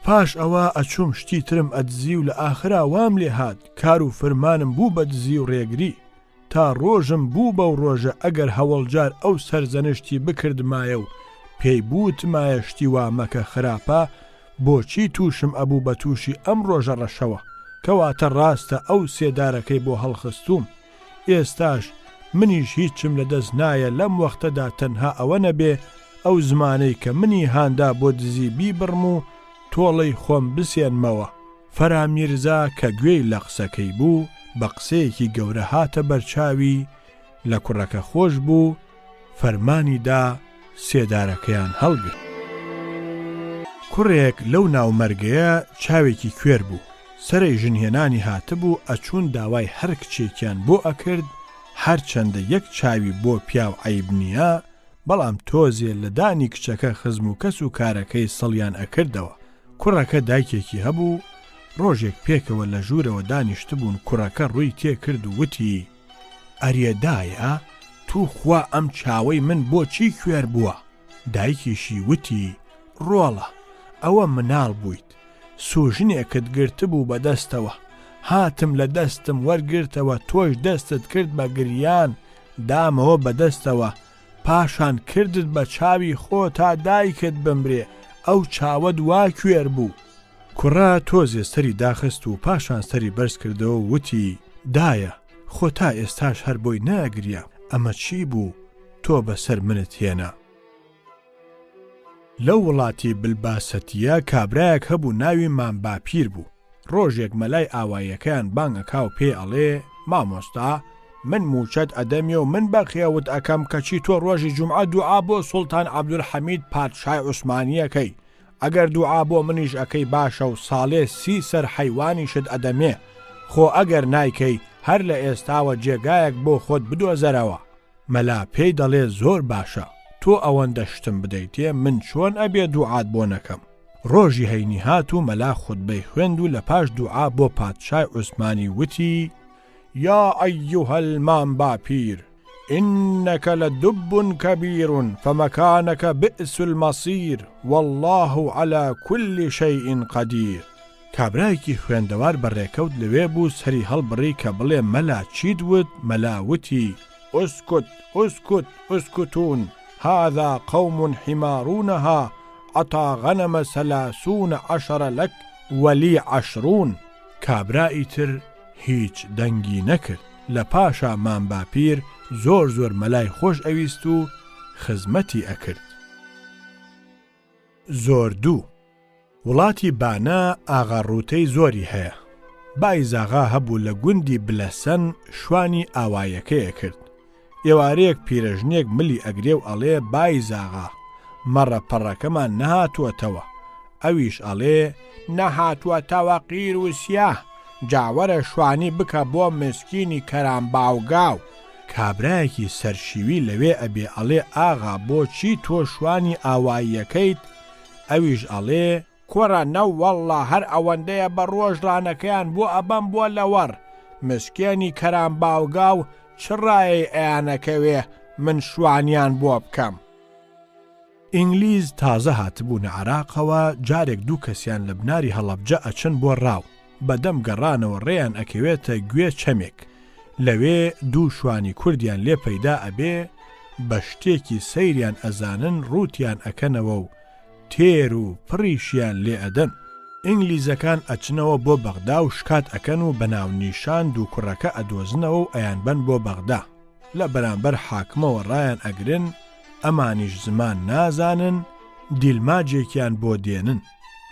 پاش ئەوە ئەچووم شتی ترم ئەدزی و لە ئاخرا وام لێ هات کار و فرمانم بوو بە دزی و ڕێگری. تا ڕۆژم بوو بەو ڕۆژە ئەگەر هەوەڵجار ئەو سەرزەنشتی بکردمایە و پێی بووتمایە شتی وا مەکە خراپە بۆچی تووشم ئەبوو بە تووشی ئەم ڕۆژە ڕەشەوە کەواتە ڕاستە ئەو سێدارەکەی بۆ هەڵخستووم ئێستاش منیش هیچم لە دەست نایە لەم وەختەدا تەنها ئەوە نەبێ ئەو زمانەی کە منی هاندا بۆ دزی بیبڕم و تۆڵەی خۆم بسێنمەوە. فەرا میرزا کە گوێی لە قسەکەی بوو بە قسەیەکی گەورە هاتە بەرچاوی لە کوڕەکە خۆش بوو فەرمانی دا سێدارەکەیان هەڵگرت. کوڕێک لەو ناو مەرگەیە چاوێکی کوێر بوو، سەرەی ژنهێنانی هاتبوو ئەچوون داوای هەر کچێکیان بۆ ئەکرد، هەرچەندە یەک چاوی بۆ پیاو عەیب نییە، بەڵام تۆزێ لە دانی کچەکە خزم و کەس و کارەکەی سڵیان ئەکردەوە. کوڕەکە دایکێکی هەبوو، ڕۆژێک پێکەوە لە ژوورەوە دانیشتبوون کوڕەکە ڕووی تێکرد و وتی، ئەرێ دایە توخوا ئەم چاوەی من بۆچی کوێر بووە؟ دایکیشی وتی، ڕۆڵە ئەوە مناڵ بوویت سوژنێکت گرتبوو بە دەستەوە، هاتم لە دەستم وەرگرتەوە تۆش دەستت کرد بە گریان دامەوە بە دەستەوە، پاشان کردت بە چاوی خۆتا دایکت بمرێ ئەو چاوەت وا کوێر بوو. کوڕە تۆزێ سەری داخست و پاشان سەری بەرز کردەوە و وتی، دایە، خۆ تا ئێستاش هەر بۆی نەئەگریام، ئەمە چی بوو؟ تۆ بەسەر منت هێنا. لەو وڵاتی بلباسەتییە کابرایەک هەبوو ناوی مام باپیر بوو، ڕۆژێک مەلای ئاواییەکەیان بانگ ئەکا و پێی ئەڵێ، مامۆستا من مووچەت ئەدەمێ و من بەخێوت ئەکەم کەچی تۆ ڕۆژی جومعە دوعا بۆ سوڵتان عەبدولحەمید پادشای عوسمانی ئەکەی، ئەگەر دوعا بۆ منیش ئەکەی باشە و ساڵێ سی سەر حەیوانیشت ئەدەمێ، خۆ ئەگەر نایکەی هەر لە ئێستاوە جێگایەک بۆ خۆت بدۆزەرەوە. مەلا پێی دەڵێ زۆر باشە تۆ ئەوەندە شتم بدەیتێ من چۆن ئەبێ دوعات بۆ نەکەم. ڕۆژی هەینی هات و مەلا خوتبەی خوێند و لە پاش دوعا بۆ پادشای عوسمانی وتی، یا ایها المام باپیر انک لدب کبیر فمکانک بئس المصیر واللە علی کل شیء قدیر. کابرایەکی خوێندەوار بە ڕێکەوت لەوێ بوو سەری هەڵبڕی کە بڵێ مەلا چیت وت، مەلا وتی، اسکت اسکت اسکتون هذا قوم حمارونها عطا غنم ثلاثون عشر لک ولی عشرون. کابرا ئیتر هیچ دەنگی نەکرد، لە پاشا مام باپیر زۆر زۆر مەلای خۆش ئەویست و خزمەتی ئەکرد. زۆر دوو. وڵاتی بانە ئاغا ڕووتەی زۆری هەیە. بایزاغا هەبوو لە گوندی بلەسەن شوانی ئاوایەکەی ئەکرد. ئێوارەیەک پیرەژنێک ملی ئەگرێ و ئەڵێ بایزاغا، مەڕە پەڕەکەمان نەهاتووەتەوە. ئەویش ئەڵێ. نەهاتووەتەوە قیر و سیاه، جا وەرە شوانی بکە بۆ مسکینی کەرامباوگاو. کابرایەکی سەرشیوی لەوێ ئەبێ ئەڵێ ئاغا بۆچی تۆ شوانی ئاواییەکەیت؟ ئەویش ئەڵێ. کوڕە نەوەڵڵا هەر ئەوەندەیە بە ڕۆژ ڕانەکەیان بۆ ئەبەم بۆ لەوەڕ، مسکێنی کەرامباوگاو چ ڕایەی ئەیانەکەوێ من شوانیان بۆ بکەم. ئینگلیز تازە هاتبوونە عێراقەوە، جارێک دوو کەسیان لە بناری هەڵەبجە ئەچن بۆ ڕاو، بە دەم گەڕانەوە ڕێیان ئەکەوێتە گوێ چەمێک، لەوێ دوو شوانی کوردیان لێ پەیدا ئەبێ، بە شتێکی سەیریان ئەزانن ڕووتیان ئەکەنەوە و تێر و پڕیشیان لێ ئەدەن. ئینگلیزەکان ئەچنەوە بۆ بەغدا و شکات ئەکەن و بە ناونیشان دوو کوڕەکە ئەدۆزنەوە و ئەیانبەن بۆ بەغدا. لە بەرامبەر حاکمەوە ڕایان ئەگرن، ئەمانیش زمان نازانن، دیلماجێکیان بۆ دێنن.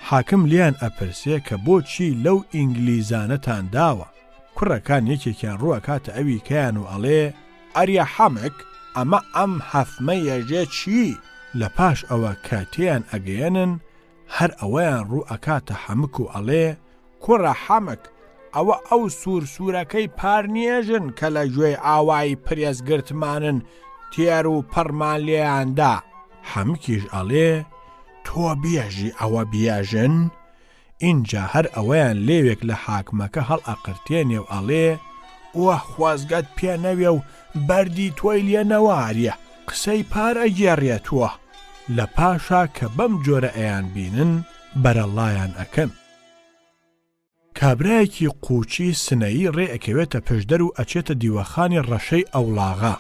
حاکم لێیان ئەپرسێ کە بۆ چی لەو ئینگلیزانەتان داوە؟ کوڕەکان یەکێکیان ڕوو ئەکاتە ئەوی کەیان و ئەڵێ، ئەرێ حەمک ئەمە ئەم هەفمە یەژێ چی؟ لە پاش ئەوە کە تێیان ئەگەیەنن، هەر ئەوەیان ڕوو ئەکاتە حەمک و ئەڵێ، کوڕە حەمک ئەوە ئەو سوور سوورەکەی پار نیێژن کە لە گوێی ئاوایی پرێس گرتمانن تێر و پڕمان لێیان دا. حەمکیش ئەڵێ، تۆ بێژی ئەوە بێژن؟ ئینجا هەر ئەوەیان لێوێک لە حاکمەکە هەڵئەقرتێنێ و ئەڵێ، ئۆه خۆزگەت پێ نەوێ و بەردی تۆی لێ نەواریە، قسەی پار ئەگێڕێتوە. لە پاشا کە بەم جۆرە ئەیانبینن بەرەڵڵایان ئەکەن. کابرایەکی قوچی سنەیی ڕێ ئەکەوێتە پشدەر و ئەچێتە دیوەخانی ڕەشەی ئەوڵاغا.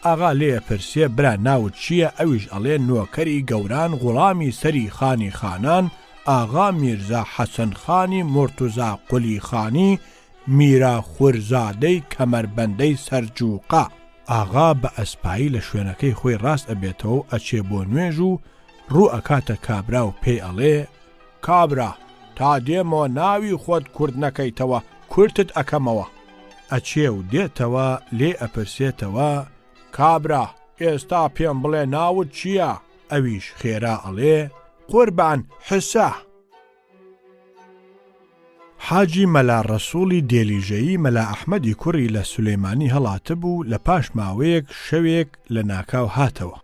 ئاغا لێ ئەپرسێ برا ناوت چییە ئەویش ئەڵێ نۆکەری گەوران غوڵامی سەری خانی خانان ئاغا میرزا حەسەن خانی مورتوزا قولی خانی میرا خورزادەی کەمەربەندەی سەرجوقە. ئاغا بە ئەسپایی لە شوێنەکەی خۆی ڕاست ئەبێتەوە و ئەچێ بۆ نوێژ و ڕوو ئەکاتە کابرا و پێی ئەڵێ، کابرا تا دێمەوە ناوی خۆت کورت نەکەیتەوە کورتت ئەکەمەوە. ئەچێ و دێتەوە لێی ئەپرسێتەوە، کابرا ئێستا پێم بڵێ ناوت چییە؟ ئەویش خێرا ئەڵێ، قوربان حسە. حاجی مەلا ڕەسووڵی دێلیژەیی مەلا ئەحمەدی کوڕی لە سولەیمانی هەڵاتبوو، لە پاش ماوەیەک شەوێک لە ناکاو هاتەوە.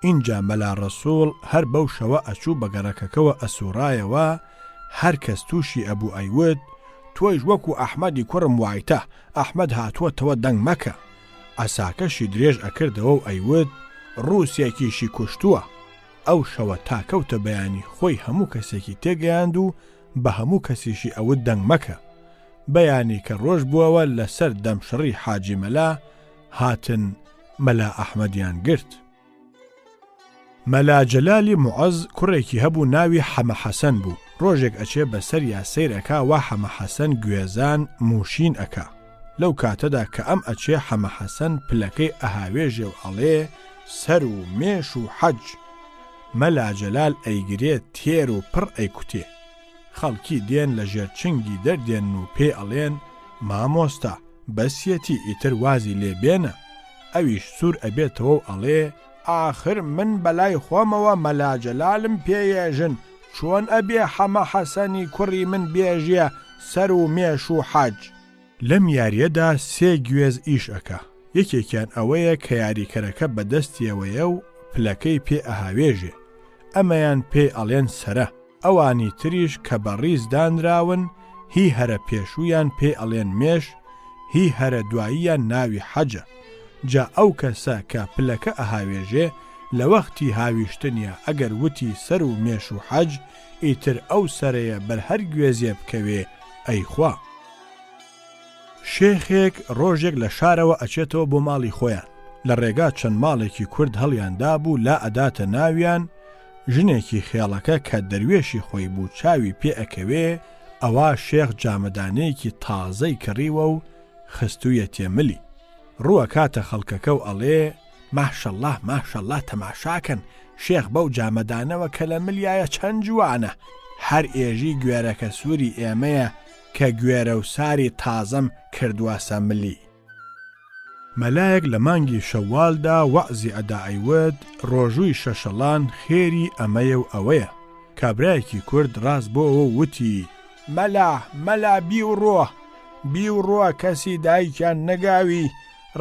ئینجا مەلا ڕەسووڵ هەر بەو شەوە ئەچوو بە گەڕەکەکەوە ئەسووڕایەوە، هەر کەس تووشی ئەبوو ئەیوت، تۆیش وەکوو ئەحمەدی کوڕم وایتە، ئەحمەد هاتووەتەوە دەنگ مەکە. عەساکەشی درێژ ئەکردەوە و ئەیوت، ڕووسێکیشی کوشتووە. ئەو شەوە تا کەوتە بەیانی خۆی هەموو کەسێکی تێگەیاند و بە هەموو کەسیشی ئەوت دەنگ مەکە. بەیانی کە ڕۆژ بووەوە لە سەر دەمشڕی حاجی مەلا هاتن مەلا ئەحمەدیان گرت. مەلا جەلالی موعەز کوڕێکی هەبوو ناوی حەمە حەسەن بوو، ڕۆژێک ئەچێ بە سەریا سەیر ئەکا وا حەمە حەسەن گوێزان مووشین ئەکا. لەو کاتەدا کە ئەم ئەچێ حەمە حەسەن پلەکەی ئەهاوێژێ و ئەڵێ. سەر و مێش و حەج. مەلا جەلال ئەیگرێ تێر و پڕ ئەیکوتێ. خەڵکی دێن لە ژێر چنگی دەردێنن و پێی ئەڵێن، مامۆستا، بەسیەتی ئیتر وازی لێ بێنە. ئەویش سوور ئەبێتەوە و ئەڵێ، ئاخر من بەلای خۆمەوە مەلا جەلالم پێ یێژن، چۆن ئەبێ حەمە حەسەنی کوڕی من بێژێ سەر و مێش و حەج؟ لەم یارییەدا سێ گوێز ئیش ئەکا، یەکێکیان ئەوەیە کە یاریکەرەکە بە دەستیەوەیە و پلەکەی پێ ئەهاوێژێ، ئەمەیان پێی ئەڵێن سەرە، ئەوانی تریش کە بە ڕیز دانراون هی هەرە پێشوویان پێی ئەڵێن مێش، هی هەرە دواییان ناوی حەجە. جا ئەو کەسە کە پلەکە ئەهاوێژێ لە وەختی هاویشتنیا ئەگەر وتی سەر و مێش و حەج، ئیتر ئەو سەرەیە بەر هەر گوێزێ بکەوێ ئەیخوا. شێخێک ڕۆژێک لە شارەوە ئەچێتەوە بۆ ماڵی خۆیان، لە ڕێگا چەند ماڵێکی کورد هەڵیان دابوو لا ئەداتە ناویان، ژنێکی خێڵەکە کە دەروێشی خۆی بوو چاوی پێ ئەکەوێ ئەوا شێخ جامەدانەیەکی تازەی کڕیوە و خستوویەتیە ملی. ڕوو ئەکاتە خەڵکەکە و ئەڵێ، ماشەڵڵا ماشەڵڵا تەماشاکەن شێخ بەو جامەدانەوە کە لە ملیایە چەند جوانە، هەر ئێژی گوێرەکە سووری ئێمەیە کە گوێرەوساری تازەم کردوەسە ملی. مەلایەک لە مانگی شەوالدا وەعزی ئەدا ئەیوت ڕۆژووی شەشەڵان خێری ئەمەیە و ئەوەیە. کابرایەکی کورد ڕاست بۆوە و وتی. مەلا مەلا بیوڕۆ بیوڕۆ کەسی دایکیان نەگاوی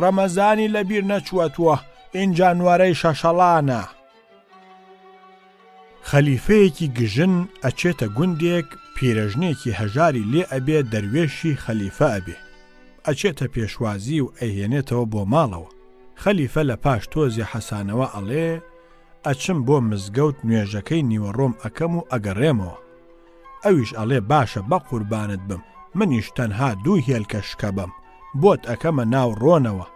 ڕەمەزانی لە بیر نەچووەتوە ئینجا نۆرەی شەشەڵانە. خەلیفەیەکی گژن ئەچێتە گوندێک پیرەژنێکی هەژاری لێ ئەبێ دەروێشی خەلیفە ئەبێ ئەچێتە پێشوازی و ئەیهێنێتەوە بۆ ماڵەوە خەلیفە لە پاش تۆزێ حەسانەوە ئەڵێ ئەچم بۆ مزگەوت نوێژەکەی نیوەڕۆم ئەکەم و ئەگەڕێمەوە ئەویش ئەڵێ باشە بەقوربانت بم منیش تەنها دوو هێلکە شکەبەم بۆت ئەکەمە ناو ڕۆنەوە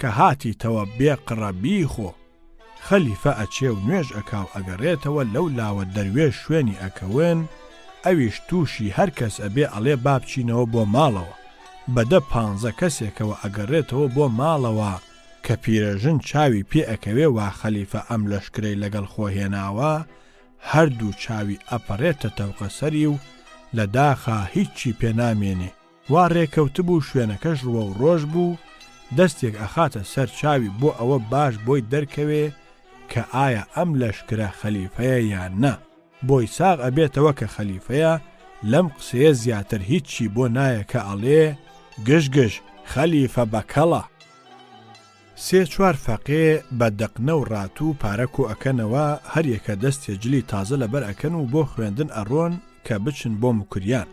کە هاتیتەوە بێ قڕە بیخۆ. خەلیفە ئەچێ و نوێژ ئەکا و ئەگەڕێتەوە لەو لاوە دەروێش شوێنی ئەکەون ئەویش تووشی هەر کەس ئەبێ ئەڵێ با بچینەوە بۆ ماڵەوە بە دە پانزە کەسێکەوە ئەگەڕێتەوە بۆ ماڵەوە کە پیرەژن چاوی پێ ئەکەوێ وا خەلیفە ئەم لەشکرەی لەگەڵ خۆ هێناوە هەردوو چاوی ئەپەڕێتە تەوقە سەری و لە داخا هیچی پێ نامێنێ. وا ڕێکەوتبوو شوێنەکەش ڕووەو ڕۆژ بوو، دەستێک ئەخاتە سەر چاوی بۆ ئەوە باش بۆی دەرکەوێ کە ئایا ئەم لەشکرە خەلیفەیە یان نا، بۆی ساغ ئەبێتەوە کە خەلیفەیە، لەم قسەیە زیاتر هیچی بۆ نایە کە ئەڵێ، گژ گژ، خەلیفە بەکەڵە! سێ چوار فەقێ بە دەقنە و ڕاتوو پارە کۆ ئەکەنەوە، هەر یەکە دەستێ جلی تازە لەبەر ئەکەن و بۆ خوێندن ئەڕۆن کە بچن بۆ موکریان.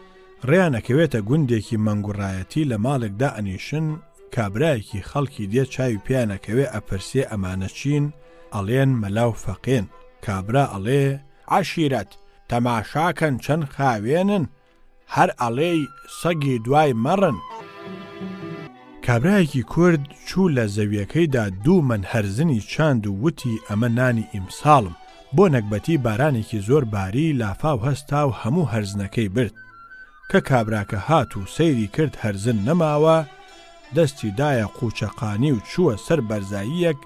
ڕێیان ئەکەوێتە گوندێکی مەنگوڕایەتی لە ماڵێک دائەنیشن، کابرایەکی خەڵکی دێ چاوی پێیان ئەکەوێ ئەپرسێ ئەمانە چین؟ ئەڵێن مەلا و فەقێن. کابرا ئەڵێ، عەشیرەت، تەماشاکەن چەند خاوێنن، هەر ئەڵێی سەگی دوای مەڕن. کابرایەکی کورد چوو لە زەویەکەیدا دوو مەن هەرزنی چاند و وتی ئەمە نانی ئیمساڵم، بۆ نەگبەتی بارانێکی زۆر باری لافاو هەستا و هەموو هەرزنەکەی برد. کە کابراکە هات و سەیری کرد هەرزن نەماوە، دەستی دایە قوچەقانی و چووە سەر بەرزاییەک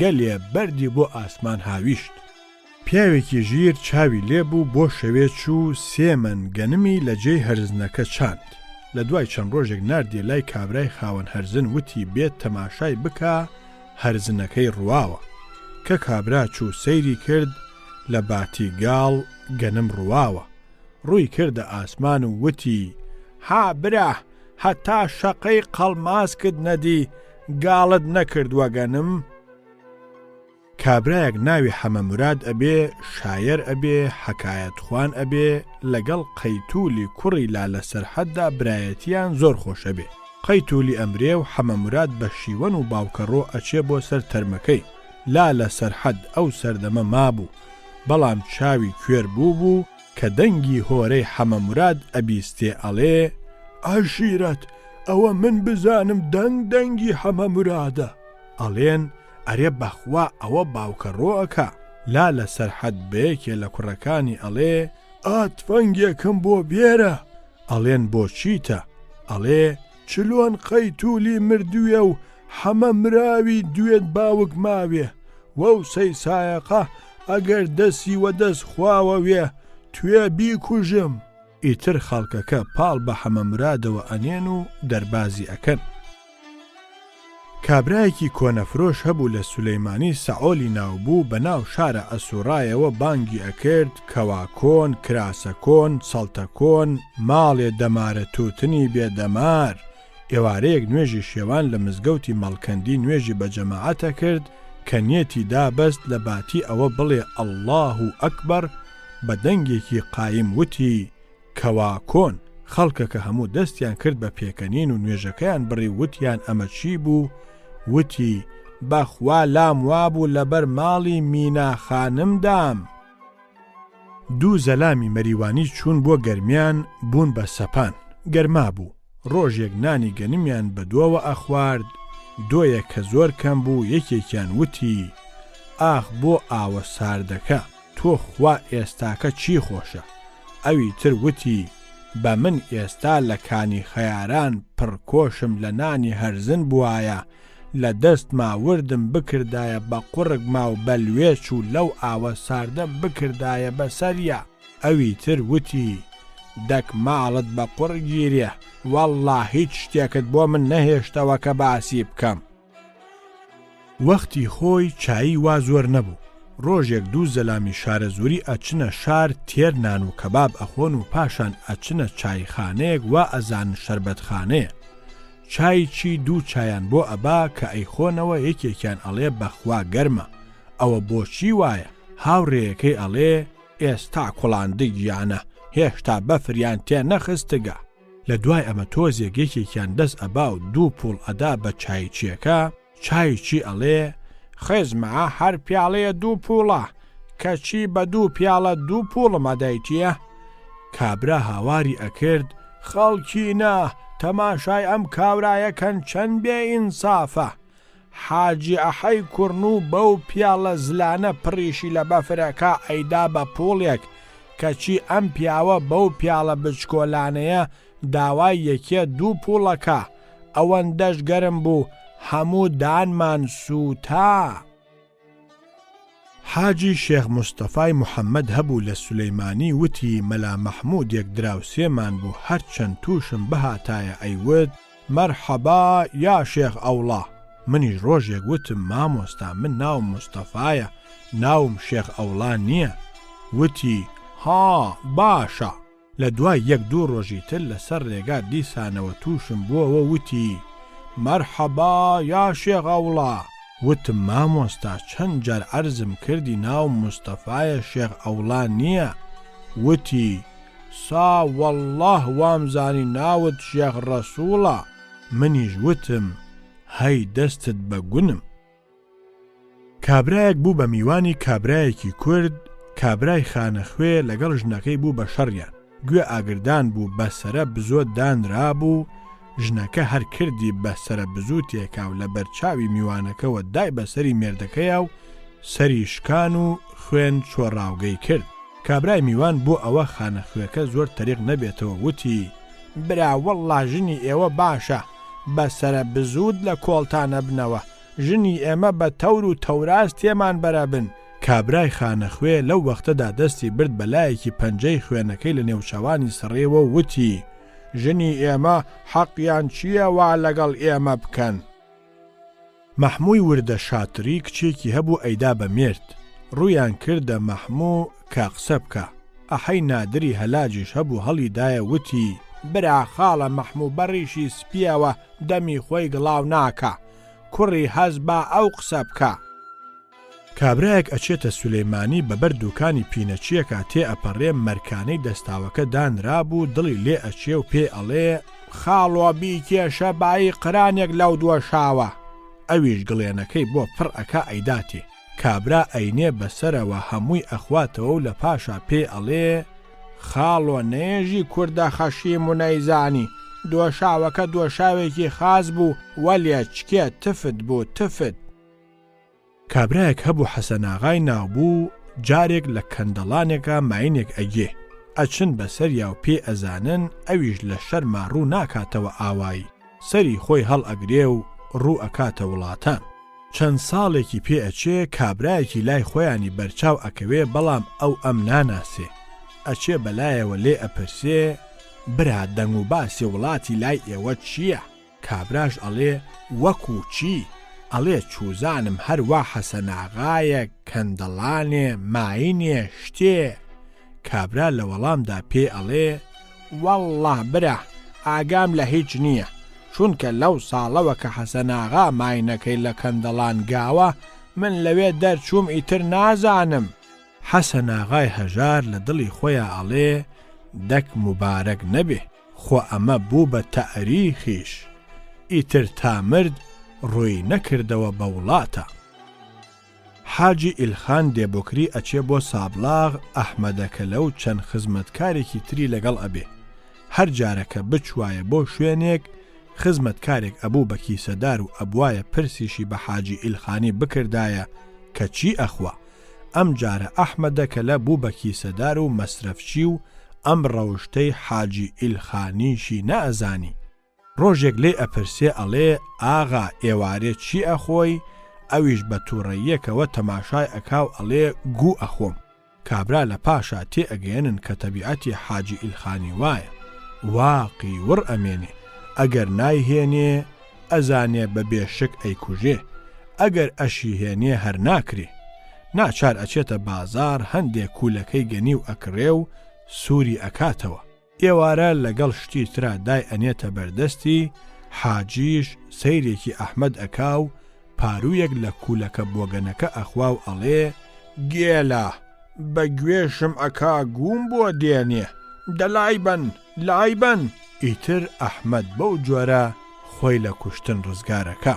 گەلێ بەردی بۆ ئاسمان هاویشت. پیاوێکی ژیر چاوی لێ بوو بۆ شەوێ چوو سێ مەن گەنمی لە جێی هەرزنەکە چاند. لە دوای چەند ڕۆژێک ناردیە لای کابرای خاوەن هەرزن وتی بێت تەماشای بکا هەرزنەکەی ڕواوە. کە کابرا چوو سەیری کرد لە باتی گاڵ گەنم ڕواوە. ڕووی کردە ئاسمان و وتی، ها برا هەتا شەقەی قەڵماسکت نەدی گاڵت نەکردوە گەنم؟ کابرایەک ناوی حەمە موراد ئەبێ، شایەر ئەبێ، حەکایەت خوان ئەبێ، لەگەڵ قەیتولی کوڕی لالە سەرحەددا برایەتیان زۆر خۆش ئەبێ. قەیتولی ئەمرێ و حەمە موراد بە شیوەن و باوکەڕۆ ئەچێ بۆ سەر تەرمەکەی. لالە سەرحەد ئەو سەردەمە مابوو، بەڵام چاوی کوێر بووبوو، کە دەنگی هۆرەی حەمە موراد ئەبیستێ ئەڵێ، عەشیرەت، ئەوە من بزانم دەنگ دەنگی حەمە مورادە. ئەڵێن، ئەرێ بەخوا ئەوە باوکە ڕۆ ئەکا. لالە سەرحەد بە یەکێ لە کوڕەکانی ئەڵێ، ئا تفەنگێکم بۆ بێرە. ئەڵێن بۆ چیتە؟ ئەڵێ، چلۆن قەیتوولی مردوێ و حەمە مراوی دوێت باوک ماوێ. وەو سەی سایەقە ئەگەر دەسی وە دەس خواوە وێ توێ بیکوژم. ئیتر خەڵکەکە پاڵ بە حەمەمورادەوە ئەنێن و دەربازی ئەکەن. کابرایەکی کۆنەفرۆش هەبوو لە سولەیمانی سەعۆلی ناوبوو بە ناو شارا ئەسوڕایەوە بانگی ئەکرد کەوا کۆن، کراسە کۆن، سەڵتە کۆن، ماڵێ دەمارە تووتنی بێ دەمار. ئێوارەیەک نوێژی شێوان لە مزگەوتی مەڵکەندی نوێژی بە جەماعەت ئەکرد کە نیەتی دابەست لە باتی ئەوە بڵێ اللە اکبر بە دەنگێکی قایم وتی کەوا کۆن، خەڵکەکە هەموو دەستیان کرد بە پێکەنین و نوێژەکەیان بڕی و وتیان ئەمە چی بوو؟ وتی، بەخوا لام وابوو لەبەر ماڵی مینا خانم دام. دوو زەلامی مەریوانی چوون بۆ گەرمیان بوون بە سەپان، گەرما بوو، ڕۆژێک نانی گەنمیان بە دۆوە ئەخوارد، دۆیەک کە زۆر کەم بوو یەکێکیان وتی، ئاخ بۆ ئاوە ساردەکە. تۆ خوا ئێستاکە چی خۆشە؟ ئەوی تر وتی، بە من ئێستا لە کانی خەیاران پڕ کۆشم لە نانی هەرزن بوایە، لە دەستما وردم بکردایە بە قوڕگما و بە لوێچ و لەو ئاوە ساردەم بکردایە بە سەریا. ئەوی تر وتی، دەک ماڵت بە قوڕ گیرێ، وەڵڵا هیچ شتێکت بۆ من نەهێشتەوە کە باسی بکەم. وەختی خۆی چایی وا زۆر نەبوو. ڕۆژێک دوو زەلامی شارەزووری ئەچنە شار تێر نان و کەباب ئەخۆن و پاشان ئەچنە چایخانەیەک وا ئەزانن شەربەتخانەیە. چایچی دوو چایان بۆ ئەبا کە ئەیخۆنەوە یەکێکیان ئەڵێ بەخوا گەرمە ئەوە بۆچی وایە؟ هاوڕێیەکەی ئەڵێ ئێستا کوڵاندگیانە هێشتا بەفریان تێ نەخستگە. لە دوای ئەمە تۆزێک یەکێکیان دەست ئەبا و دوو پوڵ ئەدا بە چایچیەکە، چایچی ئەڵێ، خزمە هەر پیاڵەیە دوو پوڵە، کەچی بە دوو پیاڵە دوو پوڵم ئەدەیتیە؟ کابرا هاواری ئەکرد، خەڵکینە تەماشای ئەم کاورایە کەن چەند بێ ئینسافە، حاجی ئەحەی کوڕنوو بەو پیاڵە زلانە پڕیشی لە بەفرەکە ئەیدا بە پووڵێک، کەچی ئەم پیاوە بەو پیاڵە بچکۆلانەیە داوای یەکێ دوو پووڵەکا، ئەوەندەش گەرم بوو هەموو دانمان سووتا. حاجی شێخ مستەفای محەمەد هەبوو لە سولەیمانی وتی مەلا مەحمودێک دراوسێمان بوو هەر چەند تووشم بهاتایە ئەیوت مەرحەبا یا شێخ ئەوڵا منیش ڕۆژێک وتم مامۆستا من ناوم مستەفایە ناوم شێخ ئەوڵا نییە وتی ها باشە. لە دوای یەک دوو ڕۆژی تر لە سەر ڕێگا دیسانەوە تووشم بووەوە وتی، مەرحەبا یا شێخ ئەوڵا! وتم مامۆستا چەند جار عەرزم کردی ناوم مستەفایە شێخ ئەوڵا نییە، وتی، سا وەڵڵاه وامزانی ناوت شێخ ڕەسووڵە! منیش وتم، هەی دەستت بە گونم! کابرایەک بوو بە میوانی کابرایەکی کورد، کابرای خانەخوێ لەگەڵ ژنەکەی بوو بە شەڕیان، گوێ ئاگردان بوو بە سەرە بزۆ دانرابوو، ژنەکە هەر کردی بە سەرە بزووتێکا و لە بەرچاوی میوانەکەوە دای بە سەری مێردەکەیا و سەری شکان و خوێن چۆڕاوگەی کرد. کابرای میوان بۆ ئەوە خانەخوێکە زۆر تەریق نەبێتەوە وتی، برا وەڵڵا ژنی ئێوە باشە، بە سەرە بزووت لە کۆڵتان ئەبنەوە، ژنی ئێمە بە تەور و تەوراز تێمان بەرەبن. کابرای خانەخوێ لەو وەختەدا دەستی برد بە لایەکی پەنجەی خوێنەکەی لە نێوچەوانی سڕیەوە و وتی، ژنی ئێمە حەقیان چییە وا لەگەڵ ئێمە بکەن؟ مەحمووی وردە شاتری کچێکی هەبوو ئەیدا بە مێرد. ڕوویان کردە مەحموو کە قسە بکا. ئەحەی نادری هەلاجیش هەبوو هەڵی دایە وتی، برا خاڵە مەحموو بە ڕیشی سپییەوە دەمی خۆی گڵاو ناکا. کوڕی هەس با ئەو قسە بکا. کابرایەک ئەچێتە سولەیمانی بە بەر دوکانی پینەچیەکا تێ ئەپەڕێ مەرکانەی دەستاوەکە دانرابوو دڵی لێ ئەچێ و پێی ئەڵێ، خاڵۆ بیکێشە بایی قرانێک لەو دۆشاوە، ئەویش گڵێنەکەی بۆ پڕ ئەکا ئەیداتێ، کابرا ئەینێ بەسەرەوە هەمووی ئەخواتەوە و لە پاشا پێی ئەڵێ، خاڵۆ نەیەژی کوردە خەشیم و نەیزانی، دۆشاوەکە دۆشاوێکی خاس بوو وەلێ چکێ تفت بوو تفت. کابرایەک هەبوو حەسەناغای ناوبوو، جارێک لە کەندەڵانێکا ماینێک ئەگێ، ئەچن بەسەریا و پێی ئەزانن، ئەویش لە شەرما ڕوو ناکاتەوە ئاوایی، سەری خۆی هەڵئەگرێ و ڕوو ئەکاتە وڵاتان. چەند ساڵێکی پێ ئەچێ کابرایەکی لای خۆیانی بەرچاو ئەکەوێ بەڵام ئەو ئەم ناناسێ. ئەچێ بەلایەوە لێ ئەپرسێ برا دەنگ و باسی وڵاتی لای ئێوە چییە؟ کابراش ئەڵێ وەکوو چی؟ ئەڵێ چووزانم هەر وا حەسەناغایەک، کەندەڵانێ، ماینێ، شتێ. کابرا لە وەڵامدا پێی ئەڵێ وەڵڵا برا ئاگام لە هیچ نییە، چونکە لەو ساڵەوە کە حەسەناغا ماینەکەی لە کەندەڵان گاوە، من لەوێ دەرچووم ئیتر نازانم. حەسەناغای هەژار لە دڵی خۆیا ئەڵێ دەک موبارەک نەبێ، خۆ ئەمە بوو بە تەئریخیش. ئیتر تا مرد ڕووی نەکردەوە بە وڵاتا. حاجی ئیلخان دێبۆکری ئەچێ بۆ سابڵاغ ئەحمەدەکەلە و چەند خزمەتکارێکی تری لەگەڵ ئەبێ. هەر جارە کە بچوایە بۆ شوێنێک، خزمەتکارێک ئەبوو بە کیسەدار و ئەبوایە پرسیشی بە حاجی ئیلخانی بکردایە کە چی ئەخوا. ئەم جارە ئەحمەدەکەلە بوو بە کیسەدار و مەسرەفچی و ئەم ڕەوشتەی حاجی ئیلخانیشی نەئەزانی. ڕۆژێک لێی ئەپرسێ ئەڵێ ئاغا ئێوارێ چی ئەخۆی؟ ئەویش بە توڕەییەکەوە تەماشای ئەکا و ئەڵێ گوو ئەخۆم. کابرا لە پاشا تێ ئەگەیەنن کە تەبیعەتی حاجی ئیلخانی وایە. واقی وڕ ئەمێنێ. ئەگەر نایهێنێ ئەزانێ بە بێ شک ئەیکوژێ. ئەگەر ئەشیهێنێ هەر ناکرێ. ناچار ئەچێتە بازاڕ هەندێ کوولەکەی گەنیو ئەکڕێ و سووری ئەکاتەوە. ئێوارە لەگەڵ شتی ترا دای ئەنێتە بەردەستی، حاجیش سەیرێکی ئەحمەد ئەکا و پاروویەک لە کوولەکە بۆگەنەکە ئەخوا و ئەڵێ، گێلە، بە گوێشم ئەکا گووم بۆ دێنێ، دە لای بەن، لای بەن! ئیتر ئەحمەد بەو جۆرە خۆی لە کوشتن ڕزگار ئەکا.